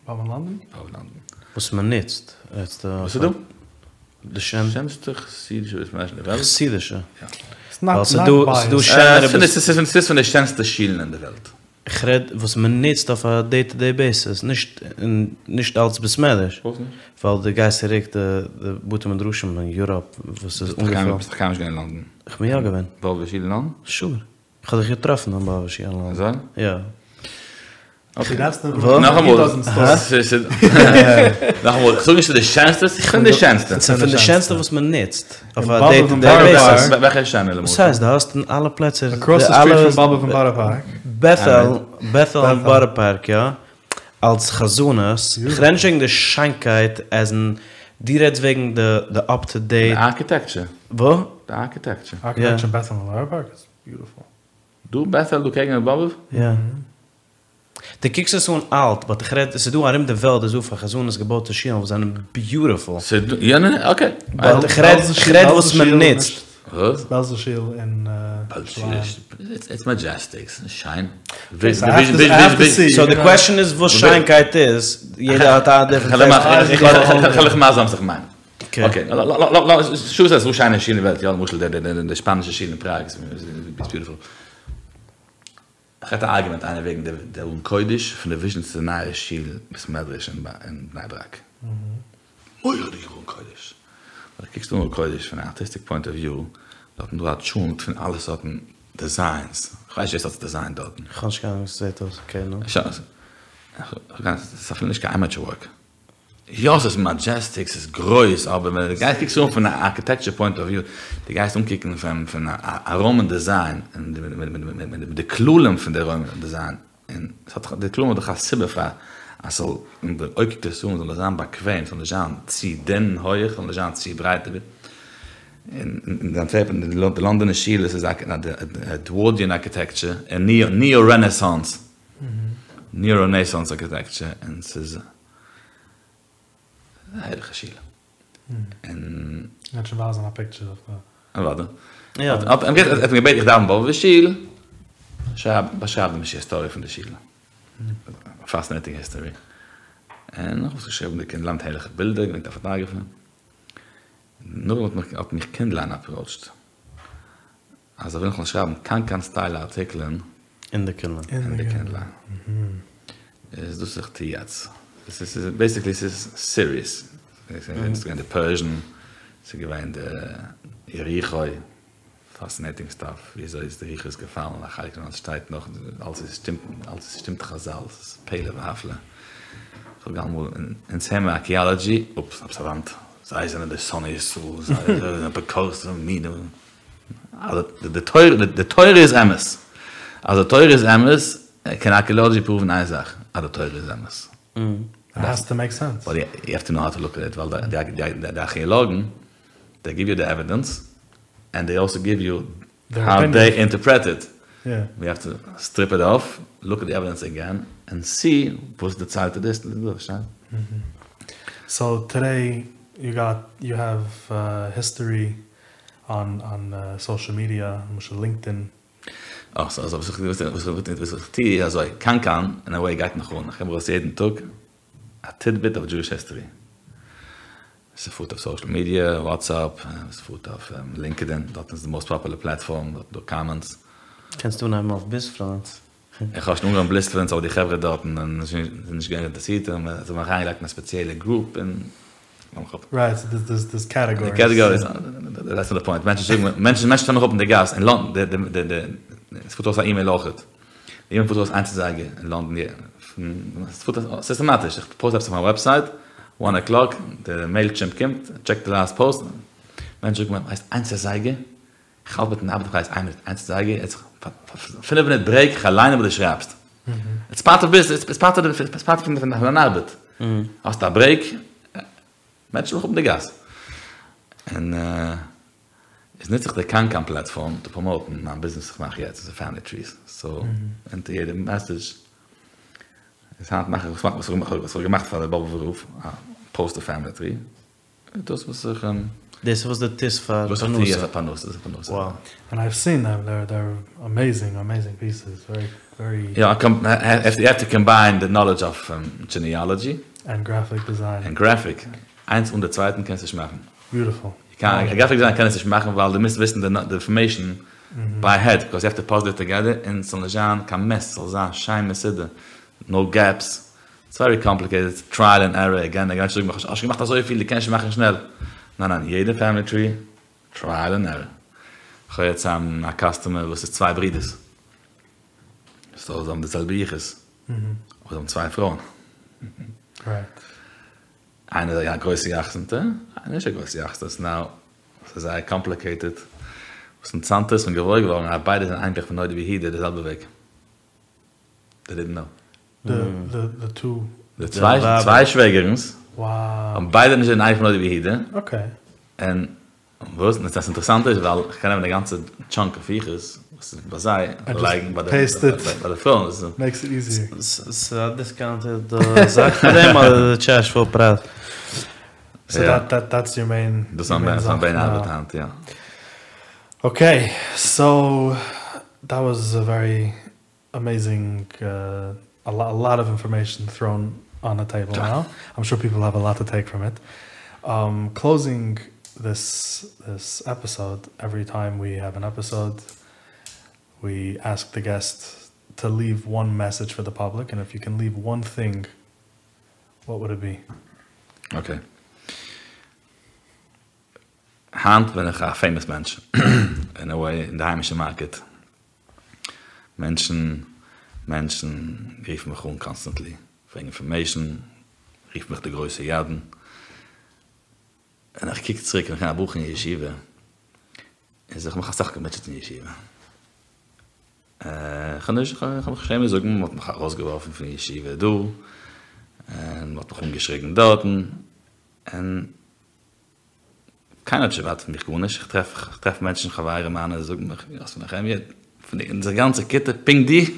באבוב לאנדאן? באבוב לאנדאן. וואס מען נוצט. וואס איז דא? די שענסטע חסידישע בית מדרש אין די וועלט. חסידישע? יא. ווייל ס'איז דא, ס'איז דא שענערע. ס'איז פון די שענסטע שילן אין די וועלט. איך רעד וואס מען נוצט אויף א דעי טו דעי בעיסיס, נישט נישט אלץ בית מדרש. פארוואס נישט? ווייל דו גייסט צוריק די בתי מדרשים אין יוראפ וואס איז אנגעפילט. ביסט דאך קיינמאל נישט געווען אין לאנדאן. איך בין יא געווען. באבובער שול אין לאנדאן? שור. איך האב דיך געטראפן אין באבובער שול אין לאנדאן. אזוי? יא. אקעי. נאכאמאל, נאכאמאל, איך זאג נישט ס'איז די שענסטע, ס'איז פון די שענסטע. ס'איז פון די שענסטע וואס מען נוצט אויף א דעי טו דעי בעיסיס. וועלכע איז שענער למשל? וואס הייסט? דו האסט אין אלע פלעצער. אקראס די סטריט פון באבוב אין בארא פארק. בעטעל, בעטעל אין בארא פארק יא. אלס חזנות, איך רעד נישט וועגן די שיינקייט עז אין, דו רעדסט וועגן די די אפ טו דעיט. די ארקיטעקטשער. וואס? די ארקיטעקטשער. ארקיטעקטשער בעטעל אין בארא פארק איז ביוטיפול. דא בעטעל דא קעגן באבוב? יא. דו קוקסט עס אן אלט, באט איך רעד, עס איז דא ארום די וועלט איז דא פאר חזנות געבויטע שולן וואס זענען ביוטיפול. ס'איז דא, יא ניין, אקעי. באט איך רעד, איך רעד וואס מען נוצט. וואס? בעלזא שול אין ירושלים. איטס מאדזשעסטיק, ס'איז שיין. סאו די קוועשאן איז וואס שיינקייט איז, יעדער האט א דיפרענט טעיסט. כ'על דיך מסביר זיין וואס איך מיין. אקעי, שו ס'איז דא שיינע שולן אין וועלט, יא למשל די שפאנישע שול אין פראג איז ביוטיפול. איך האט א ארגומענט איינער וועגן די ארון קודש פון די וויזשניצער נייע שול בית מדרש אין בני ברק. מורא'דיגע ארון קודש. ווען דו קוקסט אן ארון קודש פון א ארטיסטיק פוינט אוו וויו, דארטן דא א טשולנט פון אלע סארטן דעזיינס. כ'ווייס נישט ווער ס'האט עס דעזיינט דארטן. כ'האב נישט קיין אנונג ווי ס'זעט אויס, אקעי נו. ס'איז אפילו נישט קיין עמעטשור ווארק. יא ס'איז מאדזשעסטיק, ס'איז גרויס, אבער ווען דו גייסט קוקסט אן פון א ארקיטעקטשער פוינט אוו וויו, דו גייסט אנקוקן פון פון א ראמען דעזיין, און מיט די כללים פון די ראמען דעזיין, און ס'האט דאך, די כללים האט דאך א סיבה פאר אז ס'זאל, און די אויג קוקט עס אן, זאל נישט זיין באקוועם, ס'זאל נישט זיין צו דין הויעך, ס'זאל נישט זיין צו ברייט, און אין אנטווערפן, די לאנדאנער שול, עס איז א עדווארדיען ארקיטעקטשער, ניאו רענעסאנס, ניאו רענעסאנס ארקיטעקטשער, און ס'איז א הערליכע שול. און. מ'קען שוין ווייזען א פיקטשער אויף די. אוודאי. האט ער מיר געבעטן איך דאווען אין באבובער שול, שרייב, באשרייב די היסטאריע פון די שול. פאסינעטינג היסטארי. און איך האב עס געשריבן די קינדליין מיט הערליכע בילדער, געברענגט א פאטאגרעפער. נאכדעם האט מיך קינדליין אפראוטשט. אז זיי ווילן איך זאל שרייבן קנקן סטייל ארטיקלען. אין די קינדליין. אין די קינדליין. איז דאס וואס איך טו יעצט. עס איז בעיסיקלי ס'איז סיריעס. ס'איז געווען די פערזשן, ס'איז געווען די יריחו, פאסינעטינג סטאף, ווי אזוי איז די יריחו איז געפאלן, א חלק פון אלס שטייט נאך, אלס איז שטימט, אלס שטימט חזל, ס'איז פלא והפלא. כ'זאג אלעמאל, אונז האמיר ארקיאלעדזשי, אופס, עפעס א וואנט, זיי זענען די שונאי ישראל, זיי זענען אפיקורסים, מינים. די תורה, די תורה איז אמת. אז די תורה איז אמת, קען ארקעלאדזשי פראוון איין זאך, אז די תורה איז אמת. איט העז טו מעיק סענס. באט יו העוו טו נאו האו טו לוק עט איט, ווייל די ארכעאלאגן, דעי גיוו יו די עווידענס, ענד דעי אלסא גיוו יו האו דעי אינטערפרעט איט. ווי העוו טו סטריפ איט אףף, לוק עט די עווידענס עגעין, ענד סי וואס דערציילט דאס, פארשטייסט? סאו טודעי יו גאט, יו העוו היסטארי אן אן סאושעל מידיע, למשל לינקדאין. אה, סאו וואס איך וואס איך טוה איז אזוי, קנקן אין א וועי גייט נאך אן, איך געב ארויס יעדן טאג א טידביט אוו דזשואיש היסטארי. ס'פארט אויף סאושעל מידיע, וואטסעפפ, ס'פארט אויף לינקעדין, דארט איז די מאסט פאפולער פלעטפארם, דארט איז דא קאמענטס. קענסט אנהייבן אויף ביזפלאנס. איך האב שוין אנגעהויבן בליספלענס אבער די חברה דארטן זענען נישט געווען אינטערעסירט און זיי האבן מיך אריינגעלייגט אין א ספעציעלע גרופ און רייט, סאו דערס דערס קעטעגאריס. די קעטעגאריס, דעטס נאט די פוינט, מענטשן זאגן, מענטשן מענטשן שטעלן מיך אפ אין די גאס אין לאנדאן, די די די עס פארט ארויס א אימעיל אויכעט, די אימעיל פארט ארויס איינס אזייגער אין לאנדאן, עס פארט ארויס סיסטעמאטיש, איך פאוסט עפעס אויף מיין וועבסייט, וואן א'קלאק, די מעיל טשימפ קומט, טשעקט די לאסט פאוסט, מענטשן זאגן מיר, ווייסט איינס אזייגער? איך האלט מיטן ארבעט איך ווייס איין מינוט איינס אזייגער יעצט פינף מינוט ברעיק איך גיי ליינען וואס דו שרייבסט איטס פארט אוו ביזנעס איטס פארט אוו איטס פארט פון דיין ארבעט האסט א ברעיק מענטשן מיך אפ אין די גאס און איז נוץ איך די קאנקאן פלאטפארם צו פראמאוטן מיין ביזנעס וואס איך מאך יעצט איז פעמילי טריס סאו אונטער יעדע מעסעדזש איז היינט מאך איך וואס איך האב געמאכט פאר די באבובער רב א פאוסט אויף פעמילי טרי. דאס וואס איך. דאס איז וואס דו טוסט פאר פרנסה. וואס איך טו אלס א פרנסה, דאס איז פרנסה. וואו. ענד אייוו סין דעם, דער דער אמעיזינג אמעיזינג פיסעס, ווערי ווערי. יא, יו העוו טו קאמביין די נאלעדזש אוו דזשיניאלעדזשי. ענד גרעפיק דיזיין. ענד גרעפיק, איינס אן די צווייטן קענסטו נישט מאכן. ביוטיפול. גרעפיק דיזיין קען עס נישט מאכן ווייל דו מוזט וויסן די אינפארמעישן ביי העד, ביקאוז יו העוו טו פאזל איט טאגעדער און ס'זאל נישט זיין קיין מעס, ס'זאל זיין שיין מסודר, נאו געפס. איטס ווערי קאמפליקעיטעד, טרייעל ענד ערראר, עגעין עגעין, מענטשן זאגן מיך האסט שוין געמאכט אזויפיל דו קענסט שוין מאכן שנעל, ניין ניין, יעדע פעמילי טרי, טרייעל ענד ערראר, כ'האב יעצט א קאסטומער וואס איז צוויי ברידערס, סאו זיי האבן די זעלבע יחוס, אבער זיי האבן צוויי פרויען, איינער איז א גרויסע יחסנ'טע, איינער נישט א גרויסע יחסנ'טע, נאו, ס'איז זייער קאמפליקעיטעד, וואס אינטערסאנט איז, כ'בין געוואויר געווארן אז ביידע זענען אייניקלעך פון נודע ביהודה די זעלבע וועג. דעי דידנט נאו. די די טו. די צוויי שוועגערנס האבן ביידע נישט זענען אייניקלעך פון נודע ביהודה. אקעי. און וואס און דאס אינטערעסאנטע איז ווייל איך קען נעמען די גאנצע טשאנק אוו יחוס וואס איז ביי זיי און לייגן ביי די פרויען. מעיקס איט איזיער. ס'איז א דיסקאונטעד זאך פאר דעם אדער דו טשארדזשסט פול פרייז? סאו דעט דעט דעטס יור מעין. דאס איז מיין מעין ארבעט היינט יא. אקעי סאו דעט וואס א ווערי אמעיזינג א לאט אוו אינפארמעישן טראון אן די טעיבל נאו, איים שור פיפל האוו א לאט טו טעיק פראם איט. קלאוזינג דיס דיס עפיסאד, עווערי טיים ווי האוו אן עפיסאד ווי עסק די געסט טו ליוו וואן מעסעדזש פאר די פאבליק, און איף יו קען ליוו וואן טינג וואט וואלד איט בי? אקעי. היינט בין איך א פעימאס מענטש אין א וועי אין די היימישע מארקעט. מענטשן מענטשן רופן מיך אן קאנסטענטלי פרעגן אינפארמעישן, רופן מיך די גרויסע ידען, און איך קוק צוריק ווען איך בין געווען א בחור אין ישיבה, איז איך האב מיך אסאך געמוטשעט אין ישיבה, איך האב נישט, איך האב מיך שעמען זאגן, מען האט מיך ארויסגעווארפן פון ישיבה דא, און מען האט מיך אנגעשריגן דארטן, און קיינער האט נישט ערווארטעט פון מיך גארנישט, איך טרעף איך טרעף מענטשן חברים מיינע זאגן מיך יוסף נחמיה, פון אונזער גאנצע כיתה פונקט דו?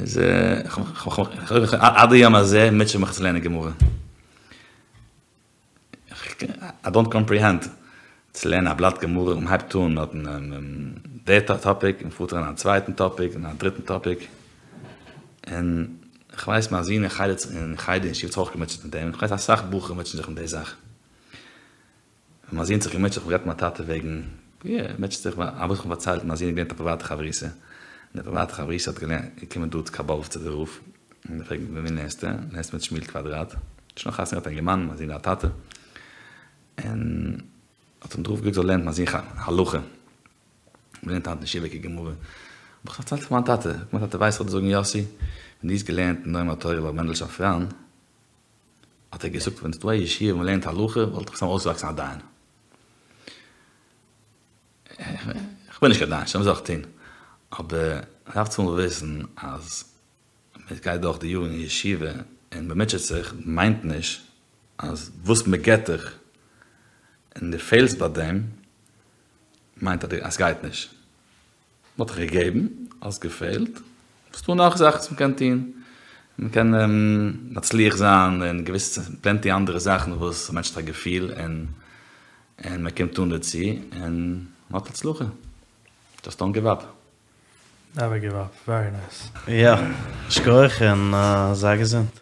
איז איך עד היום הזה מוטשע מיך צו לערנען גמרא, איי דאנט קאמפריהענד צו לערנען א בלאט גמרא, מען הייבט אן מיט די טאפיק און פארט אריין אין א צווייטן טאפיק און א דריטן טאפיק, און כ'ווייס מיין זון אין חדר אין חדר אין ישיבה האט זיך אויך געמוטשעט מיט דעם, כ'ווייס אסאך בחורים מוטשען זיך מיט די זאך, ווען מיין זון האט זיך געמוטשעט, כ'האב גערעדט מיט מיין טאטע וועגן ווי ער מוטשעט זיך, אבער איך האב פארציילט מיין זון האט געלערנט א פריוואטע חברותא, און די פריוואטע חברותא האט געלערנט געקומען דא קיין באבוב צו די רב, און געפרעגט מיט וועם לערנסטו, לערנסט מיט שמואל קוואדראט, שוין חתונה געהאט א אינגערמאן, מיין זון איז א טאטע, און האט אים די רב געזאגט זאל לערנען מיט מיין זון הלכה. מ'לערנט היינט אין ישיבה גמרא. האב איך פארציילט פאר מיין טאטע, מיין טאטע ווייסט כ'וועל דיר זאגן יאסי, ווען דו האסט געלערנט נועם התורה ביי מענדל שאפראן, האט ער געזאגט ווען ס'איז דא א ישיבה וואו מ'לערנט הלכה וואלט איך מסתם אויסגעוואקסן א דיין. איך בין נישט קיין דיין, שוין וואס זאל איך טון? אבער מ'דארף צומאל וויסן אז מ'גייט דורך די יארן אין ישיבה און מ'מוטשעט זיך מיינט נישט אז וואס מ'געט דיך און דו פעלסט ביי דעם מיינט אז עס גייט נישט. מען האט דיך געגעבן, האסט געפעלט, ס'דא נאך זאכן וואס מען קען טון, מען קען מצליח זיין אין געוויסע פלענטי אנדערע זאכן וואס א מענטש האט א געפיל און און מען קומט אן דערצו און מען האט הצלחה. דזשאסט דאנט גיוו אפ. נעווער גיוו אפ, ווערי נייס. יא, שכוח און זיי געזונט.